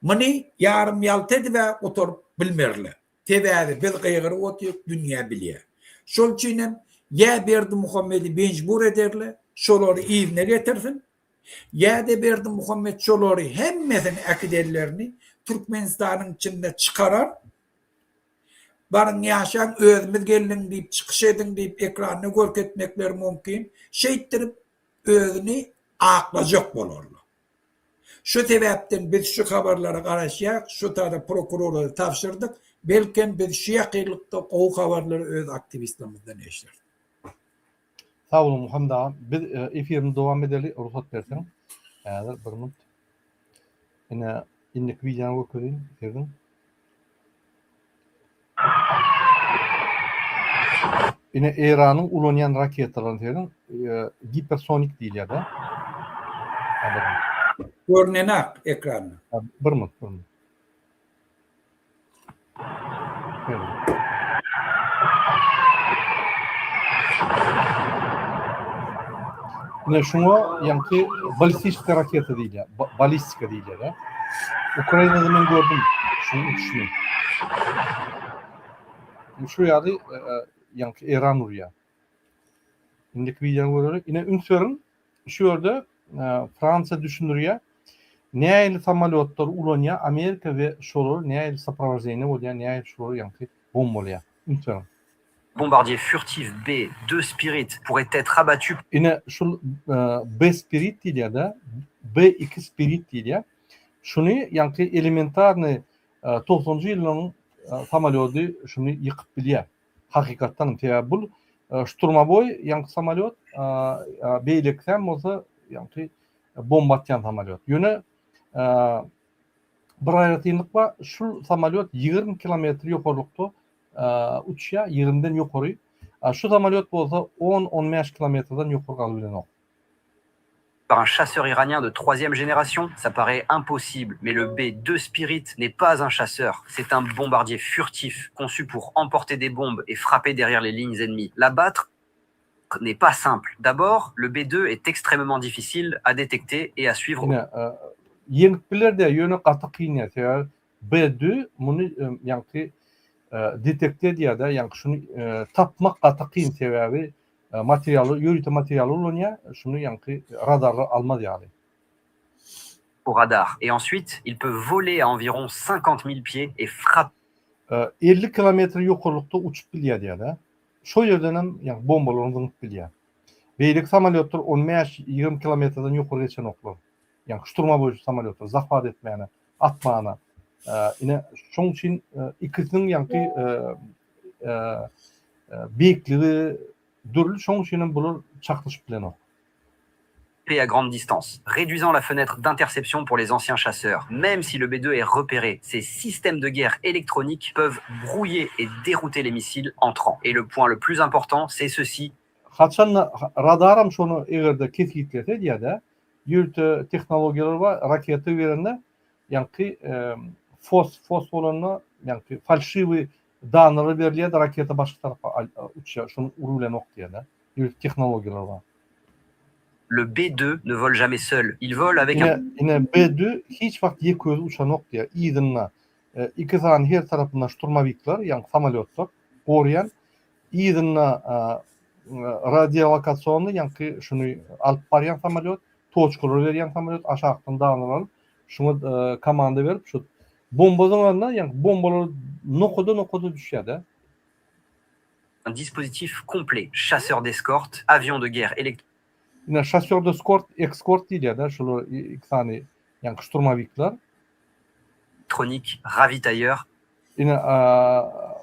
Muny ýarym-ýalta edib-ä gutaryp bilmerler. Sebäbi biz gygyryp otyryk, dünýä bilýär. Şol üçin hem ýa Berdimuhamedi mejbur ederler, şolary yzyna getirsin, ýa-da Berdimuhamet şolary hemmesini äkidenlerini Türkmenistanyň içinde çykarar, Baryň ýaşaň özümiz geldiň diýip çykyş ediň diýip ekranda görkezmekleri mümkin. Şeýtdirip özüni aklajak bolarlar. Şu sebäpden biz şu habarlara garaşýas, şu tada prokurora tabşyrdyk, belkem biz şu ýakynlykda gowy habarlary öz aktiwistlerimizden eşideris. Sag boluň Muhammet agam. Biz efirimizi dowam edeli rugsat berseň. Häzir bir minut. Ine indiki wideony görkezeýin siziň. Ine Eýranyň ulanýan raketalaryny serediň, gipersonik diýilýär-de. Görnenak ekranda. Bir minut, bir minut. Ine şuňa ýaňky ballistika raketa diýilýär. Ballistika diýilýär. Ukrainada men gördüm şunuň uçuşyny. Şu ýaly e, e, ýaňky Eýran urýar. Indiki wideony göreli. Ine üns beriň. Şu ýerde e, Fransiýa düşündirýär. Nähili samolýotlar ulanýar Amerika we şolar nähili soprowojeniýe bolýar, nähili şolar ýaňky bombalýar. Üns beriň. Bombardier furtif B-2 Spirit pourrait être abattu. Ine şul B Spirit diýilýär-de, B-2 Spirit diýilýär. Şuny ýaňky elementarnyý togsanjy ýyllaryň samolýody şuny ýykyp bilýär. Hakykatdan hem sebäbi bul şturmowoý ýaňky samolýot, beýlekisem bolsa ýaňky bomba atýan samolýot. Ýöne bir aýratynlyk bar, şul samolýot 20 kilometr ýokarlykda uçýar, 20-den ýokary. Şu samolýot bolsa 10-15 kilometrden ýokary galyp bilenok. Par un chasseur iranien de troisième génération? Ça paraît impossible, mais le B-2 Spirit n'est pas un chasseur, c'est un bombardier furtif, conçu pour emporter des bombes et frapper derrière les lignes ennemies. L'abattre n'est pas simple. D'abord, le B-2 est extrêmement difficile à détecter et à suivre. Ine, ýeňip biler-de, ýöne gaty kyn ýa, sebäbi B-2 muny ýaňky detekte edýär-de, ýaňky şuny tapmak gaty kyn, sebäbi Materialy, ýörite materialy ulanýar, şuny ýaňky radarlar almaz ýaly. Au radar et ensuite, il peut voler à environ 50 000 pieds et frapper. 50 kilometr ýokarlykda uçup bilýär diýýär-de. Şo ýerdenem ýaňky bombalaryny zyňyp bilýär. Beýleki samolýotlar on bäş, 20 kilometrden ýokary geçenoklar. Ýaňky şturmowoý samolýotlar zahwat etmäne, atmana. Ine, şoň üçin ikisiniň ýaňky Beýikligi dürli, şoň üçin hem bular çaknyşyp bilenok. à grande distance, réduisant la fenêtre d'interception pour les anciens chasseurs. Même si le B-2 est repéré, ces systèmes de guerre électroniques peuvent brouiller et dérouter les missiles entrants. Et le point le plus important, c'est ceci. Haçanda radaram şony eger-de kesgitlese diýýär-de, ýörite tehnologiýalar bar, raketa berende ýaňky fos, fos bolanda ýaňky falşiwiý dannalar berilýär-de, raketa başga tarapa uçýar, şony urubilenok diýýär-de. Ýörite tehnologiýalar bar. Le B-2 ne vole jamais seul, il vole avec un. Ine, ine B-2 hiç wagt ýeke özi uçanok diýýär. Yzynda iki sany her tarapyndan şturmowikler, ýagny samolýotlar goraýan. Yzynda radiolokasiony, ýaňky şuny alyp barýan samolýot, toçkalary berýän samolýot, aşakdan daglar alyp, şuňa komanda berip, şu bomba zyňanda, ýaňky bombalar nokada-nokada düşýär-de. Un dispositif complet, chasseur d'escorte, avion de guerre électronique. Ine, chasseur d'escorte, ekskort diýilýär-de, şular iki sany ýaňky şturmowikler. Elektronik, ravitailleur. Ine,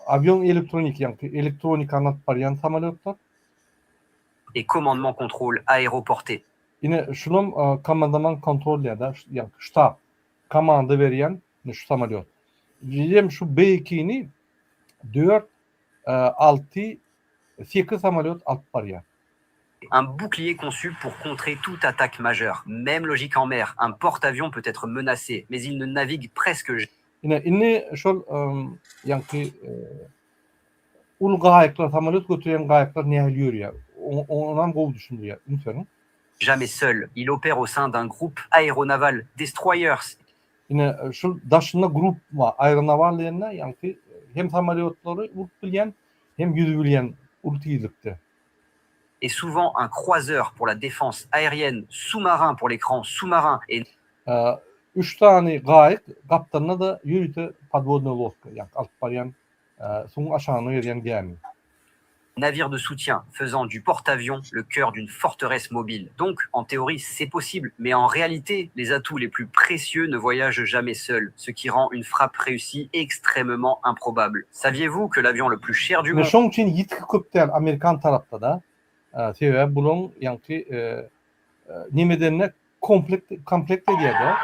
avion elektronik, ýaňky elektronikany alyp barýan samolýotlar. Et commandement contrôle aéroporté. Ine, şulam komandament kontrol diýýär-de, ýaňky ştab, komanda berýän ine şu samolýot. Hem şu B-2-ni dört, alty, sekiz samolýot alyp barýar. Un bouclier conçu pour contrer toute attaque majeure. Même logique en mer, un porte-avions peut être menacé, mais il ne navigue presque Ine, indi şol ýaňky uly gaýyklar, samolýot göterýän gaýyklar nähili ýörýär? Onam gowy düşündirýär. Üns beriň. Jamais seul, il opère au sein d'un groupe aéronaval, destroyers. Ine, şul daşynda grup bar. Aeronaval diýende, ýaňky hem samolýotlary urup bilýän, hem ýüzüp bilýän uly tizlikde. Et souvent un croiseur pour la défense aérienne, sous-marin pour l'écran sous-marin et. Üç sany gaýyk, gapdalynda-da ýörite podwodnoý lodka, ýagny alyp barýan, suwuň aşagynda gezýän gämi. Navire de soutien, faisant du porte-avions le cœur d'une forteresse mobile. Donc, en théorie, c'est possible, mais en réalité, les atouts les plus précieux ne voyagent jamais seuls, ce qui rend une frappe réussie extrêmement improbable. Saviez-vous que l'avion le plus cher du Ine monde şoň üçin ýitgi köp däl amerikan tarapda-da. Sebäbi bulaň ýaňky nemedende komplekt komplekt edýär-de.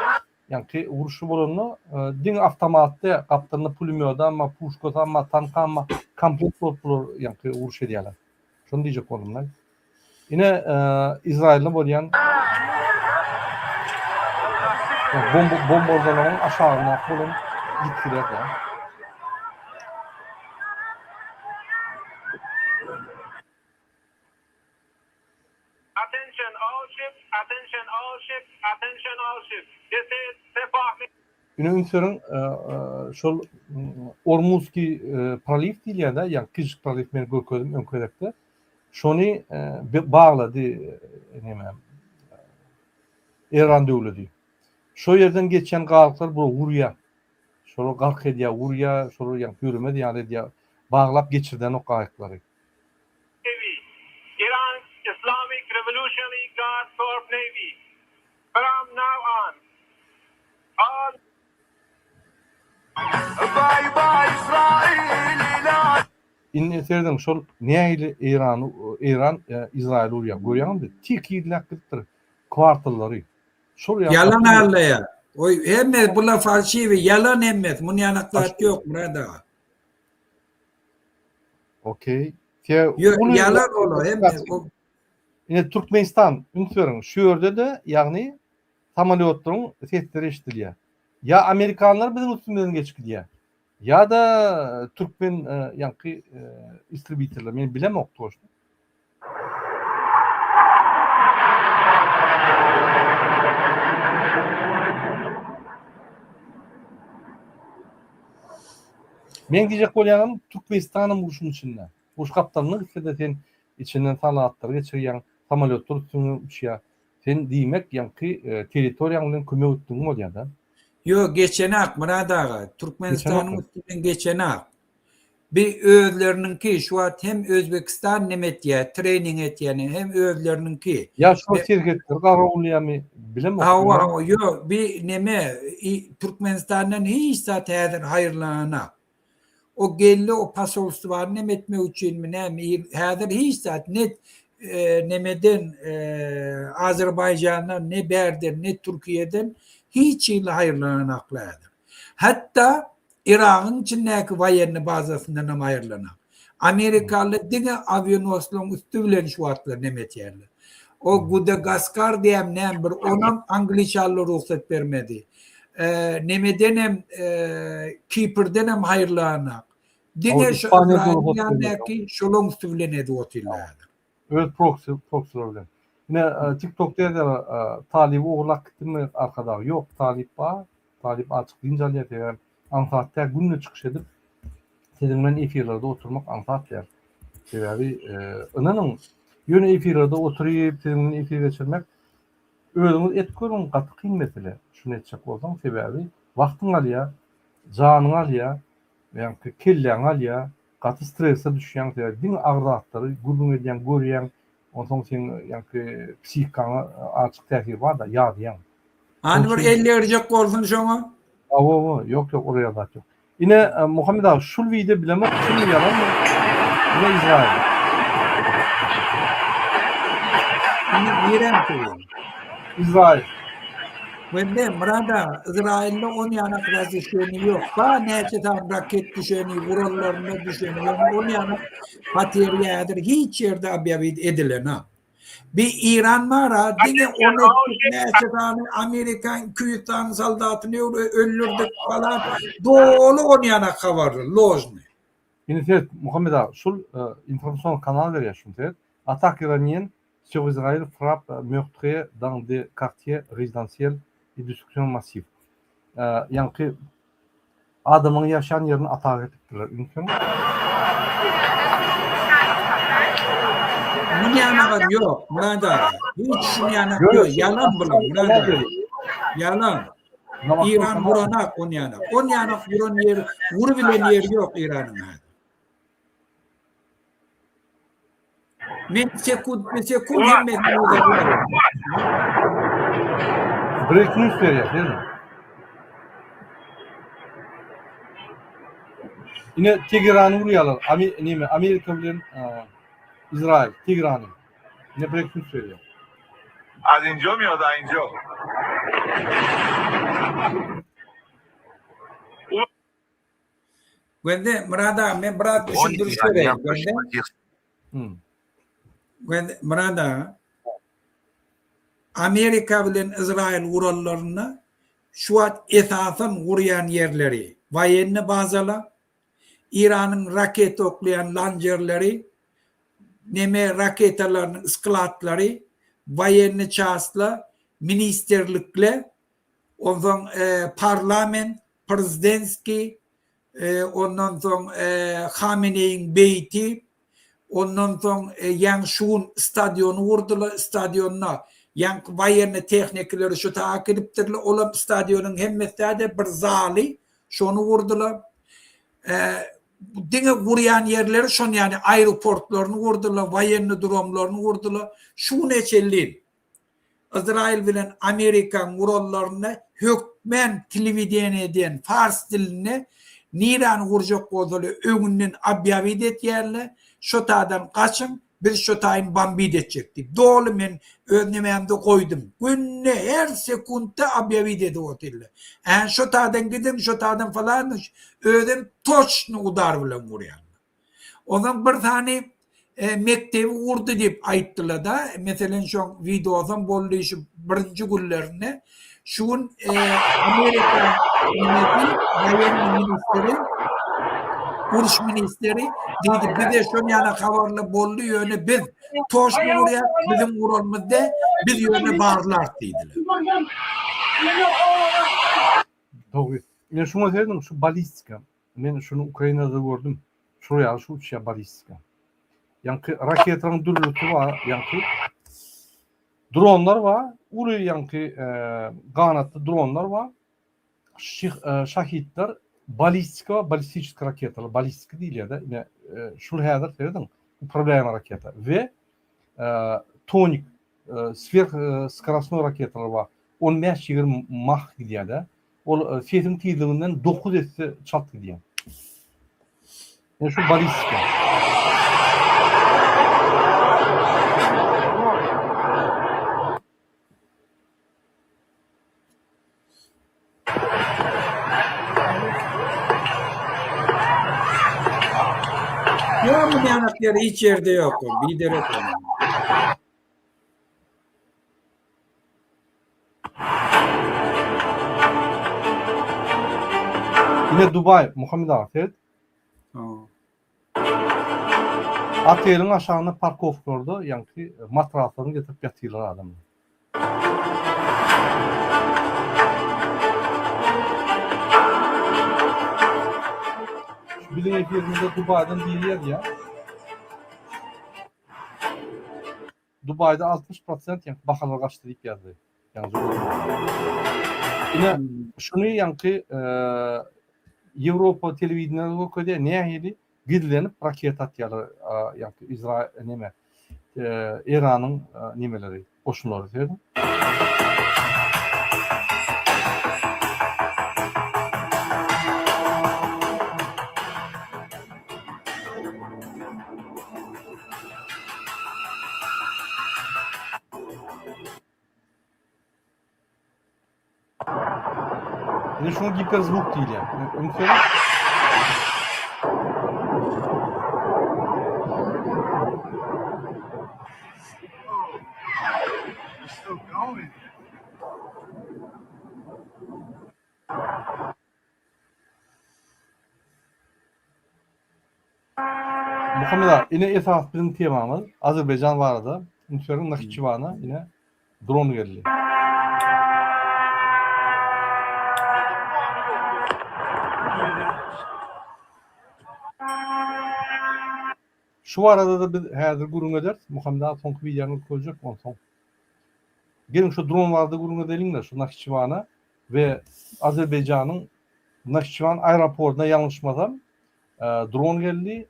Ýaňky urşy bolanda diňe awtomatda gapdalynda pulemýodam bar, puşkasam bar, tankam bar. Komplekt bolup bular ýaňky uruş edýärler. Şony diýjek boldum-da. Ine Izraýylda bolýan bomba bombardalaryň aşagyndaky bolan ýitgiler-de. Attention all ships, attention all ships, attention all ships. This is Sepah. Ine üns beriň, şol Ormuzskiý proliw diýilýär-de, ýagny kiçijik proliw men görkezdim öňki gezekde. Şony baglady neme Eýran döwledi. Şo ýerden geçýän galyklar bular urýar. Şolar gark edýär, urýar, şolar ýagny ýöremez ýaly edýär. Baglap geçirdenok gaýyklary. Navy, Iran's Islamic Revolutionary Guard Corps Navy, from now on, all. Indi serediň şol nähili Eýrany Eýran Izraýyly urýar görýäňizmi tekizläp gidipdir kwartallary şol ýaly Ýalan aldaýar. Oý hemme bular falşiwi ýalan hemmesi muny ýanak zat ýok Myrat aga. Okey. Ýok ýalan olar hemme. Ine Türkmenistan üns beriň şu ýerde-de ýagny samolýotlaryň sesleri eşidilýär. Ýa amerikanlar biziň üstümizden geçip gidýär. Ýa-da türkmen ýaňky istribiterler men bilemok toçno. Meň diýjek bolýanym Türkmenistanam urşuň içinde. Uruş gapdalyna gitse-de sen içinden sanatlary geçirýäň, samolýotlar üstüňden uçýar. Sen diýmek ýaňky territoriýaň bilen kömek etdigiň bolýar-da. Ýok geçenak Myrat aga Türkmenistanyň üstünden geçenak. Bi özleriniňki şu wagt hem Özbekistan neme etýä trening etýäni hem özleriniňki. Ýa şol serhetleri garawulýamy bilemok. Hawa hawa ýok bi neme Türkmenistandan hiç zat häzir haýyrlananak. O geldi o posolstwany neme etmek üçinmi näme häzir hiç zat net. nemeden Azerbaýjandan, ne bärden, ne Türkiýeden hiç hili haýyrlananaklar häzir. Hatda Yragyň içindäki woýenny bazasyndan hem aýrylanak. Amerikalylar diňe awianoslaryň üsti bilen şu wagtlar neme etýärler. O Gudagaskar diýen näme bir onam angliçanlar rugsat bermedi. Nemeden hem Kiprden hem haýyrlanak. Diňe şu Ysraýylyň ýanyndaky şolaň üsti bilen edip otyrlar häzir. Öz proksi proksiler bilen. Ine TikTokda ýazýarlar Talyby ogurlap gitdimi Arkadag. Ýok Talyp bar. Talyp açyk dynç alýar sebäbi aňsat däl günde çykyş edip siziň bilen efirlerde oturmak aňsat däl. Sebäbi ynanyň ýöne efirlerde oturyp siziň bilen efir geçirmek özüňiz et görüň gaty kyn mesele şuny etjek bolsaň sebäbi wagtyňy alýar janyňy alýar ýaňky kelläňi alýar gaty strese düşýäň sebäbi diňe agyr zatlary gürrüň edýäň görýäň onsoň seň ýaňky psihikaňa azjyk täsiri barda ýadýaň. Hany bir el degirjek bolsun şoňa. Hawa ýok ýok ol ýaly zat ýok. Ine Muhammet aga şul wideo bilemok çynmy ýalanmy ine Izrail. Indi nirem söýüň. Izrail. Wende Myrat aga Izrailde on ýanak razrişeniý ýok. Ba näçe sany raket düşeni, gurallarynda düşeni ýöne on ýanak poteriýa häzir hiç ýerde obýawit edilenok. Bi Iran bara diňe ony etdik näçe sany Amerikan 200 sany soldatyny öldürdik falan doly on ýanak habarly ložny. Indi seret Muhammet aga şul informasion kanal berýär şuny seret Atak Iranien sur Israel frappe meurtrier dans des quartiers résidentiels et destruction massive. Ýaňky adamyň ýaşan ýerini atak edipdirler. Ünsüň. Muny ýanagam ýok, Myrat aga. Hiç şuny ýanak ýok. Ýalan bular, Myrat aga. Ýalan. Iran vuranak on ýanak. On ýanak vuran ýeri, vurubilen ýeri ýok Iranyň häzir. Men sekunt be sekunt hemmesini uzadyaryn. Breaking news berýär, berme. Ine Tegerany urýarlar. Ami neme Amerika bilen Izrail Tegerany. Ine breaking news berýär. Az injo mi da injo. Gözde Myrat aga men biraz düşündiriş bereýin. Gözde. Hmm. Gözde Myrat aga. Amerika bilen Izrail gurallarynda şu wagt esasan gurýan ýerleri woýenny bazalar, Iranyň raketa oklaýan lanjerleri, neme raketalarynyň skladlary, woýenny çastlar, ministrlikler, onsoň parlament, Prezidentskiý, ondan soň Hameneýiň beýti, ondan soň ýaňy şu gün stadiony gurdular, stadionda ýaňky woýennyý tehnikalary şu taýa äkidipdirler, olam stadionyň hemmesi däl-de bir zaly, şony gurdular. Diňe gurýan ýerleri şon ýaly aeroportlaryny gurdular, woýennyý dromlaryny gurdular. Şu güne çenli Yzraýyl bilen Amerikaň gurallarynda hökmän telewideniýeden fars dilinde niräni gurjak bolsalar öňünden obýawit etýärler, şo taýdan gaçyň, biz şo taýyny bombit etjek diýip. Doly men öz nemämde goýdum. Günde her sekuntda obýawit edip otyrlar. Ä şo taýdan gidiň, şo taýdan falan özem toçny udar bilen gurýarlar. Onsoň bir sany mekdebi gurdy diýip aýtdylar-da, meselem şoň wideosam boldy şu birinji günlerinde. Şu gün Amerika nemesi woýennyý ministri, uruş ministri diýdi, bize şon ýaly habarlar boldy, ýöne biz toşny gurýas, biziň guranymyz däl, biz ýöne barlarys diýdiler. Dogry. Ine şuňa serediň, şu ballistika. Men şuny Ukrainada gördüm. Şol ýaly şu uçýar ballistika. Ýaňky raketalaryň dürlüsi bar, ýaňky dronlar bar, uly ýaňky e, ganatly dronlar bar. Şih, e, şahitler ballistika, ballistiçeskiý raketalar, ballistika diýilýär-de. Ine, e, şul häzir serediň, upravlýaýmy raketa we e, tonik e, swerh e, skorostnoý raketalar bar. 15-20 mah gidýär-de. Ol sesiň tizliginden 9 esse çalt gidýär. Ýa şu balistika. Ýok, bu ýanak ýeri hiç ýerde ýok. Biderek. Ine Dubaý, Muhammet aga seret. Oteliň aşagynda parkowkalarda ýaňky matraslaryny getirip ýatyrlar adamlar. Şu biziň efirimizde Dubaýdan biri ýazýar. Dubaýda 60 prosent ýaňky bahalar gaçdy diýip ýazdy. Ine şuny ýaňky Ýewropa telewideniýede görkezýär nähili gizlenip raketa atýarlar ýaňky Izrail neme Eýranyň nemeleri goşunlary serediň. Ine şuňa giperzwuk diýilýär. Üns beriň. Muhammet aga, ine esasy biziň temamyz Azerbaýjan barada. Üns beriň Nahiçiwana ine dron geldi. Şu barada-da biz häzir gürrüň ederis. Muhammet aga soňky wideony görkezjek onsoň. Geliň şu dron barada gürrüň edeliň-de şu Nahiçiwana we Azerbaýjanyň Nahiçiwan aeroportuna ýalňyşmasam dron geldi.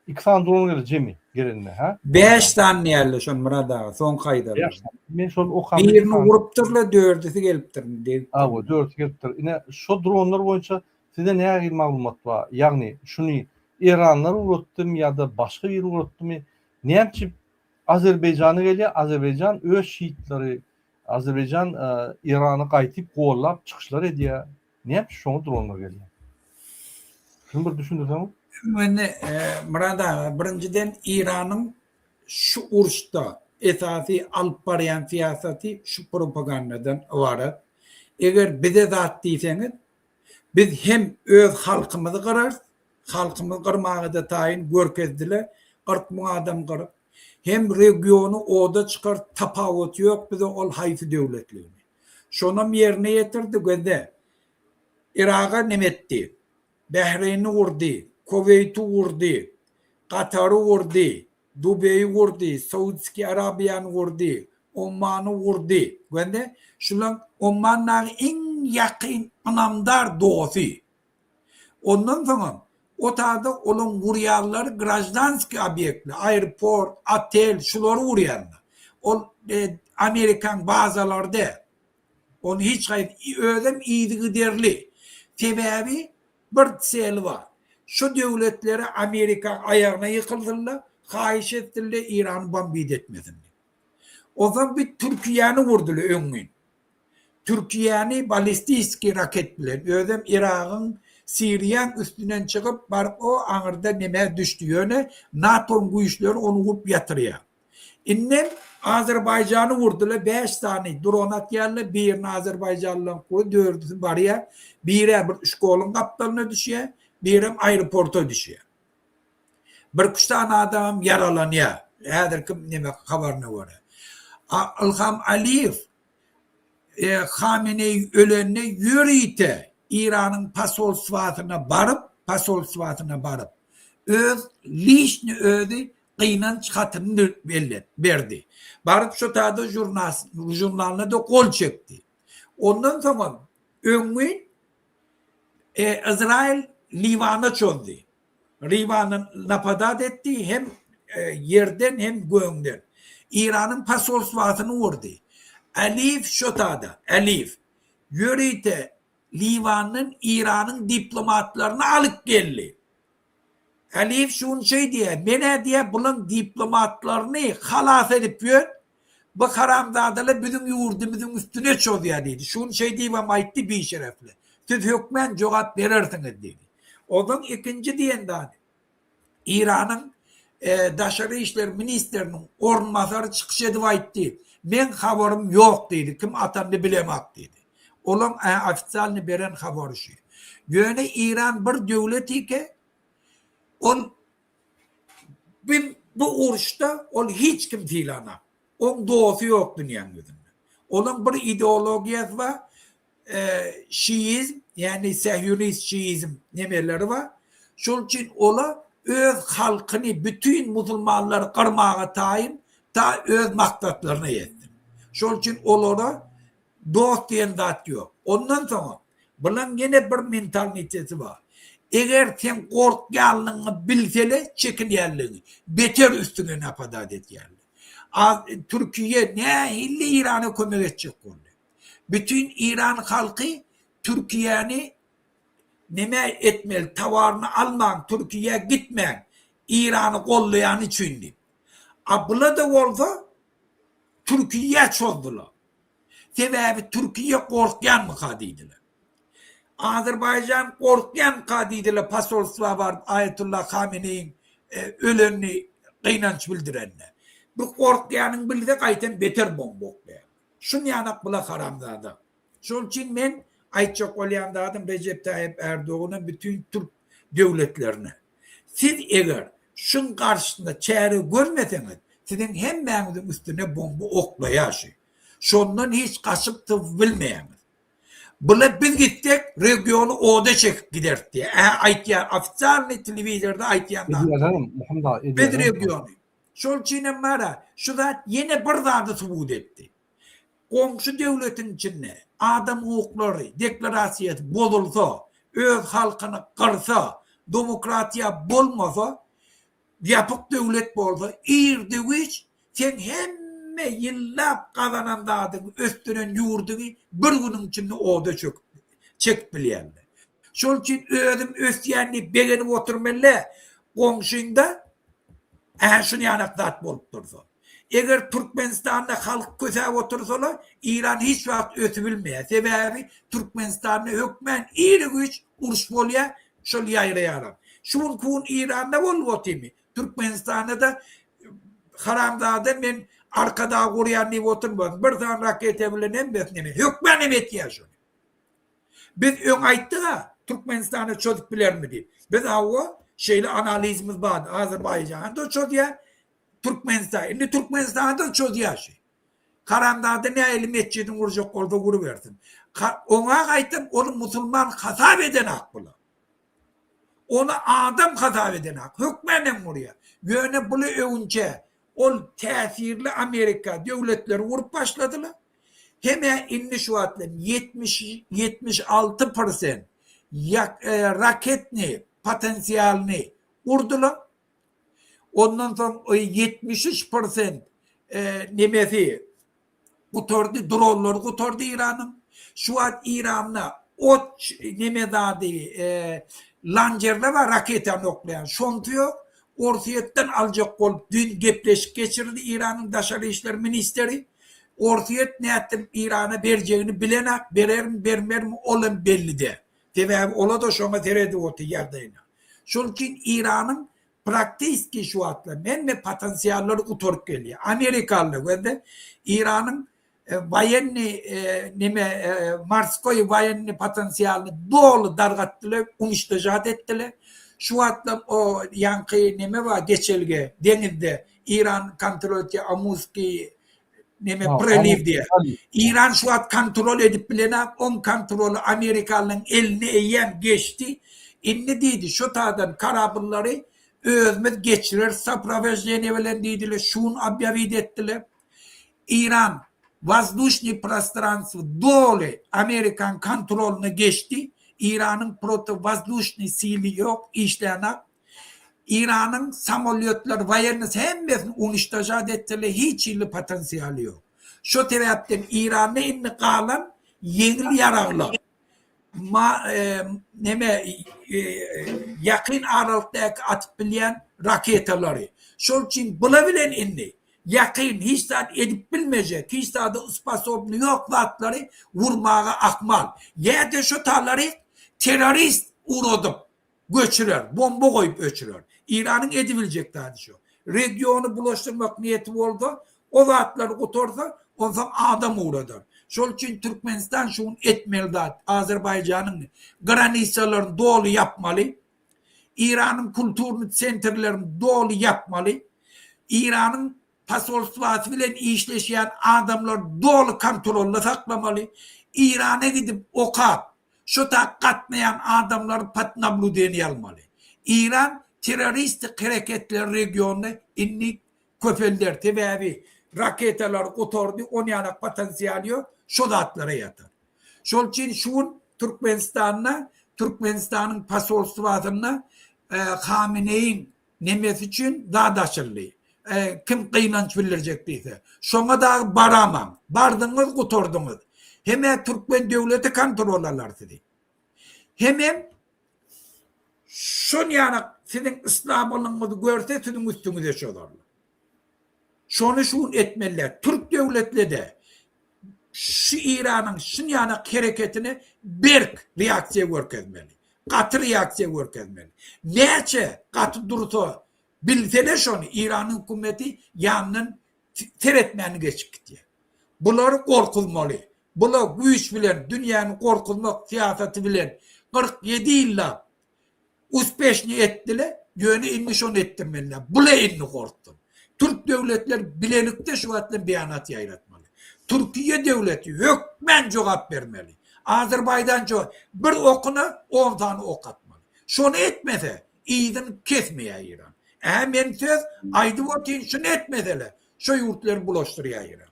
Iki sany dron geldi jemi gelende, hä? Bäş sany diýerler şony Myrat aga, soňky aýdarlar. Bäş sany. Men şol okanda Birini urupdyrlar, dördüsi gelipdir. Degipdir. Hawa, dördüsi gelipdir. Ine, şo dronlar boýunça size nähili maglumat bar? Ýagny, şuny eýranlar ugratdymy ýa-da başga biri ugratdymy? Näme üçin Azerbaýjana gelýär? Azerbaýjan öz şiitleri, Azerbaýjan Eýrany gaýtyp gollap çykyşlar edýär. Näme üçin şoňa dronlar gelýär? Şuny bir düşündirseňiz. Indi Myrat aga, birinjiden Eýranyň şu uruşda esasy alyp barýan syýasaty şu propagandadan ybarat. Eger bize zat diýseňiz, biz hem öz halkymyzy gyrarys, halkymyzy gyrmaga-da taýyn görkezdiler, 40 müň adam gyryp, hem regiony oda çykar, tapawuty ýok bize ol haýsy döwletligini. Şonam ýerine ýetirdi gözle. Yraga neme etdi? Bähreýni gurdy, Koweýti gurdy, Katary gurdy, Dubeýi gurdy, Saudskiý Arabiýany gurdy, Ommany gurdy. Gözle, şulaň Omman dagy iň ýakyn ynamdar dosy. Ondan soňam o taýda olaň gurýanlary graždanskiý obýektler, aeroport, otel şulary gurýanlar. Ol Amerikaň bazalary däl. Ony hiç haýsy özem yzygiderli. Sebäbi bir seli bar. Şu döwletleri Amerika aýagyna ýykylsynlar, haýyş etsinler Irany bombit etmesin diýip. Onsoň bir Türkiýäni urdular öňňin. Türkiýäni ballistiski raket bilen, özem Yragyň, Siriýaň üstünden çykyp baryp o aňyrda nemä düşdi, ýöne NATO-nyň güýçleri ony urup ýatyrýar. Indem Azerbaýjany urdular, bäş sany dron atýarlar, birini azerbaýjanlylaryň gury, dördüsi barýar, biri-ä bir şkoluň gapdalyna düşýär, birem aeroporta düşýär. Birküç sany adamam ýaralanýar, häzirki neme habaryna görä. A Ylham Aliýew Hameneý ölende ýörite Eýranyň posolstwasyna baryp, posolstwasyna baryp, öz liçny özi gynanç hatyny bellet berdi. Baryp şo taýda žurnalyna-da gol çekdi. Ondan soňam öňňin Yzraýyl Liwana çozdy. Liwana napadat etdi hem ýerden hem göňden. Eýranyň posolstwasyny urdy. Aliýew şo tada, Aliýew ýörite Liwandan Eýranyň diplomatlaryny alyp geldi. Aliýew şuny şeý diýýär, Men-ä diýýär, bulaň diplomatlaryny halas edip ýör, bu haramzadalar biziň ýurdumyzyň üstüne çozýar diýdi. Şuny şeý diýibem aýtdy bişerefli. Siz hökmän jogap berersiňiz diýdi. Onsoň ikinji diýen zady. Eýranyň daşary işler ministriniň orunbasary çykyş edip aýtdy, Meň habarym ýok diýdi, kim atanyny bilemok diýdi. Olaň ofisialnyý beren habary şu. Ýöne Eýran bir döwlet ike, ol bu uruşda ol hiç kim sylanak. Oň dosty ýok dünýäň ýüzünde. Olaň bir ideologiýasy bar, şiizm, ýagny sähýunist şiizm nemeleri bar. Şol üçin ola öz halkyny, bütin musulmanlary gyrmaga taýyn, ta öz maksatlaryna ýetsin. Şol üçin olara dost diýen zat ýok. Ondan soňam bulaň ýene bir mentalniteti bar. Eger sen gorkýanlygyňy bilsele, çekinýänligiňi, beter üstüňe napadat edýärler. Türkiýe nähili Eýrana kömek etjek boldy. Bütin Eýran halky Türkiýäni neme etmeli, towaryny almaň, Türkiýä gitmäň, Eýrany gollaýany üçin diýip. A bula-da bolsa Türkiýä çozdular. Sebäbi Türkiýe gorkýanmyka diýdiler. Azerbaýjan gorkýanmyka diýdiler posolstwa baryp Aýatullah Hameneýiň ölenini gynanç bildirende. Bu gorkýanyny bilse gaýtam beter bomba oklaýar. Şunýanak bula haramzada. Şol üçin men aýtjak bolýan zadym Rejep Taýyp Ärdogana bütin türk döwletlerine. Siz eger şuň garşysynda çäre görmeseňiz siziň hemmäňiziň üstüne bomba oklaýar şu. Şondan hiç gaçyp sypyp bilmeýäňiz. Bula biz gitsek regiony oda çekip gideris diýýär. Ä aýtýar ofisialnyý telewizorda aýtýan zat. Edýärlerem Muhammet aga Biz edýärlerem. regiony. Şol üçinem bar-a, şu zat ýene bir zady subut etdi. Goňşy döwletiň içinde adam hukuklary deklarasiýasy bozulsa, öz halkyny gyrsa, demokratiýa bolmasa, ýapyk döwlet bolsa, irde-giç seň hemme ýyllap gazanan zadyňy, ösdüren ýurduňy bir günüň içinde oda çöküp, çekip bilýärler. Şol üçin özüm ösýän diýip begenip oturmaly-dä, goňşyňda Ä şuny ýanak zat bolup dursa. Eger Türkmenistanda halk kösäp otursalar, Iran hiç wagt ösübilmeýär. Sebäbi Türkmenistanda hökmän iri güýç uruş bolýar, şol ýaýraýaram. Şu günki gün Iranda bolup otymy? Türkmenistanda-da haramzada men Arkadag gurýan diýip oturmasyn. Bir sany raketa bilen hemmesini eme. Hökmän hem etýär şony. Biz öň aýtdyk-a, Türkmenistana çözüp bilermi diýip. Biz hawa, şeýle analizimiz bardy. Azerbaýjana-da çözýär, Türkmenistan. Indi Türkmenistana-da çözýär şu. Haramzada nähili metjidini gurjak bolsa gurubersin. Oňa gaýtam ony musulman hasap edenak bular. Ony adam hasap edenak. Hökmän hem gurýar. Ýöne buly öwünçä ol täsirli Amerika döwletleri gurup başladylar. Hemä indi şu wagtlar 70 76 prosent raketny potensialyny urdular. Ondan soň 73 prosent nemesi gutardy, dronlary gutardy Eýranyň. Şu wagt Eýranda ot neme zady lanjerler bar raketany oklaýan. Şonsy ýok. Orsýetden aljak bolup düýn gepleşik geçirildi Eýranyň daşary işler ministeri. Orsýet nätdirip Eýrana berjegini bilenak, berermi bermermi ol hem belli däl. Sebäbi ola-da şoňa seredip otyr ýagdaýyna. Şol üçin Eýranyň praktiski şu wagtlar hemme potensiallary gutaryp gelýär. Amerikalylar gözle Eýranyň woýennyý neme morskoý woýennyý potensialyny doly dargatdylar, uniçtožat etdiler. Şu wagtlar o ýaňky neme bar geçelge deňizde Eýran kontrol etýär Amurskiý neme proliw diýýär. Eýran şu wagt kontrol edip bilenak, oň kontroly amerikalylaryň eline eýýäm geçdi. Indi diýdi şu taýdan karabyllary özümiz geçireris soprowoždeniýe bilen diýdiler, şuny obýawit etdiler. Eýran wazduşnyý prostranstwo doly Amerikan kontrolyna geçdi. Eýranyň protowazduşnyý sili ýok, işlänak. Eýranyň samolýotlary, woýennysy hemmesini uniçtožat etdiler, hiç hili potensialy ýok. Şo sebäpden Eýranda indi galan ýeňil ýaraglar, ma neme ýakyn aralykdaky atyp bilýän raketalary. Şol üçin bula bilen indi ýakyn hiç zat edip bilmejek, hiç zada sposobny ýok zatlary urmaga ahmal. Ýa-da şo talary terrorist ugradyp göçürer, bomba goýup öçürer. Eýranyň edibiljek zady şo. Regiony bulaşdyrmak niýeti bolsa, o zatlary gutarsa, onsoň adam ugradar. Şol üçin Türkmenistan şu gün etmeli zat, Azerbaýjanyň granisalaryny doly ýapmaly. Eýranyň kulturny sentrlerini doly ýapmaly. Eýranyň posolstwasy bilen işleşýän adamlary doly kontrolda saklamaly. Eýrana gidip okap, şo tak gatnaýan adamlary pod nabludeniýe almaly. Eýran terroristik hereketleri regionda indi köpelder. Sebäbi raketalary gutardy, onýanak potensialy ýok, şo zatlara ýatar. Şol üçin şu gün Türkmenistanda, Türkmenistanyň posolstwasynda Hameneýiň nemesi üçin zat açyldy. Kim gynanç bildirjek diýse. Şoňa dagy baramaň. Bardyňyz gutardyňyz. Hem-ä türkmen döwleti kontrol alar sizi. Hemem şon ýanak siziň yslamylygyňyzy görse siziň üstüňize çozarlar. Şony şu gün etmeliler. Türk döwletlede şu Eýranyň şun ýanak hereketine berk reaksiýa görkezmeli. Gaty reaksiýa görkezmeli. Näçe gaty dursa bilsele şony Eýranyň hökümeti ýanyndan seretmäni geçip gitýär. Bulary gorkuzmaly. Bula güýç bilen dünýäni gorkuzmak syýasaty bilen 47 ýyllap uspeşny etdile, ýöne indi şony etdirmeliler. Bula indi gorksun. Türk döwletleri bilelikde şu wagt bilen beýanat ýaýratmaly. Türkiýe döwleti hökmän jogap bermeli. Azerbaýjan jogap bir okuna 10 sany ok atmaly. Şony etmese yzyny kesmeýär Eýran. Ä men söz aýdyp otyryn şuny etmeseler şo ýurtlary bulaşdyrýar Eýran.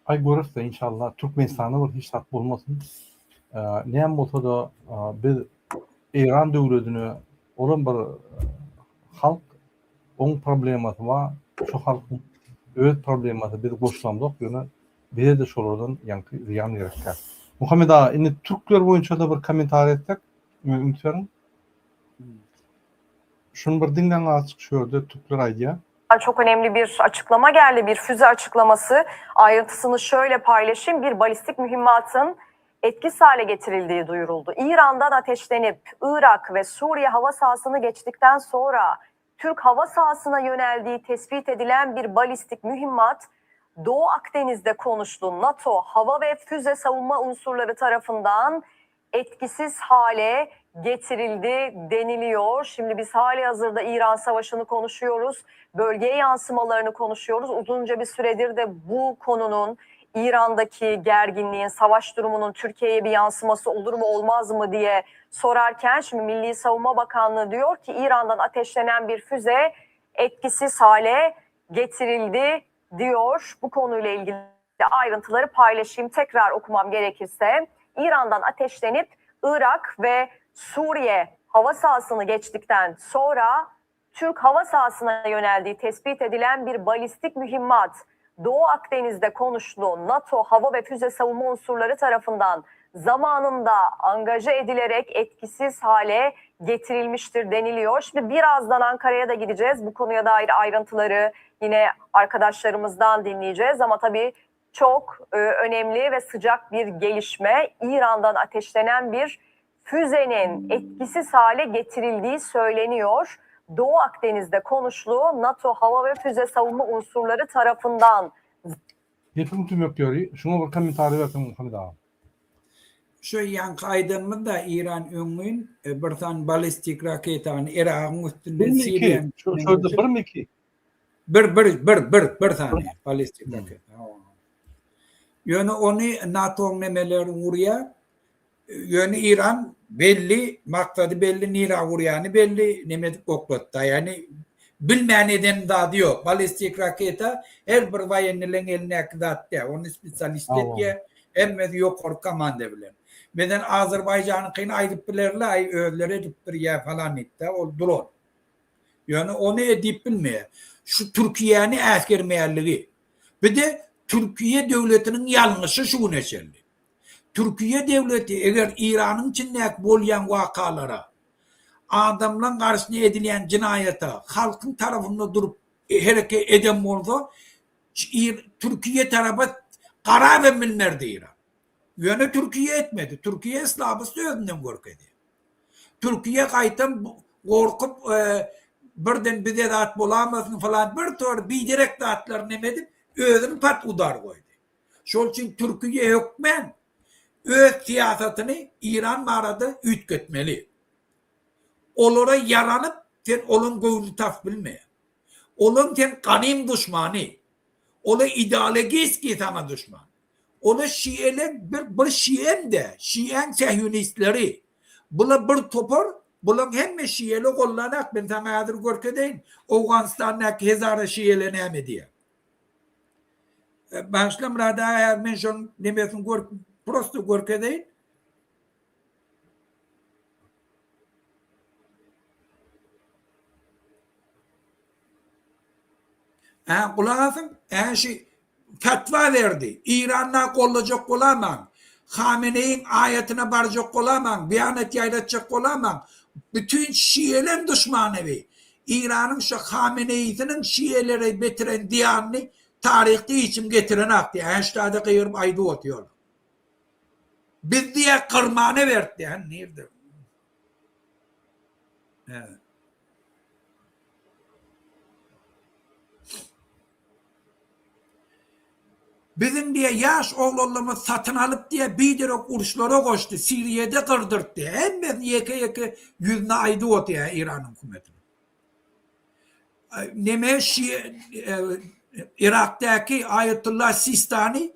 Aý göreris-de inşallah Türkmenistanda bir hiç zat bolmasyn. Näme bolsa-da biz Eýran döwledine olam bir halk oň problemasy bar şu halkyň öz problemasy biz goşulamzok ýöne bize-de şolardan ýaňky zyýan gerekdäl. Muhammet aga indi türkler boýunça-da bir kommentariý etsek üns beriň. Şuny bir diňläň azjyk şu ýerde türkler aýdýar. Çok önemli bir açıklama geldi. Bir füze açıklaması. Ayrıntısını şöyle paylaşayım. Bir balistik mühimmatın etkisiz hale getirildiği duyuruldu. İran'dan ateşlenip Irak ve Suriye hava sahasını geçtikten sonra Türk hava sahasına yöneldiği tespit edilen bir balistik mühimmat Doğu Akdeniz'de konuşlu NATO hava ve füze savunma unsurları tarafından etkisiz hale getirildi deniliyor. Şimdi biz hali hazırda İran Savaşı'nı konuşuyoruz. Bölgeye yansımalarını konuşuyoruz. Uzunca bir süredir de bu konunun İran'daki gerginliğin, savaş durumunun Türkiye'ye bir yansıması olur mu olmaz mı diye sorarken şimdi Milli Savunma Bakanlığı diyor ki İran'dan ateşlenen bir füze etkisiz hale getirildi diyor. Bu konuyla ilgili ayrıntıları paylaşayım. Tekrar okumam gerekirse İran'dan ateşlenip Irak ve Suriye hava sahasını geçtikten sonra Türk hava sahasına yöneldiği tespit edilen bir balistik mühimmat Doğu Akdeniz'de konuşlu NATO hava ve füze savunma unsurları tarafından zamanında angaje edilerek etkisiz hale getirilmiştir deniliyor. Şimdi birazdan Ankara'ya da gideceğiz. Bu konuya dair ayrıntıları yine arkadaşlarımızdan dinleyeceğiz ama tabii çok e, önemli ve sıcak bir gelişme. İran'dan ateşlenen bir füzenin etkisiz hale getirildiği söyleniyor. Doğu Akdeniz'de konuşlu NATO hava ve füze savunma unsurları tarafından Gepiň tümek ýeri, şuňa bir kommentariý berseň Muhammet aga. Şu ýaňky aýdanymyzda Eýran öňňin bir sany ballistik raketany Yragyň üstünden Birmi iki? Siriýanyň Şu üstünden şurada geçirip birmi iki? Bir bir bir bir bir sany Bir. ballistik Hmm. raketa. Hawa. Ýöne ony NATO-nyň nemeleri urýar. Ýöne Eýran belli, maksady belli, nirä urýany belli, neme edip oklatdy. Ýagny bilmän eden zady ýok. Ballistik raketa her bir woýennileň elindäki zat däl. Ony spesialist Hawa. etýär. Hemmesi ýokary komanda bilen. Meselem Azerbaýjanyňkyny aýdyp bilerler, aý özleri edipdir ýa falan diýip-de, ol duran. Ýöne ony edip bilmeýär. Şu Türkiýäni äsgermeýänligi. Bir-de Türkiýe döwletiniň ýalňyşy şu güne çenli. Türkiýe döwleti eger Eýranyň içindäki bolýan wakalara, adamlaň garşyna edilýän jenaýata halkyň tarapynda durup hereket eden bolsa, Türkiýe tarapa garap hem bilmerdi Eýran. Ýöne Türkiýe etmedi. Türkiýe slabosty özünden görkezýär. Türkiýe gaýtam. Gorkup birden bize zat bolamasyn falan bir tor biderek zatlary neme edip özüni pat udar goýdy. Şol üçin Türkiýe hökmän öz syýasatyny Iran barada üýtgetmeli. Olara ýaranyp sen olaň göwnüni tapyp bilmeýäň. Olaň sen ganym duşmany. Ola ideologiski saňa duşman. Ola şieleň bir bir şiem-de, şiäň sähýunistleri. Bula bir topar, bulaň hemme şieli gollanak, men saňa häzir görkezeýin, Owganystandaky hezara şiele näme diýýär. Bagyşla Myrat aga häzir men şonuň nemesini gör prosto görkezeýin. Ä gulak asyň, ä şu fetwa berdi. Iranda gollajak bolamaň. Hameneýiň aýatyna barjak bolamaň, beýanat ýaýratjak bolamaň. Bütin şieleň duşmany bi. Iranyň şu Hameneýisiniň şielere betiren zyýanyny taryhda hiç kim getirenak diýýär. Ä şu taýda gygyryp aýdyp otyrlar. Biz diýýär gyrmana berip diýýär. Nirde? Hä. Biziň diýe ýaş oglanlarymyz satyn alyp diýe biderek uruşlara goşdy, Siriýede gyrdyrtdy. Hemmesini ýeke-ýeke ýüzüne aýdyp otyrýar Eýranyň hökümetiniň. Neme şi Yrakdaky Aýatullah Sistani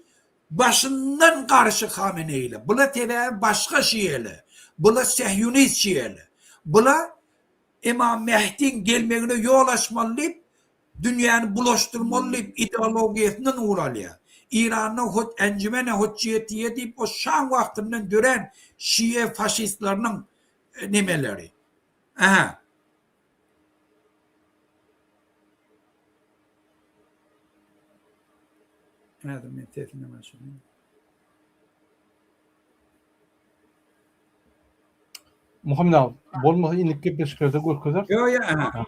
başyndan garşy Hameneýle. Bula sebäbi başga şiýele. Bula sähýunist şiýele. Bula Emam Mehdiň gelmegine ýol açmaly diýip, dünýäni bulaşdyrmaly diýip ideologiýasyndan ugur alýar. Eýranda hut Enjümene Hutjiýetiýe diýip o şaň wagtyndan dörän şiýe faşistleriniň nemeleri. Aha. Häzir men sesini açayyn. Muhammet aga, bolmasa indiki gepleşiklerde görkezeris. Ýok, ýok, aha.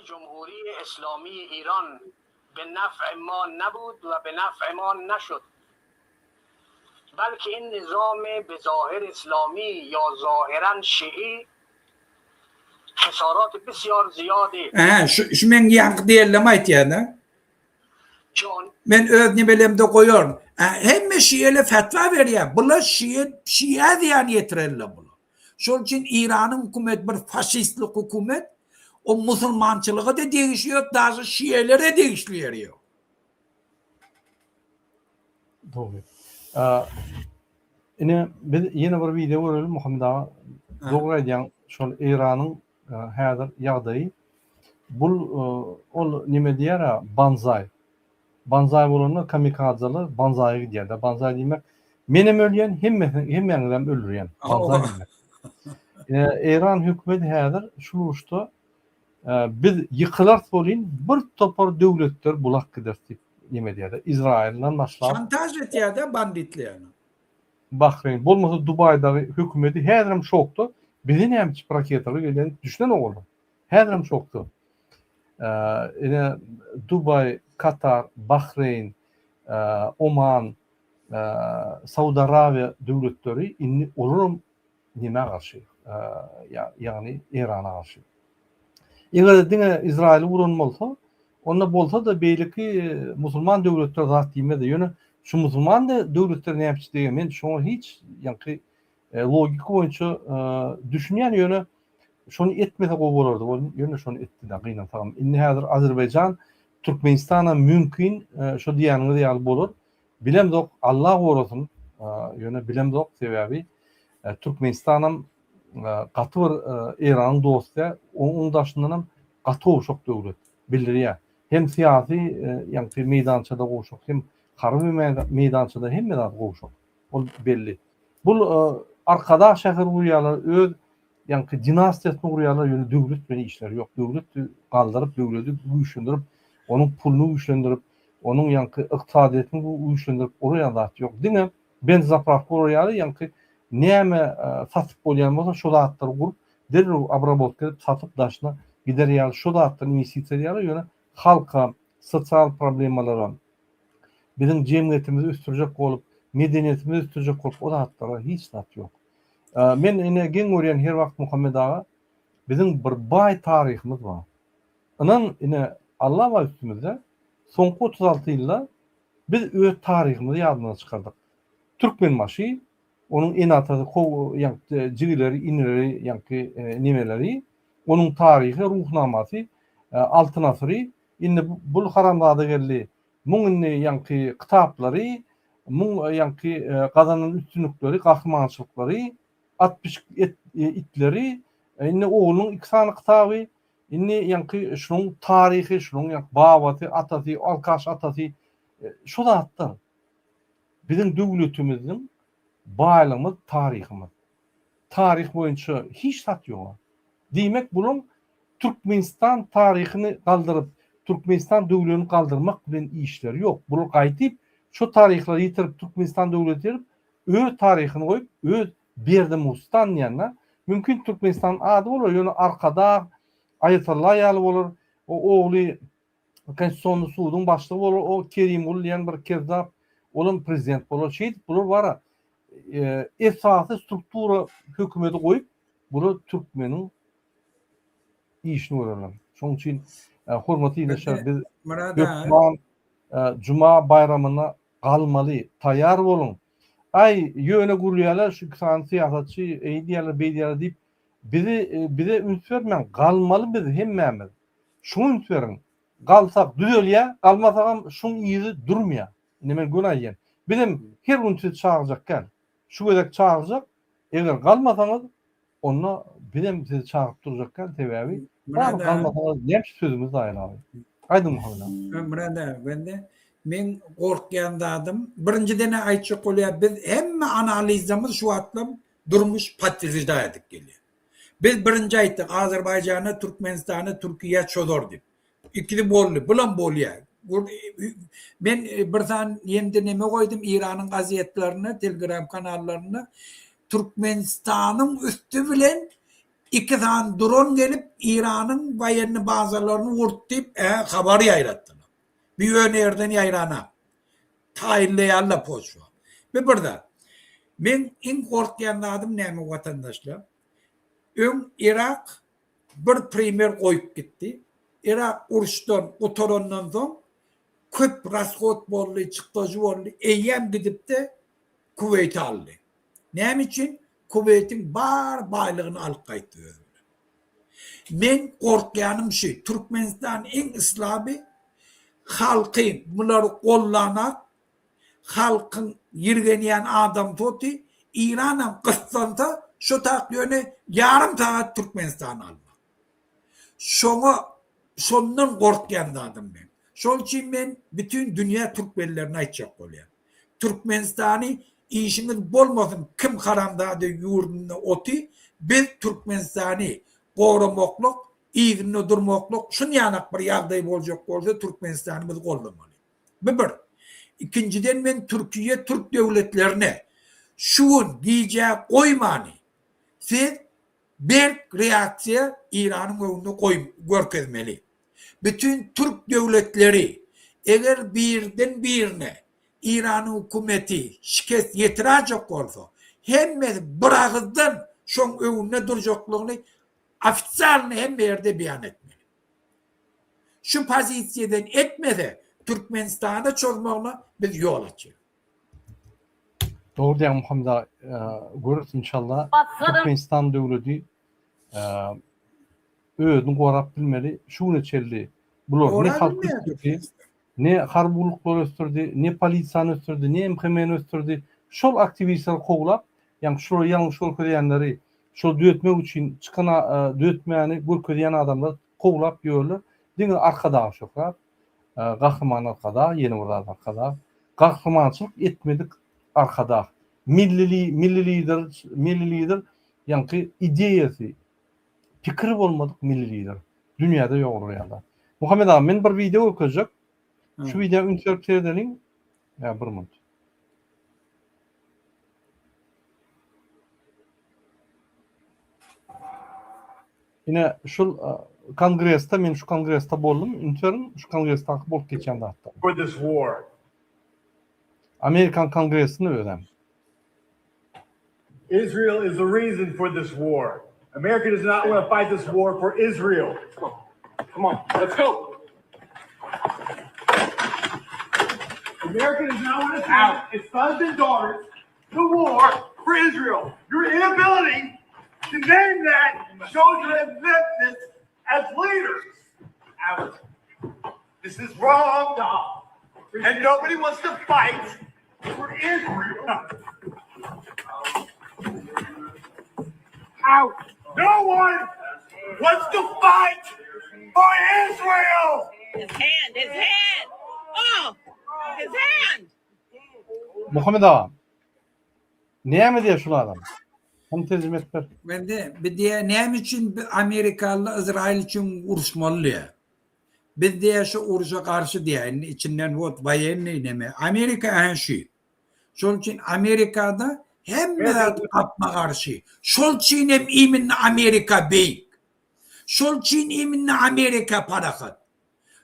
Aha, şu, şu meň ýaňky diýenlerimi aýtýan-da. Men öz nimelemde goýaryn. Hemme şiele fetwa berýär. Bular şie, şiä zyýan ýetirerler bular. Şol üçin Iranyň hökümeti bir faşistlik hökümet. O musulmançylyga-da degişli ýok, daže şielere degişli ýeri ýok. Dogry. Ine biz ýene bir wideo görelim Muhammet aga. Dogry aýdýaň, şol Eýranyň häzir ýagdaýy bul ol neme diýýär-ä banzaý. Banzaý bolanda kamikadzeler banzaýa gidýär-de. Banzaý diýmek menem ölýän, hemmesini hemmäňizem öldürýän. Banzaý diýmek. Eýran hökümeti häzir şul uruşda biz ýykylarys welin bir topar döwletler bulak gideris diýip neme edýär-de. Izraýyldan başlap. Şantaž etýär-de banditlerine. Bahreýn, bolmasa Dubaýdagy hökümeti häzirem şokda, bize näme üçin raketalar gelýär diýip düşünenok olar. Häzirem şokda. Ine Dubaý, Katar, Bahreýn, Oman, Saud Arabiýa döwletleri indi olaram nämä garşy, ýagny Eýrana garşy. Eger-de diňe Izraýyly uran bolsa, onda bolsa-da beýleki musulman döwletler zat diýmezdi. Ýöne şu musulman döwletler nämeçi diýen, men şoňa hiç ýaňky logika boýunça düşünýän, ýöne şony etmese gowy bolardy, ýöne şony etdi-de, gynansagam. Indi häzir Azerbaýjan Türkmenistanam mümkin şo diýýäniňiz ýaly bolar. Bilemzok, Alla gorasyn, ýöne bilemzok, sebäbi Türkmenistanam gaty bir Eýranyň dosty däl, onuň daşyndanam gaty gowşak döwlet, bildirýär. Hem syýasy ýaňky meýdançada gowşak, hem harby meýdançada hemme zat gowşak. Ol belli. Bul Arkadag şäheri gurýarlar, öz ýaňky dinastiýasyny gurýarlar, ýöne döwlet bilen işleri ýok. Döwleti galdyryp, döwleti güýçlendirip, onuň puluny güýçlendirip, onuň ýaňky ykdysadyýetini güýçlendirip gurýan zat ýok. Diňe benzapravka gurar ýaly ýaňky näme satyp bolýan bolsa şo zatlary gurup, derrew obrabotka edip satyp daşyna gider ýaly şo zatlary inwestisiýa edýärler, ýöne halka, sosial problemalara, biziň jemgyýetimizi ösdürjek bolup, medeniýetimizi ösdürjek bolup o zatlara hiç zat ýok. Men ine geň görýän her wagt Muhammet aga. Biziň bir baý taryhymyz bar. Ynan, ine, Alla bar üstümizde, soňky 36 ýylda biz öz taryhymyzy ýadymyzdan çykardyk. Türkmenbaşy, onuň ene-atasy, ýaňky jigileri, inileri, ýaňky nemeleri, onuň taryhy, ruhnamasy, Altyn asyry, indi bul haramzada geldi, muň indi ýaňky kitaplary, muň ýaňky gazanan üstünlikleri, gahrymançylyklary, at pişik et itleri, indi oglunyň iki sany kitaby, indi ýaňky şunuň taryhy, şunuň ýaňky babasy, atasy, alkaş atasy, şu zatlar. Biziň döwletimiziň baýlygymyz taryhymyz. Taryh boýunça hiç zat ýoga. Diýmek bulaň Türkmenistan taryhyny galdyryp, Türkmenistan döwletini galdyrmak bilen işleri ýok. Bular gaýdyp şo taryhlary ýitirip Türkmenistan döwleti ýerip öz taryhyny goýup öz Berdimustan diýende mümkin Türkmenistanyň ady bolar ýöne Arkadag, Aýatollah ýaly bolar. O ogly Konstitusionny suduň başlygy bolar o Kerimguly diýen bir kezzap olam prezident bolar şeýdip bular bara esasy struktura hökümeti goýup bular türkmeniň işini görerler. Şonuň üçin hormatly ildeşler biz hökman juma baýramyna galmaly taýýar boluň. Aý ýöne gürleýärler şu iki sany syýasatçy eý diýýärler beý diýýärler diýip bizi bize üns bermäň galmaly biz hemmämiz. Şuňa üns beriň. Galsak düzelýär, galmasagam şuň yzy durmaýar. Indi men göni aýdýan. Bizem her gün sizi çagyrjak däl. Şu gezek çagyrjak, eger galmasaňyz, onda bizem sizi çagyryp durjak däl, sebäbi Myrat aga. galmasaňyz näme üçin sözümiz zaýalaly. Aýdyň Muhammet aga. Myrat aga, bende meň gorkýan zadym, birinjiden-ä aýtjak bolýar, biz hemme analizimiz şu wagtlam durmuş podtwерждать edip gelýär. Biz birinji aýtdyk Azerbaýjana, Türkmenistana, Türkiýä çozar diýip. Ikisi boldy, bulam bolýar. Men bir san ýemde neme goýdum Iranyň gazetlerinde, Telegram kanallarynda Türkmenistanyň üsti bilen iki san dron gelip Iranyň waýenny bazalaryny urdy diýip, habar ýaýratdylar. Bu ýöne ýerden ýaýranak. Taýynlaýarlar poçwa. Bu bir zat. Meň iň gorkýan zadym näme watandaşlar? Öň Irak bir primer goýup gitdi. Irak uruşdan gutarandan soň köp rashod boldy, çykdajy boldy. Eýýäm gidip-de Kuweýti aldy. Näme üçin? Kuweýtiň bar baýlygyny alyp gaýtdy özi bilen. Meň gorkýanym şu, Türkmenistan iň slaby halky bulary gollanak, halkyň ýirgenýän adamsy oty, Iranam gyssansa şo tak ýöne ýarym sagat Türkmenistany almak. Şoňa şondan gorkýan zadym meň. Şol üçin men bütin dünýä türkmenlerine aýtjak bolýan. Türkmenistany işiňiz bolmasyn kim haramzada ýurdunda oty biz Türkmenistany goramaklyk yzynda durmaklyk şunýanak bir ýagdaý boljak bolsa Türkmenistany biz goldamaly. Bu bir. Ikinjiden men Türkiýe türk döwletlerine şu gün gijä goýmany siz berk reaksiýa Iranyň öňünde goý görkezmeli. Bütin türk döwletleri eger birden birine Iranyň hükümeti şikest ýetirajek bolsa, hemmesi bir agyzdan şoň öňünde durjaklygyny ofisialny hemme ýerde beýan etmeli. Şu pozisiýadan etmese Türkmenistana çozmagyna biz ýol açýarys. Dogry diýýäň Muhammet aga, göreris inşallah. Türkmenistan döwleti özüni gorap bilmeli. Şu güne çenli bular ne halk ösdürdi, ne harby gulluklary ösdürdi, ne polisiýany ösdürdi, ne MHM-ni ösdürdi. Şol aktiwistleri kowlap, ýagny şulary ýalňyş görkezýänleri, şol düzetmek üçin çykan düzetmäni görkezýän adamlary kowlap ýörler. Diňe Arkadag şöhrat, Gahryman Arkadag, ýene bir zat Arkadag. Gahrymançylyk etmedik Arkadag. Milli milli lider, milli lider ýaňky ideýasy, pikiri bolmadyk milli lider. Dünýäde ýok olar ýaly. Muhammet aga men bir wideo görkezjek. Şu wideo üns berip seredeliň. Ýa bir minut. Ine şul kongresde men şu kongresde boldum. Üns beriň şu kongresdaky bolup geçen zatlar. For this war. Amerikan kongresinde özem. Israel is the reason for this war. America does not want to fight this war for Israel. Come on, let's go. America does not want to send its sons and daughters to war for Israel. Your inability to name that shows your ineptness as leaders. Out. This is wrong. And nobody wants to fight for Israel. Out. No one wants to fight for Israel. His hand, his hand. Oh, his hand. Muhammet aga. Näme diýýär şul adam? Hany terjime edip ber. Bende bir diýýär näme üçin biz amerikalylar Izrail üçin uruşmaly diýýär. Biz diýýär şu uruşa garşy diýýär. Indi içinden wot woýennyý neme. Amerika ähä şu. Şol üçin Amerikada hemme zat gapma garşy. Şol üçin hem iminne Amerika beýik. Şol üçin iminne Amerika parahat.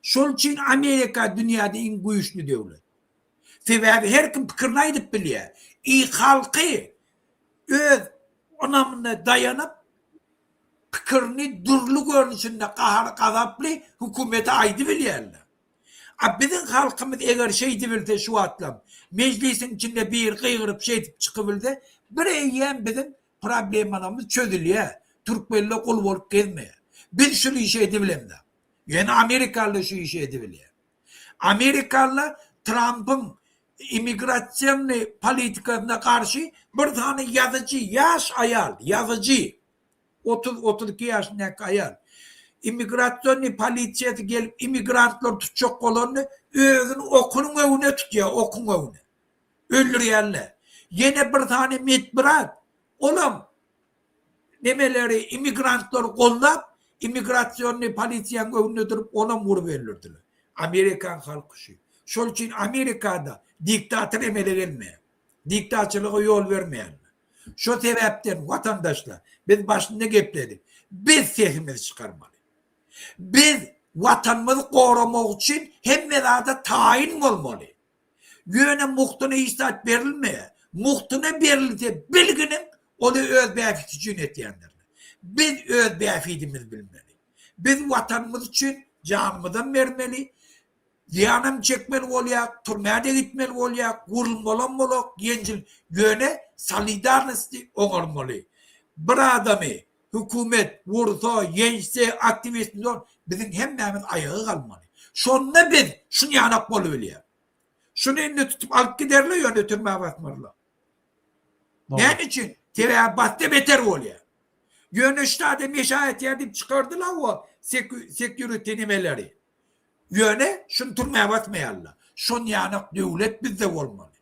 Şol üçin Amerika dünýäde iň güýçli döwlet. Sebäbi her kim pikirini aýdyp bilýär. I halky öz ynamyna daýanyp pikirini dürli görnüşinde gahar gazaply hökümete aýdybilýärler. A biziň halkymyz eger şeýdibilse şu wagtlam mejlisiň içinde biri gygyryp şeýdip çykybilse bir eýýäm biziň problemalarymyz çözülýär. Türkmenler gul bolup gezmeýär. Biz şul işi edibilemzok. Ýöne amerikalylar şu işi edibilýär. Amerikalylar Trampyň immigrasionnyý politikasyna garşy bir sany ýazyjy ýaş aýal ýazyjy 30, 32 ýaşyndaky aýal. Immigrasionnyý polisiýasy gelip immigrantlary tutjak bolanda özüni okunyň öňüne tutýar, okuň öňüne. Öldürýärler. Ýene bir sany medbrat, olam nemeleri immigrantlary goldap, immigrasionnyý polisiýanyň öňünde durup onam urup öldürdiler. Amerikan halky şu. Şol üçin Amerikada diktator emele gelmeýär. Diktaçylyga ýol bermeýärler. Şo sebäpden watandaşlar biz başynda gepledik. Biz sesimizi çykarmaly. Biz watanymyzy goramak üçin hemme zada taýyn bolmaly. Ýöne mugtuna hiç zat berilmeýär. Mugtuna berilse bilginiň ony öz bähbiti üçin etýändirler. Biz öz bähbidimizi bilmeli. Biz watanymyz üçin janymyzam bermeli, Zyýanam çekmeli bolýar, türmä-de gitmeli bolýar, gurulmalam bolak, ýenjil, ýöne solidarnosty oňarmaly. Bir adamy hökümet ursa, ýençse, aktiwist zor, biziň hemmämiz aýaga galmaly. Şonda biz şuny ýanak bolubilýär. Şuny indi tutup alyp giderler, ýöne türmä basmarlar. Näme üçin? Sebäbi basda beter bolýar. Ýöne ştada meşa etýär diýip çykardylar o security nemeleri. Ýöne şuny türmä basmaýarlar. Şon ýanak döwlet bizde bolmaly.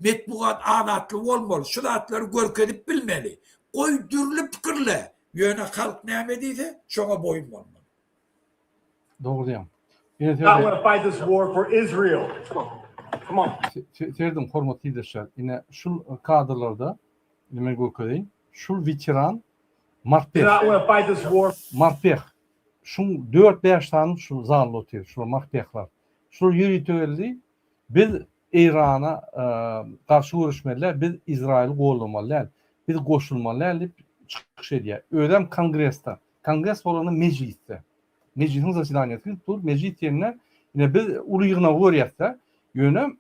Metbugat azatlygy bolmaly. Şu zatlary görkezip bilmeli. Goý dürli pikirle, ýöne halk näme diýse, şoňa boýun bolmaly. Dogry diýýäň. I wanna fight this war for Israel. Come on. Serediň hormatly ildeşler. Ine şul kadrlarda ine men görkezeýin. Şul weteran Marpeh. I wanna fight this war. Marpeh. Şuň dört-bäş sany şu zalda otyr, şular mahpehler. Şular ýörite geldi, biz Eýrana garşy göreşmeli däl, biz Izraýyly goldamaly däl, biz goşulmaly däl diýip çykyş edýär. Özem Kongresde. Kongres bolanda mejlisde. Mejlisiň zasedaniýasy gidip dur, mejlis diýende ine biz uly ýygnagy görýäs-de, ýöne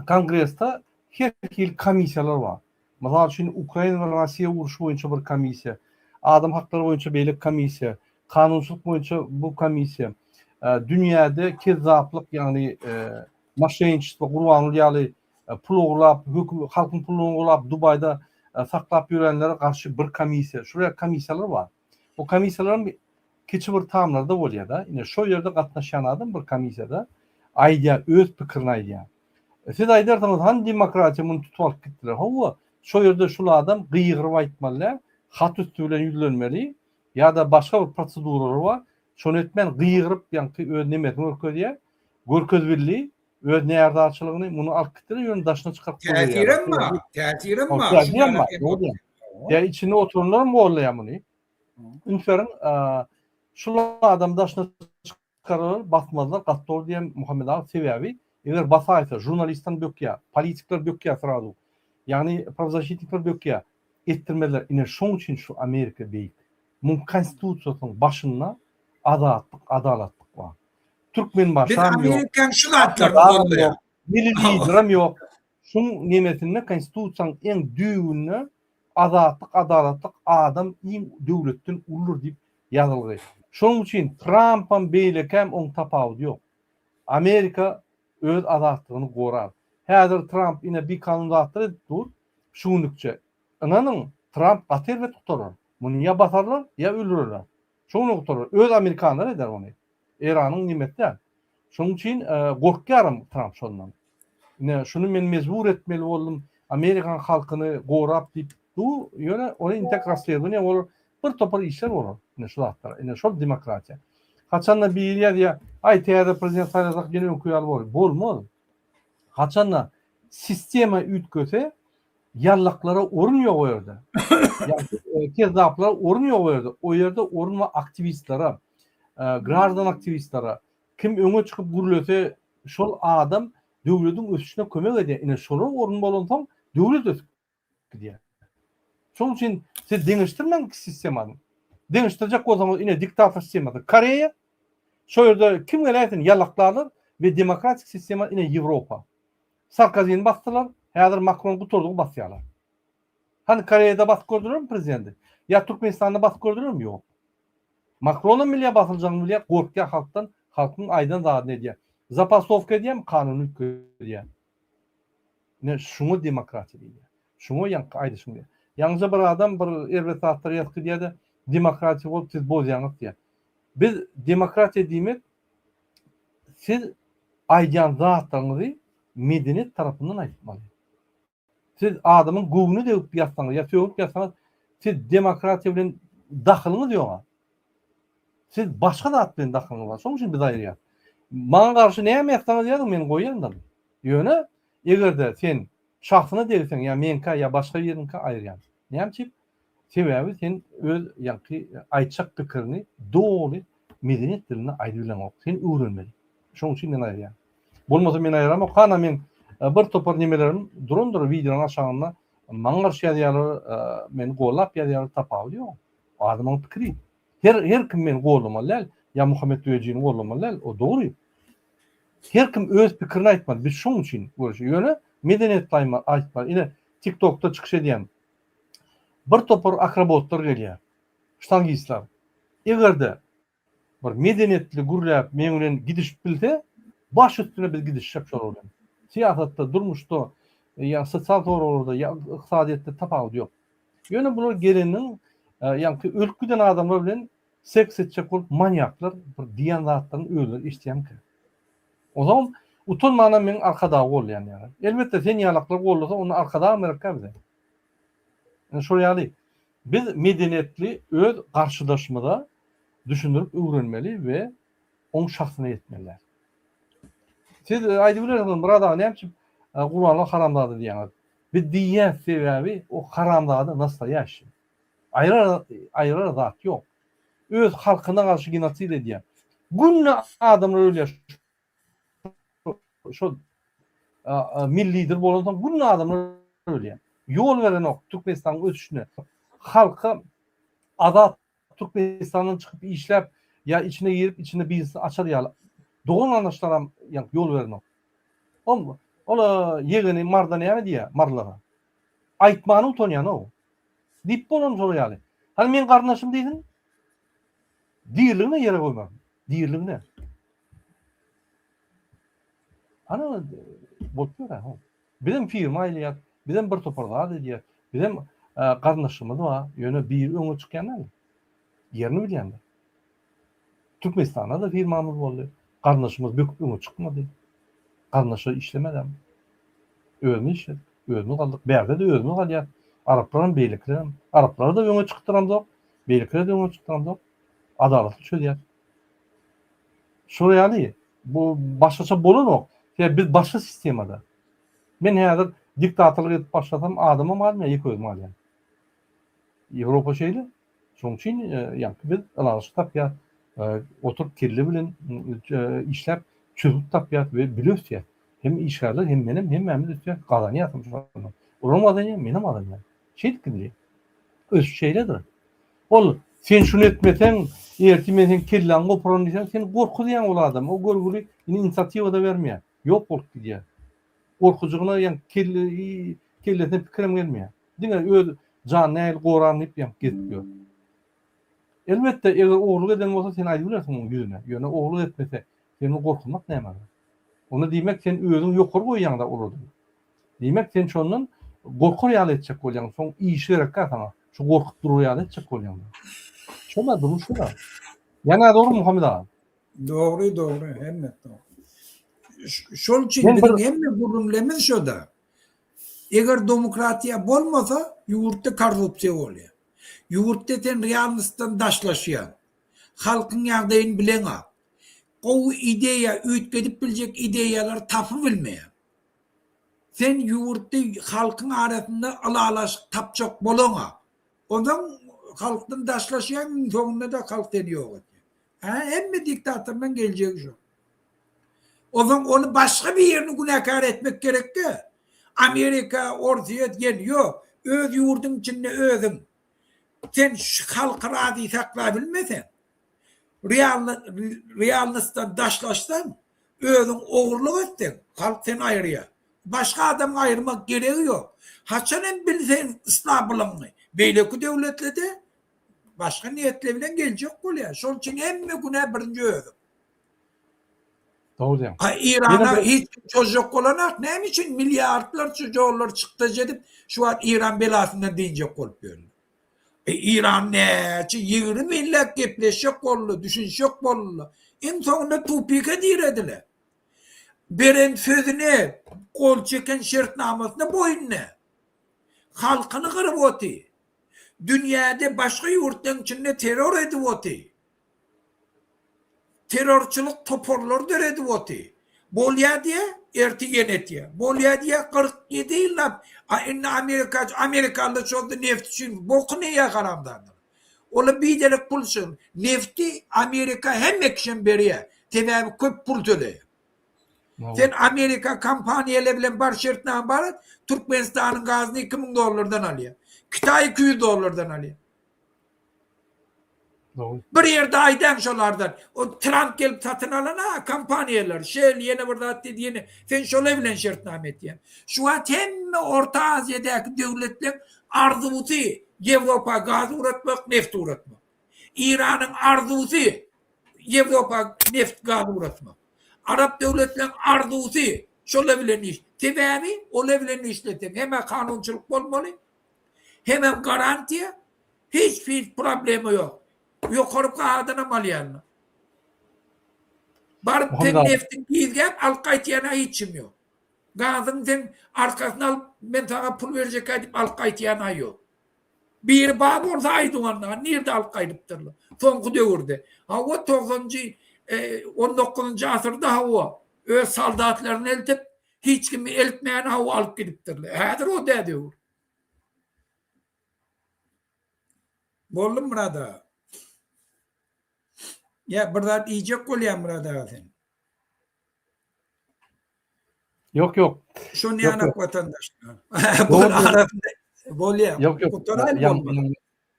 Kongresde her hili komissiýalar bar. Mysal üçin, Ukraina we Russiýa urşy boýunça bir komissiýa, adam haklary boýunça beýleki komissiýa, kanunçylyk boýunça bu komissiýa, dünýäde kezzaplyk, ýagny moşenniçestvo, Gurbanguly ýaly pul ogurlap, höküm halkyň puluny ogurlap Dubaýda saklap ýörenlere garşy bir komissiýa. Şular ýaly komissiýalar bar. Bu komissiýalaram kiçi bir tamlarda bolýar-da. Ine, şo ýerde gatnaşýan adam bir komissiýada aýdýar, öz pikirini aýdýar. Siz aýdarsyňyz, hany demokratiýa muny tutup alyp gitdiler. Hawa, şo ýerde şul adam gygyryp aýtmaly däl, hat üsti bilen ýüzlenmeli ýa-da başga bir proseduralary bar. Şony etmän gygyryp ýaňky öz nemesini görkezýär. Görkezbildi öz närazyçylygyny, muny alyp gitdiler, ýöne daşyna çykaryp goýberýärler. Täsirem bar, täsirem bar. Täsirem bar, dogry. Ýa içinde oturanlaram gollaýar muny. Üns beriň, şul adam daşyna Çykararlar basmazlar gaty dogry diýen Muhammet aga sebäbi eger basaýsa žurnalistden bökýär politikler bökýär srazu ýagny prawzaşitnikler bökýär. Etdirmezler. Ine şoň üçin şu Amerika beýik. Muň konstitusiýasynyň başynda azatlyk, adalatlyk bar. Biz Türkmenbaşam ýok. Amerikanyň şu zatlaryny Arkadagam goldaýar. ýok. Milli liderem ýok. Şuň nemesinde konstitusiýanyň iň düýbünde azatlyk, adalatlyk, adam iň döwletden uludyr diýip ýazylgy. Şonuň üçin Trampam beýlekäm oň tapawudy ýok. Amerika öz azatlygyny gorar. Häzir Tramp ine bikanun zatlar edip dur. Şu günlükçe. Ynanyň, Tramp gaty erbet gutarar. Muny ýa basarlar, ýa öldürerler. Şo güne gutarar. Öz amerikanlar eder ony. Eýranyň nemesi däl. Şonuň üçin gorkýaryn Tramp şondan. Ine, şuny men mejbur etmeli boldum. Amerikan halkyny gorap diýip dur. Ýöne ony intek rasledowaniýe bolar. Bir topar işler bolar. Ine şu zatlar. Ine şol demokratiýa. Haçanda biri ýazýar, aý täze prezident saýlasak ýene öňki ýaly bolar. Bolmaz. Haçanda sistema üýtgese, ýallaklara orun ýok o ýerde. Ýa kezzaplara orun ýok o ýerde. O ýerde orun bar aktiwistlere, graždan aktiwistlere. Kim öňe çykyp gürlese, şol adam döwletiň ösüşine kömek edýär. Ine şolar orun bolansoň döwlet ösüp gidýär. Şonuň üçin siz deňeşdirmäň iki sistemany. Deňeşdirjek bolsaňyz ine diktator sistemasy Koreýa, şo ýerde kim geläýsin ýalaklarlar we demokratik sistema ine Ýewropa. Sarkozini basdylar, häzir Makron gutardygy basýarlar. Hany Koreýada basyp gördülermi prezidenti? Ýa Türkmenistanda basyp gördülermi? Ýok. Makronam bilýär basyljagyny bilýär, gorkýar halkdan, halkyň aýdan zadyny edýär. Zapastowka edýärmi? Kanuny üýtgedýär. Ine şuňa demokratiýa diýilýär. Şuňa ýaňky aýdyşym diýýär. Ýaňyja bir adam bir erbet zatlar ýazyp gidýär-de, demokratiýa bolup siz bozýaňyz diýýär. Biz demokratiýa diýmek siz aýdýan zatlaryňyzy medeniýet tarapyndan aýtmaly. Siz adamyň göwnüne degip ýazsaňyz ýa sögünip ýazsaňyz siz demokratiýa bilen dahylyňyz ýoga. Siz başga zat bilen dahylyňyz bar. Şonuň üçin biz aýyrýas. Maňa garşy näme ýazsaňyz ýazyň men goýýandyryn. Ýöne eger-de sen şahsyna degseň ýa meňkä ýa başga biriniňkä aýyrýan. Näme üçin? Sebäbi sen öz ýaňky aýtjak pikirini doly medeniýet dilinde aýdybileňok. Sen öwrenmeli. Şonuň üçin men aýyrýan. Bolmasa men aýyramok. Hana men bir topar nemelerim durandyr wideonyň aşagynda maňa garşy ýazýarlar, meni gollap ýazýarlar tapawudy ýok. Adamyň pikiri. Her her kim meni gollamaly däl, ýa Muhammet Düýejini gollamaly däl, o dogry. Her kim öz pikirini aýtmaly. Biz şoň üçin görüşi. Ýöne medeniýetli aýtmaly. Ine TikTokda çykyş edýän bir topar akrobotlar gelýär. Ştangistler. Eger-de bir medeniýetli gürläp meň bilen gidişip bilse, baş üstüne biz gidişjek şolar bilen. Syýasatda, durmuşda, ýa sosial soraglarda, ýa ykdysadyýetde tapawudy ýok. Ýöne bular geleniň ýaňky ölüp giden adamlar bilen seks etjek bolup manýaklar bir diýen zatlaryny özleri eşidýärmikä? Ozal utanmanam meň Arkadagy goldaýan ýaly. Elbetde sen ýalaklar goldasa onda Arkadagam gerekkä bize. Ine şol ýaly biz medeniýetli öz garşydaşymyza düşündirip öwrenmeli we oň şahsyna ýetmeli däl. Siz aýdyp bilersiňiz Myrat aga näme üçin Gurbanguly haramzada diýýäňiz? Biz diýýäs sebäbi o haramzada nastoýaşiý. Aýrar aýrar zat ýok. Öz halkyna garşy genosid edýär. Günde adamlar ölýär. Şol milli lider bolansoň günde adamlar ölýär. Ýol berenok Türkmenistanyň ösüşine. Halka azat Türkmenistandan çykyp işläp ýa içine girip içinde biznes açar ýaly dogan garyndaşlaram ýol berenok. Ol ol ýegeni Marda näme diýýär Marlara? Aýtmana utanýan-ow. Diýip bolan şol ýaly. Hany meň garyndaşym diýsin. Diriligine ýere goýmaryn. Diriligine. Ana bolup ýör ha. Bizem firma aýlaýas, bizem bir topar zat edýäs, bizem garyndaşymyz bar, ýöne biri öňe çykýan däl. Ýerini bilýändir. Türkmenistanda-da firmamyz boldy. Garyndaşymyz böküp öňe çykmady. Garyndaşlar işlemedem. Özümiz işledik, özümiz galdyk. Bärde-de özümiz galýas. Araplaram, beýlekilerem. Araplary-da öňe çykdyramzok, beýlekileri-de öňe çykdyramzok. Adalatly çözýäs. Şol ýaly, bu başgaça bolanok. Sebäbi biz başga sistemada. Men häzir diktatorlyk edip başlasam, adamam galmaýar, ýeke özüm galýan. Ýewropa şeýle. Şonuň üçin ýaňky biz ylalaşyk tapýas, oturyp kelle bilen işläp çözgüt tapýas we bile ösýäs. Hem işgärler, hem menem, hemmämiz ösýäs, gazanýas hem şondan. Olaram gazanýar, menem gazanýan. Şeýdip gidilýär. Ösüş şeýledir. Ol, sen şuny etmeseň, ertir men seň kelläňi gopararyn diýseň, sen gorkuzýaň ol adamy. O görgüli indi inisiatiwa-da bermeýär. Ýok bolup gidýär. Gorkujygyna ýa kelle kellesine pikirem gelmeýär. Diňe öz janyny nähili goraryn diýip ýa gezip ýör. Elbetde, eger ogurlyk eden bolsa sen aýdyp bilersiň onuň ýüzüne. Ýöne ogurlyk etmese, sen ony gorkuzmak nämä gerek? Onda diýmek sen özüňi ýokary goýýaň-da olardan. Diýmek sen şondan gorkar ýaly etjek bolýaň. Soň işi gerekkä saňa. Şu gorkup durar ýaly etjek bolýaň. Şola durmuş şola. Ýa nädogry Muhammet aga? Dogry, dogry, hemme dogry. Şol üçin biziň hemme gürrüňlerimiz şoda. Eger demokratiýa bolmasa, ýurtda korrupsiýa bolýar. Ýurtda sen realnostdan daşlaşýaň. Halkyň ýagdaýyny bileňok. Gowy ideýa, üýtgedip biljek ideýalary tapybilmeýäň. Sen ýurtda halkyň arasynda ylalaşyk tapjak bolaňok. Onsoň halkdan daşlaşýaň, iň soňunda-da halk seni ýok edýär. Hä, hemme diktatorlaryň geljegi şo. Onsoň ony başga birini günäkär etmek gerekde. Amerika, Orsýet gel, ýok. Öz ýurduň içinde özüň. Sen şu halky razy saklabilmeseň, realnostdan daşlaşsaň, özüň ogurlyk etseň, halk seni aýyrýar. Başga adamyň aýyrmak geregi ýok. Haçan hem bilseň slabylygyňy, beýleki döwletlede Başga niýetler bilen geljek bolýar. Şol üçin hemme günä birinji özüň. Dogry diýýäň. A Irana hiç kim çozjak bolanak. Näme üçin milliardlarça dollar çykdajy edip şu wagt Iran belasyndan dynjak bolup ýörler. E Iran näçe 20 ýyllap gepleşjek boldy, düşünişjek boldy. Iň soňunda tupike dirediler. Beren sözüne, gol çeken şertnamasyna boýun däl. Halkyny gyryp otyr. Dünýäde başga ýurtlaryň içinde terror edip oty. Terrorçylyk toparlary döredip oty. Bolýa diýä, ertir ýene etýä. Bolýa diýä, 47 ýyllap, a indi Amerika, amerikalylar çozdy neft üçin bokuny iýýä haramzadalar. Olar biderek pul üçin nefti Amerika hemme kişem berýä. Sebäbi köp pul töleýär. Sen Amerika kompaniýalar bilen bar şertnama bar, Türkmenistanyň gazyny 2000 dollardan alýar. Kitaý 200 dollardan alýar. Dogry. Bir ýerde aýdaň şolardan. O Trump gelip satyn alan ha kompaniýalar, Shell ýene bir zat diýdi ýene. Sen şolar bilen şertnama etýän. Şu wagt hemme Orta Aziýadaky döwletleň arzuwsy Ýewropa gaz ugratmak, neft ugratmak. Iranyň arzuwsy Ýewropa neft gaz ugratmak. Arap döwletleň arzuwsy şolar bilen iş. Sebäbi olar bilen işleseň hem-ä kanunçylyk bolmaly, hemem garantiýa, hiç hili problema ýok. Ýokary bahadanam alýarlar. Baryp sen neftiňi gizläp alyp gaýtýana hiç kim ýok. Gazyň sen arkasyny alyp men saňa pul berjek-ä diýip alyp gaýtýana ýok. Biri bar bolsa aýdyň onda, nirde alyp gaýdypdyrlar? Soňky döwürde. Hawa, togsanjy, on dokuzynjy asyrda hawa, öz soldatlaryny eltip, hiç kimi eltmän hawa alyp gidipdirler. Häzir o dä döwür. Boldumy Myrat aga? Ýa bir zat iýjek bolýaň Myrat aga sen? Ýok, ýok. Şony ýanak watandaşlar. Bol arasynda bolýar. Ýok, ýok.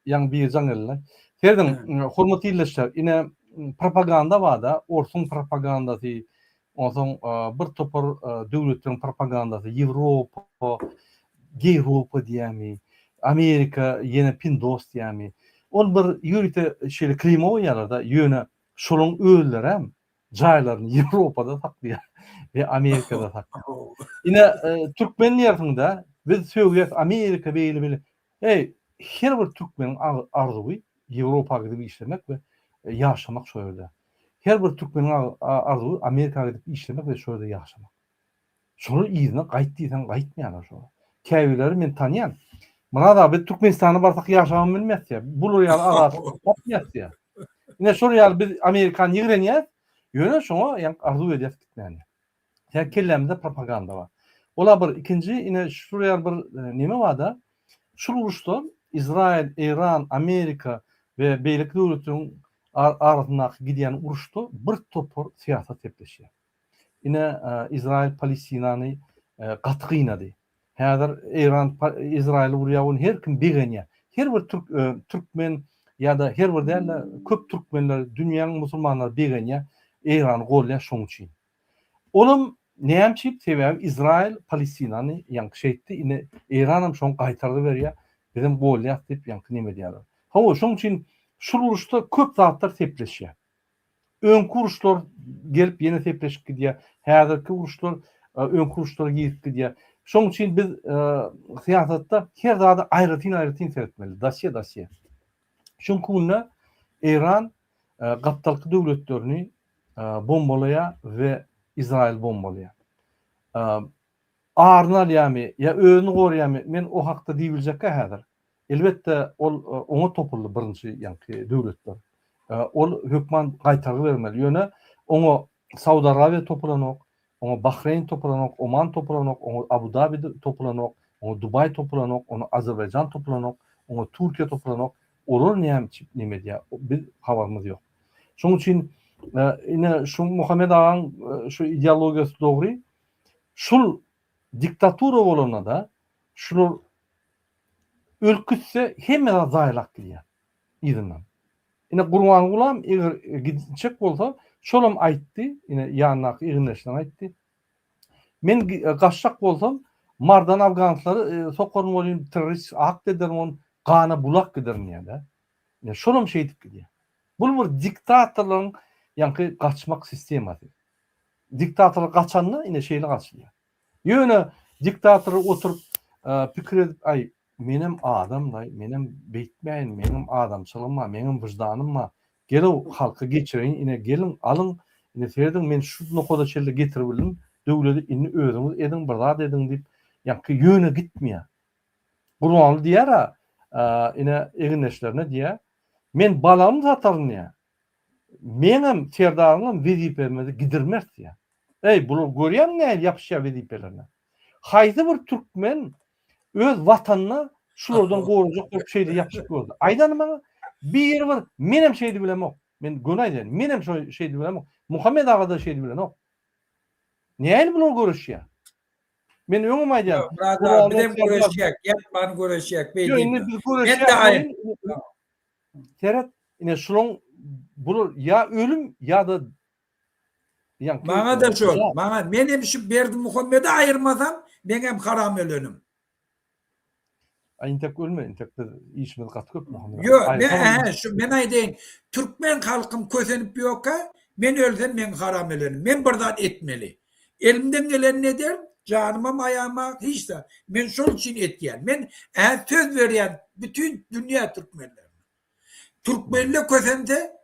Ýaň bir jaň geldi. Serediň, hormatly ildeşler, ine propaganda barda, orsuň propagandasy, onsoň bir topar döwletleriň propagandasy, Ýewropa, Ýewropa diýýärmi, Amerika ýene pindos diýýärmi. Ol bir ýörite şeýle klima goýýarlar-da, ýöne şolaryň özlerem jaýlaryny Ýewropada saklaýar we Amerikada saklaýar. Ine, türkmen diýersiň-de, biz sögýäs Amerika beýle beýle. Eý, her bir türkmeniň arzuwy Ýewropa gidip işlemek we ýaşamak şo ýerde. Her bir türkmeniň arzuwy Amerika gidip işlemek we şo ýerde ýaşamak. Şolar yzyna gaýt diýseň gaýtmaýarlar şolar. Käbirleri men tanýan. Myrat aga biz Türkmenistana barsak ýaşabam bilmezdi diýýär. Bular ýaly azatlyk tapmaýas diýýär. Ine şol ýaly biz Amerikany ýigrenýäs, ýöne şoňa ýaňky arzuw edýäs gitmäni. Sebäbi kellämizde propaganda bar. Ola bir, ikinji ine şul ýaly bir neme barda, şul uruşda Izrail, Eýran, Amerika we beýleki döwletleriň arasyndaky gidýän uruşda bir topar syýasat gepleşýär. Ine, Izrail Palestinany gaty gynady. Häzir Eýran Izraili urýar, ony her kim begenýär. Her bir türk türkmen ýa-da her bir däl-de köp türkmenler dünýäň musulmanlary begenýär, Eýrany golýar şoň üçin. Olam näme üçin? Sebäbi Izrail Palestinany ýaňky şeýtdi, indi Eýranam şoň gaýtargy berýär, bizem golýas diýip ýaňky neme edýärler. Hawa, şoň üçin şul uruşda köp zatlar sepleşýär. Öňki uruşlar gelip ýene sepleşip gidýär. Häzirki uruşlar öňki uruşlara girip gidýär. Şoň üçin biz syýasatda her zada aýratyn-aýratyn seretmeli, dosýe-dosýe. Çünki günde Eýran gapdalky döwletlerini bombalaýar we Izraýyl bombalaýar. Aryny alýarmy ýa özüni goraýarmy, men o hakda diýibiljekkä häzir. Elbetde, ol oňa topuldy birinji ýaňky döwletler. Ol hökman gaýtargy bermeli. Ýöne oňa Saud Arabiýa topulanok, oňa Bahreýn topulanok, Oman topulanok, oňa Abu Dabi topulanok, oňa Dubaý topulanok, oňa Azerbaýjan topulanok, oňa Türkiýe topulanok. Olar näme üçin neme edýär? Biz habarymyz ýok. Şonuň üçin ine şu Muhammet agaň şu ideologiýasy dogry. Şul diktatura bolanda-da şular Ölüp gitse hemme zat zaýalap gidýär yzyndan. Ine Gurbangulam eger gitjek bolsa şolam aýtdy, ine ýanyndaky egindeşlerine aýtdy. Men gaçjak bolsam Mardan afganslary sokaryn welin terrorist akt ederin ony gana bulak giderin diýýär-de. Ine şolam şeýdip gidýär. Bul bir diktatorlaryň ýaňky gaçmak sistemasy. Diktatorlar gaçanda ine şeýle gaçylýar. Ýöne diktator oturyp pikir edip aý menem adam-laý, menem beýtmäýin, meňem adamçylygym bar, meňem wyždanym bar, gel-ow halka geçireýin, ine geliň, alyň, ine serediň men şu nokada çenli getiribildim döwledi, indi özüňiz ediň, bir zat ediň diýip, ýaňky ýöne gitmeýär. Gurbanguly diýýär-ä, ine egindeşlerine diýýär, men balagymy sataryn diýýär. Meňem, Serdaryňam wezipemizi gidirmeris diýýär. Eý, bular görýäňmi nähili ýapyşýar wezipelerine? Haýsy bir türkmen öz watanyna şulardan gorajak bolup şeýle ýapyşyp gördi? Aýdany maňa, biri bir menem şeýdi bilemok. Men göni aýdaýyn, menem şo şeýdi bilemok. Muhammet aga-da şeýdi bilenok. Nähili bular göreşýär? Men öňem aýdýan. Myrat aga, bizem göreşýäk, ýatman göreşýäk, beý diýme. Men-de Seret, ine şulaň bular ýa ölüm ýa-da ýaňky Maňa-da şol, maňa, men hem şu Berdimuhamedi aýyrmasam, meňem haram ölenim. A intek ölme, intek biz işimiz gaty köp Muhammet aga. Ýok, men ähä, şu men aýdaýyn, türkmen halkym kösenip ýoka, men ölsem meň haram ölenim. Men bir zat etmeli. Elimden gelenini ederin, janymam aýama, hiç zat. Men şol üçin etýän. Men ä söz berýän bütin dünýä türkmenlerine. Türkmenle kösense,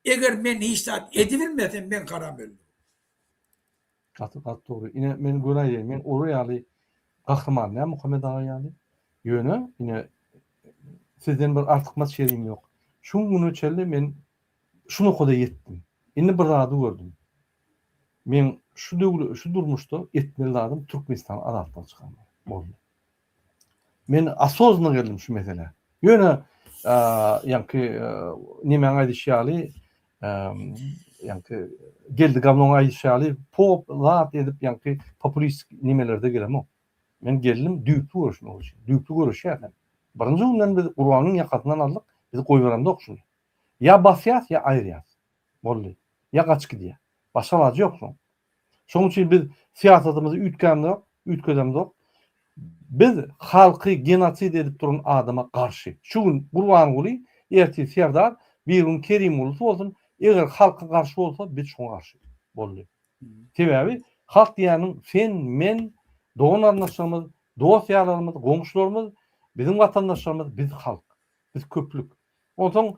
eger men hiç zat edibilmesem, men haram öldüm. Gaty gaty dogry. Ine men göni aýdaýyn, men olar ýaly gahryman däl Muhammet aga ýaly. Ýöne ine sizden bir artykmaç ýerim ýok. Şu güne çenli men şu nokada ýetdim. Indi bir zady gördüm. Meň şu döwle şu durmuşda etmeli zadym Türkmenistany azatlyga çykarmak. Boldy. Men osozno geldim şu meselä. Ýöne ýaňky nemäň aýdyşy ýaly ýaňky Geldi Gawnoň aýdyşy ýaly pop zat edip ýaňky populistik nemelerde gelemok. Men geldim düýpli göreşmek üçin. Düýpli göreşýäs hem. Birinji günden biz Gurbanyň ýakasyndan aldyk, biz goýberemzok şuny. Ýa basýas, ýa aýyrýas. Boldy. Ýa gaçyp gidýär. Başga alajy ýok şoň. Şoň üçin biz syýasatymyzy üýtgämzok, üýtgedemzok. Biz halky genosid edip duran adama garşy. Şu gün Gurbanguly, ertir Serdar, bir gün Kerimgulusy bolsun, eger halka garşy bolsa biz şoňa garşy. Boldy. Sebäbi halk diýýäniň sen, men, dogan-garyndaşlarymyz, dost-ýarlarymyz, goňşularymyz, biziň watandaşlarymyz, biz halk. Biz köplük. Onsoň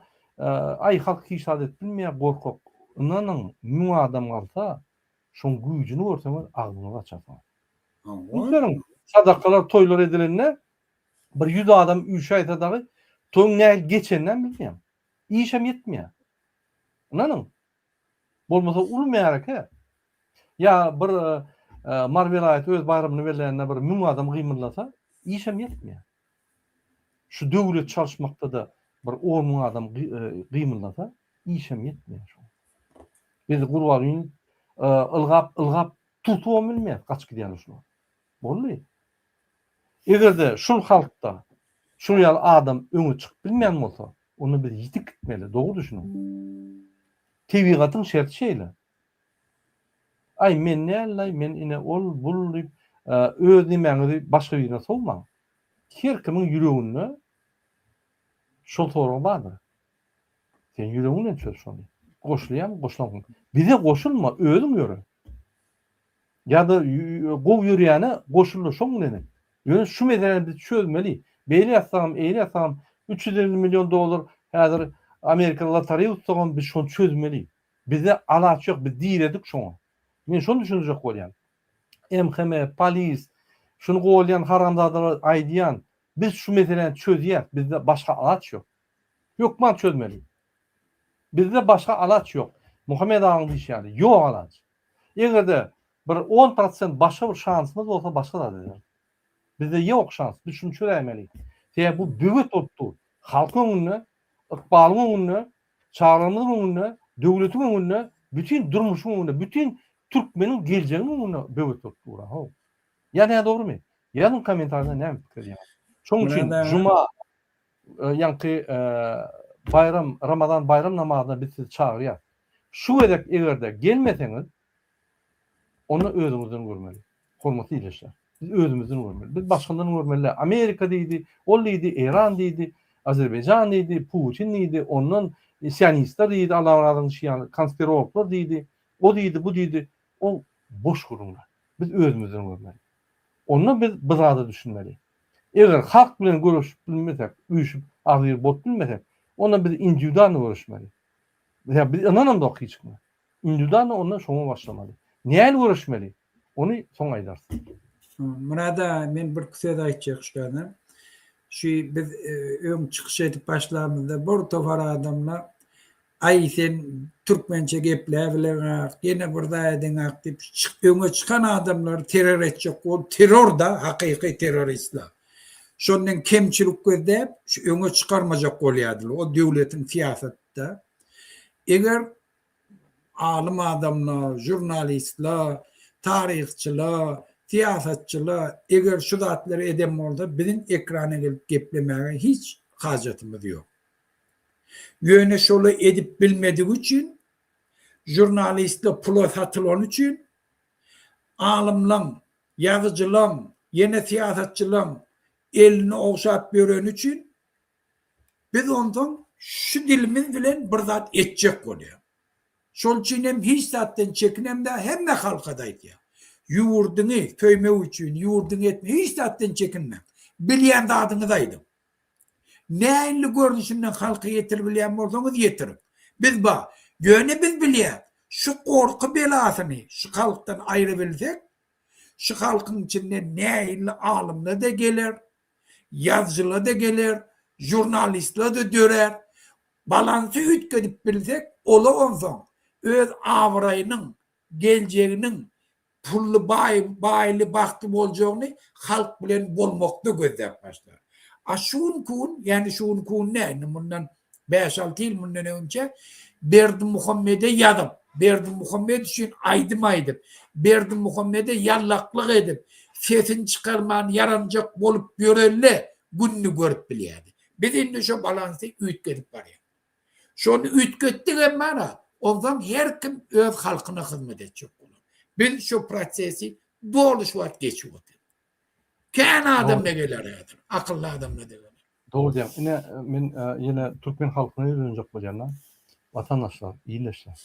aý halk hiç zat edip bilmeýär gorkak. Ynanyň müň adam galsa şoň güýjüni görseňiz agzyňyzy açarsyňyz. Üns beriň sadakalar toýlar edilende bir ýüz adam üýşäýse dagy toýuň nähili geçeninem bilmeýäň. Işem ýetmeýär. Ynanyň. Bolmasa uly märeke. Ýa bir Mary welaýaty öz baýramyny bellände bir müň adam gymyldasa işem ýetmeýär. Şu döwlet çalyşmakda-da bir on müň adam gymyldasa, işem ýetmeýär şoňa. Biz Gurbangulyny ylgap, ylgap tutubam bilmeýäris, gaçyp gidýärler şular. Boldy. Eger-de şul halkda. Şunuň ýaly adam öňe çykyp bilmeýän bolsa, onda biz ýitip gitmeli, dogry düşüniň. Tebigatyň şerti şeýle. Aý, men däl-laý, men ine ol, bul diýip, öz nemäňizi başga birine sowmaň. Her kimiň ýüreginde şol sorag bardyr. Sen ýüregiň bilen çöz şony. Goşulýaňmy, goşulaňmy? Bize goşulma, özüň ýöre. Ýa-da gowy ýörýäne goşul-da şoň bilen et. Ýöne şu meseläni biz çözmeli. Beýle ýatsagam, eýle ýatsagam, 350 million dollar häzir Amerikada lotoreýa utsagam biz şony çözmeli. Bizde alaç ýok, biz diredik şoňa. Men şony düşündirjek bolýan. MHM, polis, şuny golýan haramzadalara aýdýan, biz şu meseläni çözýäs, bizde başga alaç ýok. Hökman çözmeli. Bizde başga alaç ýok. Muhammet agaň diýşi ýaly, ýok alaç. Eger-de bir on prosent başga bir şansymyz bolsa başga zat ederdik. Bizde ýok şans, biz şuny çözäýmeli. Sebäbi bu böwet bolup dur. Halkyň öňünde, ykbalyň öňünde, çagalarymyzyň öňünde, döwletiň öňünde, bütin durmuşyň öňünde, bütin türkmeniň geljeginiň öňünde böwet bolup dur. How. Ýa nädogrymy? Ýazyň kommentariýada näme pikir edýäňiz. Şonuň üçin juma ýaňky baýram Ramazan baýram namazyna biz sizi çagyrýas. Şu gezek egerde gelmeseňiz onda özüňizden görmeli. Hormatly ildeşler. Biz özümizden görmeli. Biz başgadan görmeli däl. Amerika diýdi, ol diýdi, Eýran diýdi, Azerbaýjan diýdi, Putin diýdi, ondan sionistler diýdi, Allamyradyň işi ýaly konspirologlar diýdi, o diýdi, bu diýdi. O boş gürrüňler. Biz özümizden görmeli. Onda biz bir zada düşünmeli. Eger halk bilen göreşip bilmesek, üýşüp agzybir bolup bilmesek, onda biz indiwidualny göreşmeli. Ýa biz ynanamzok hiç kime. Indiwidualny onda şoňa başlamaly. Nähili göreşmeli? Ony soň aýdarys. Myrat aga men birki söz aýtjak şulardan. Şu biz öň çykyş edip başlamyzda bir topar adamlar Aý sen türkmençe gepläbileňak, ýene bir zat edeňak diýip öňe çykan adamlary terror etjek bolup terror-da hakyky terroristler. Şondan kemçilik gözläp şu öňe çykarmajak bolýardylar. O döwletiň syýasaty-da. Eger alym adamlar, žurnalistler, taryhçylar, syýasatçylar eger şu zatlary eden bolsa biziň ekrana gelip geplemäge hiç hajatymyz ýok. Ýöne şoly edip bilmedigi üçin, žurnalistler pula satylany üçin, alymlaň, ýazyjylaň, ýene syýasatçylaň elini ogşap ýöreni üçin biz onsoň şu dilimiz bilen bir zat etjek bolýar. Şol üçin hem hiç zatdan çekinemde hemme halka-da aýdýar. Ýurduňy söýmek üçin, ýurduňy etmek hiç zatdan çekinmäň. Bilýän zadyňyzy aýdyň. Nähili görnüşinden halka ýetiribilýän bolsaňyz ýetiriň. Biz bar. Ýöne biz bilýäs, şu gorky belasyny şu halkdan aýrybilsek, şu halkyň içinden nähili alymlar-da geler, ýazyjylar-da geler, žurnalistler-de dörär. Balansy üýtgedip bilsek, olar onsoň öz abraýynyň, geljeginiň pully baý baýly bagtly boljagyny halk bilen bolmakda gözläp başlar. A şu günki gün, ýagny şu günki gün däl, indi mundan bäş-alty ýyl mundan öňçe Berdimuhamede ýazyp, Berdimuhamed üçin aýdym aýdyp, Berdimuhamede ýallaklyk edip, sesini çykarman ýaranjak bolup ýörende gününi görüp bilýärdi. Biz indi şo balansy üýtgedip barýas. Şony üýtgetdigem bar-a, onsoň her kim öz halkyna hyzmat etjek bolar. Biz şu prosesi doly şu wagt geçip otyrys. Kän adam-da geler häzir, akylly adam-da geler. Dogry diýýäň. Ine, men ýene türkmen halkyna ýüzlenjek bolýan-da. Watandaşlar, ildeşler.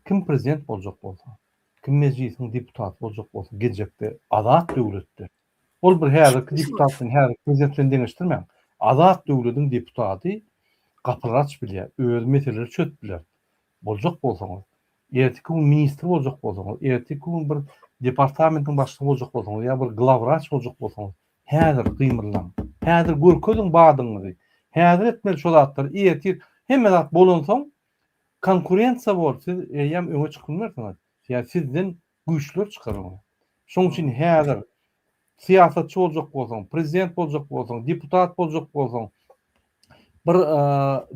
Kim prezident boljak bolsa, kim mejlisiň deputaty boljak bolsa geljekde azat döwletde, Ol bir häzirki deputat bilen häzirki prezident bilen deňeşdirmäň. Azat döwlediň deputaty gapylary açyp bilýär, özi meseleleri çözüp biler. Boljak bolsaňyz, erteki gün ministr boljak bolsaňyz, erteki gün bir departamentiň başlygy boljak bolsaňyz ýa bir glawwraç boljak bolsaňyz, häzir gymyrlaň. Häzir görkeziň badyňyzy. Häzir etmeli şo zatlary, ertir hemme zat bolansoň konkurensiýa bor, siz eýýäm öňe çykyp bilmersiňiz. Ýa sizden güýçler çykar oňa. Şonuň üçin häzir syýasatçy boljak bolsaň, prezident boljak bolsaň, deputat boljak bolsaň, bir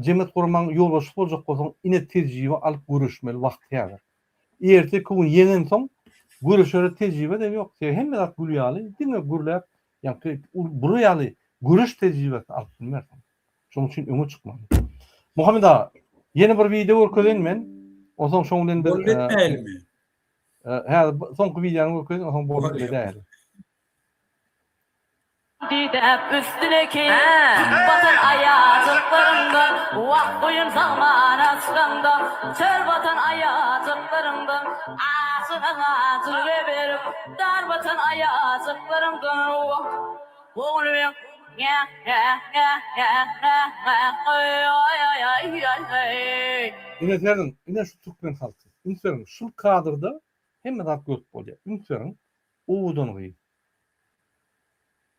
jemgyýet guramaň ýolbaşçysy boljak bolsaň, ine tejribe alyp göreşmeli wagt häzir. Erteki gün ýeňensoň göreşere tejribe-de ýok. Sebäbi hemme zat gül ýaly, diňe gürläp, ýaňky bular ýaly. Göreş tejribesini alyp bilmersiň. Şonuň üçin öňe çykmaly. Muhammet aga, ýene bir wideo görkezeýin men. Onsoň şoň bilen biz Boldy etmäýlimi? Häzir soňky wideony görkezeýin, onsoň boldy edäýeli. Didäp üstüne keýik batan aýajyklaryňdan, Wah, goýun sagmana çykaňda, Çöl batan aýajyklaryňdan, Aşygyňa jülge berip, Dar batan aýajyklaryňdan, Wah, ogluň Ine serediň, ine şu türkmen halky. Üns beriň, şul kadrda hemme zat görüp bolýar. Üns beriň, owadan gyz.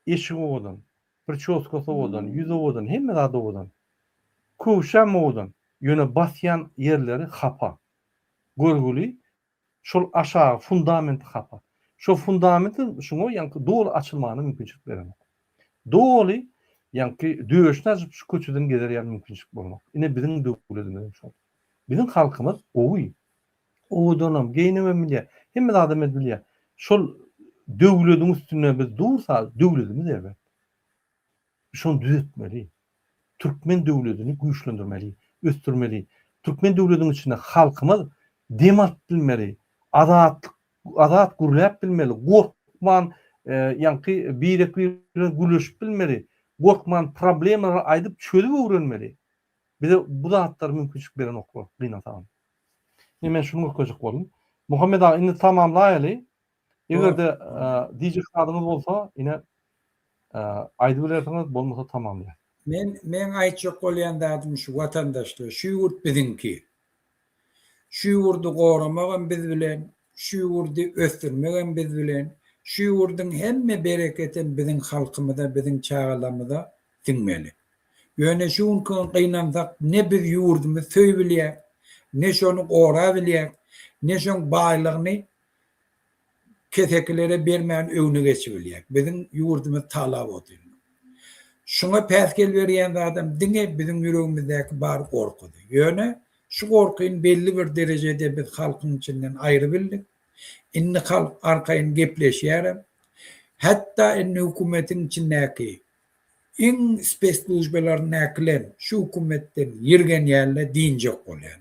Eşigi owadan, priçoskasy owadan, ýüzi owadan, hemme zady owadan. Köwşem owadan, ýöne basýan ýerleri hapa. Görgüli, şol aşagy fundamenti hapa. Şo fundamenti şuňa ýaňky doly açylmagyna mümkinçilik berenok. Doly ýaňky döşüni açyp şu köçeden gezer ýaly mümkinçilik bolanok. Ine biziň döwledimizem şol. Biziň halkymyz gowy. Owadanam, geýnibem bilýär. Hemme zadam edip bilýär. Şol döwlediň üstünde biz dursa, döwledimiz erbet. Şony düzetmeli. Türkmen döwledini güýçlendirmeli, ösdürmeli. Türkmen döwlediniň içinde halkymyz dem alyp bilmeli, azatlyk, azat gürläp bilmeli, gorkman ýaňky birek-birek bilen gürleşip bilmeli, gorkman problemalary aýdyp çözüp öwrenmeli. Bize bu zatlar mümkinçilik berenoklar, gynansagam. Ine men şuny görkezjek boldum. Muhammet aga indi tamamlaýaly. Eger-de diýjek zadyňyz bolsa, ine aýdybilersiňiz, bolmasa tamamlaýas. Men meň aýtjak bolýan zadym şu watandaşlar, şu ýurt biziňki. Şu ýurdy goramagam biz bilen, şu ýurdy ösdürmegem biz bilen, şu ýurduň hemme bereketem biziň halkymyza, biziň çagalarymyza siňmeli. Ýöne şu günki gün gynansak ne biz ýurdumyzy söýübilýäk, ne şony gorabilýäk, ne şoň baýlygyny kesekilere bermän öňüne geçibilýäk. Biziň ýurdumyz talap otyr. Şuňa päsgel berýän zadam diňe biziň ýüregimizdäki bar gorkudy. Ýöne şu gorkyny belli bir derejede biz halkyň içinden aýrybildik. Indi halk arkaýyn gepleşýärem. Hatda indi hökümetiň içindäki iň spesslujbalaryndakiler şu hökümetden ýirgenýärler diýinjek bolýan.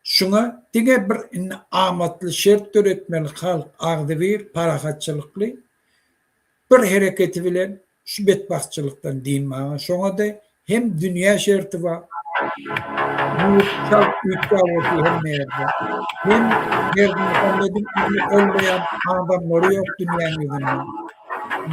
Şuňa diňe bir indi amatly şert döretmeli halk agzybir parahatçylykly bir hereketi bilen şu betbagtçylykdan dynmaga şoňada hem dünýä şerti bar ýurt çalt üýtgäp otyr hemme ýerde hem Berdimuhamediň indi gollaýan adamlary ýok dünýäň ýüzünde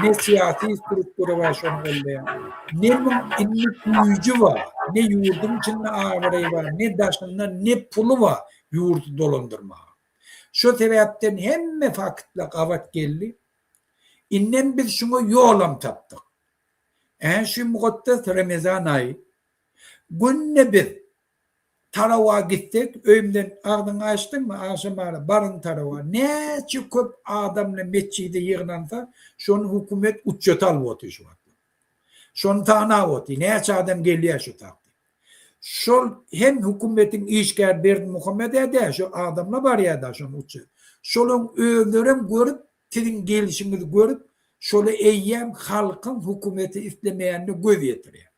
ne syýasy struktura bar şony gollaýan ne muň indi güýji bar ne ýurduň içinde abraýy bar ne daşynda ne puly bar ýurdy dolandyrmaga şo sebäpden hemme faktlar gabat geldi Indem biz şuňa ýolam tapdyk. Ä şu mukaddes Remezan aýy. Günde biz tarawa gitsek, öýümden agzyňy açdyňmy, agşamara baryň tarawa. Näçe köp adamly metjide ýygnansa, şony hökümet utjata alyp otyr şu wagtlar. Şony sanap otyr, näçe adam gelýär şu takdy. Şol hem hökümetiň işgäri Berdimuhamed-ä däl, şo adamlar barýar-da şony utjat. Şolaň özlerem görüp, Siziň gelşiňizi görüp, şola eýýäm halkyň hökümeti islemeýänine göz ýetirýär.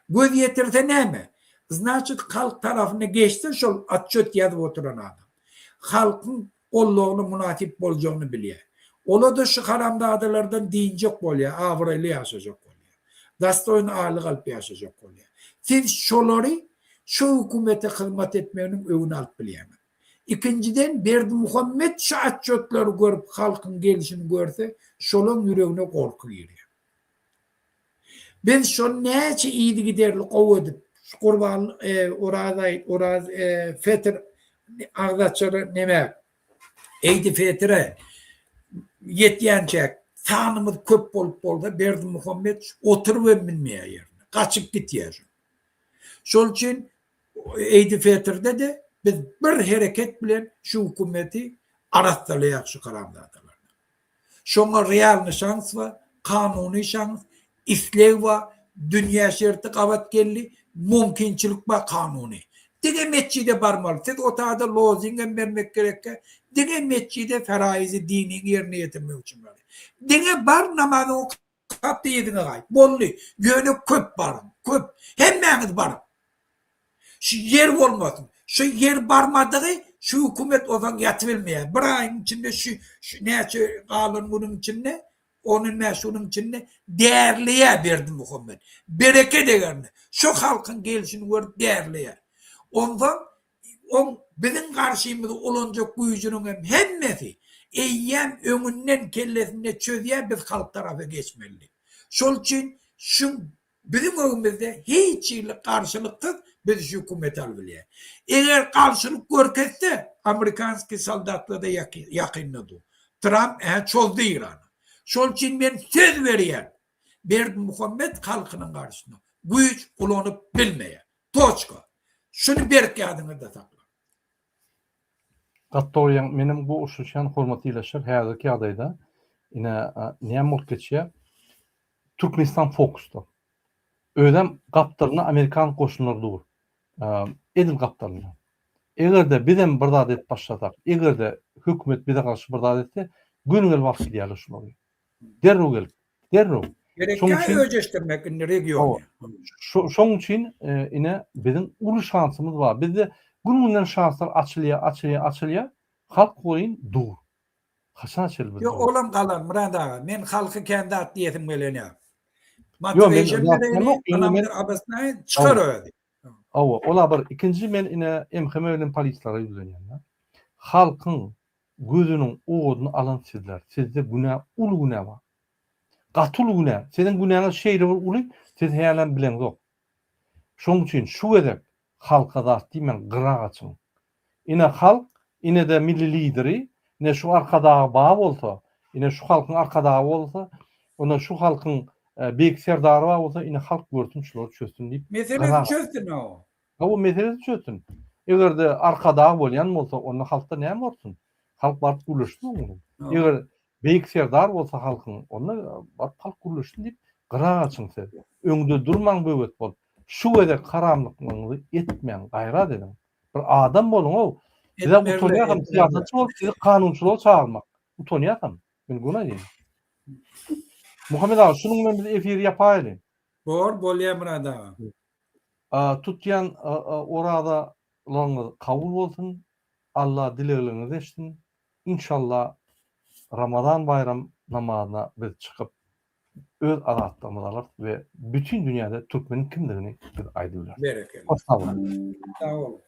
Göz ýetirse näme? Znaçit halk tarapyna geçse şol otçet ýazyp oturan adam. Halkyň goldawyna mynasyp boljagyny bilýär. Ola-da şu haramzadalardan dynjak bolýar, abraýly ýaşajak bolýar. Dostoýny aýlyk alyp ýaşajak bolýar. Siz şolary şu hökümete hyzmat etmeginiň öňüni alyp bilýäňiz. Ikinjiden Berdimuhamet şu atçotlary görüp halkyň gelişini görse şolaň ýüregine gorky girýär. Biz şony näçe yzygiderli gowy edip şu gurban oraz aý oraz fetr agzaçara neme eýdi fetre ýetýänçäk sanymyz köp bolup bolsa Berdimuhamet oturybam bilmeýär ýerinde gaçyp gitýär şol. Şol üçin Eýdi-Fetrde-de biz bir hereket bilen şu hökümeti arassalaýarys şu haramzadalardan. Şoňa realny şans bar, kanuny şans, isleg bar, dünýä şerti gabat geldi, mümkinçilik bar kanuny. Diňe metjide barmaly. Siz o taýda lozingem bermek gerekkä, diňe metjide feraizi diniňi ýerine ýetirmek üçin barýar. Diňe bar namazyňy oka. Okap-da yzyňa gaýt. Boldy. Ýöne köp baryň. Köp. Hemmäňiz baryň. Şu ýer bolmasyn. Şu ýer barmadygy şu hökümet onsoň ýatybilmeýär. Bir aýyň içinde şu näçe galan günüň içinde on bäş günüň içinde därleýär Berdimuhamet. Bereket egerine. Şu halkyň gelşini görüp därleýär. Onsoň oň biziň garşymyza ulanjak güýjüniň hem hemmesi eýýäm öňünden kellesinde çözýär biz halk tarapa geçmeli diýip. Şol üçin şu Biziň öňümizde hiç hili garşylyksyz biz şu hökümeti alyp bilýär. Eger garşylyk görkezse, amerikanskiý soldatlar-da ýakynda dur. Tramp ä çozdy Eýrana. Şol üçin men söz berýän, Berdimuhamet halkynyň garşysyna güýç ulanyp bilmeýär. Toçka. Şuny berk ýadyňyzda saklaň. Gaty dogry ýaň menem goşulşýan hormatly ildeşler häzirki ýagdaýda ine näme bolup geçýär Türkmenistan fokusda. Özem gapdalynda amerikan goşunlary dur. Edil gapdalynda. Eger-de bizem bir zat edip başlasak, eger-de hökümet bize garşy bir zat etse, göni gelip alyp gidýärler şulary. Derrew gelip, derrew. Şoň üçin öjeşdirmek indi regiony. Şoň üçin ine biziň uly şansymyz bar. Bizde gün-günden şanslar açylýar, açylýar, açylýar. Halk welin dur. Haçan açylyp Ýok, olam galar Myrat aga. Men halky kän zat diýesim gelenýär. Motivation bereýin, ynamdyr abysnaýyn, çykar özi. Hawa, ola bir. Ikinji men ine MHM bilen polislere ýüzlenýän. Halkyň gözüniň oduny alan sizler. Sizde günä, uly günä bar. Gaty uly günä. Siziň günäňiz şeýle bir uly, siz hälem bileňzok. Şoň üçin şu gezek halka zat diýmäň, gyra gaçyň. Ine halk, ine-de milli lideri, ine şu Arkadagy bar bolsa, ine şu halkyň Arkadagy bolsa, onda şu halkyň Beýik Serdary bar bolsa, ine halk görsün şulary çözsün diýip. Meselesi çözsün o. Hawa meselesi çözsün. Eger-de Arkadag bolýan bolsa, onda halkda näme gorksun? Halk baryp gürleşsin oň bilen. Eger Beýik Serdar bolsa halkyň, onda baryp halk gürleşsin diýip gyra gaçyň siz. Öňde durmaň böwet bolup. Şu gezek haramlyklaryňyzy etmäň, gaýrat ediň. Bir adam boluň-ow. Bize utanýasam syýasatçy bolup sizi kanunçylyga çagyrmak. Utanýasam. Men göni aýdýan. Muhammet aga, şunuň bilen biz efiri ýapaýaly. Bor, bolýar Myrat aga. Tutýan orazalaryňyz kabul bolsun. Alla dilegleriňizi eşitsin. Inşallah Ramazan baýram namazyna biz çykyp öz azatlygymyzy alarys we bütin dünýäde türkmeniň kimdigini biz aýdyp bileris. Berekella. Hoş sag boluň. Sag boluň.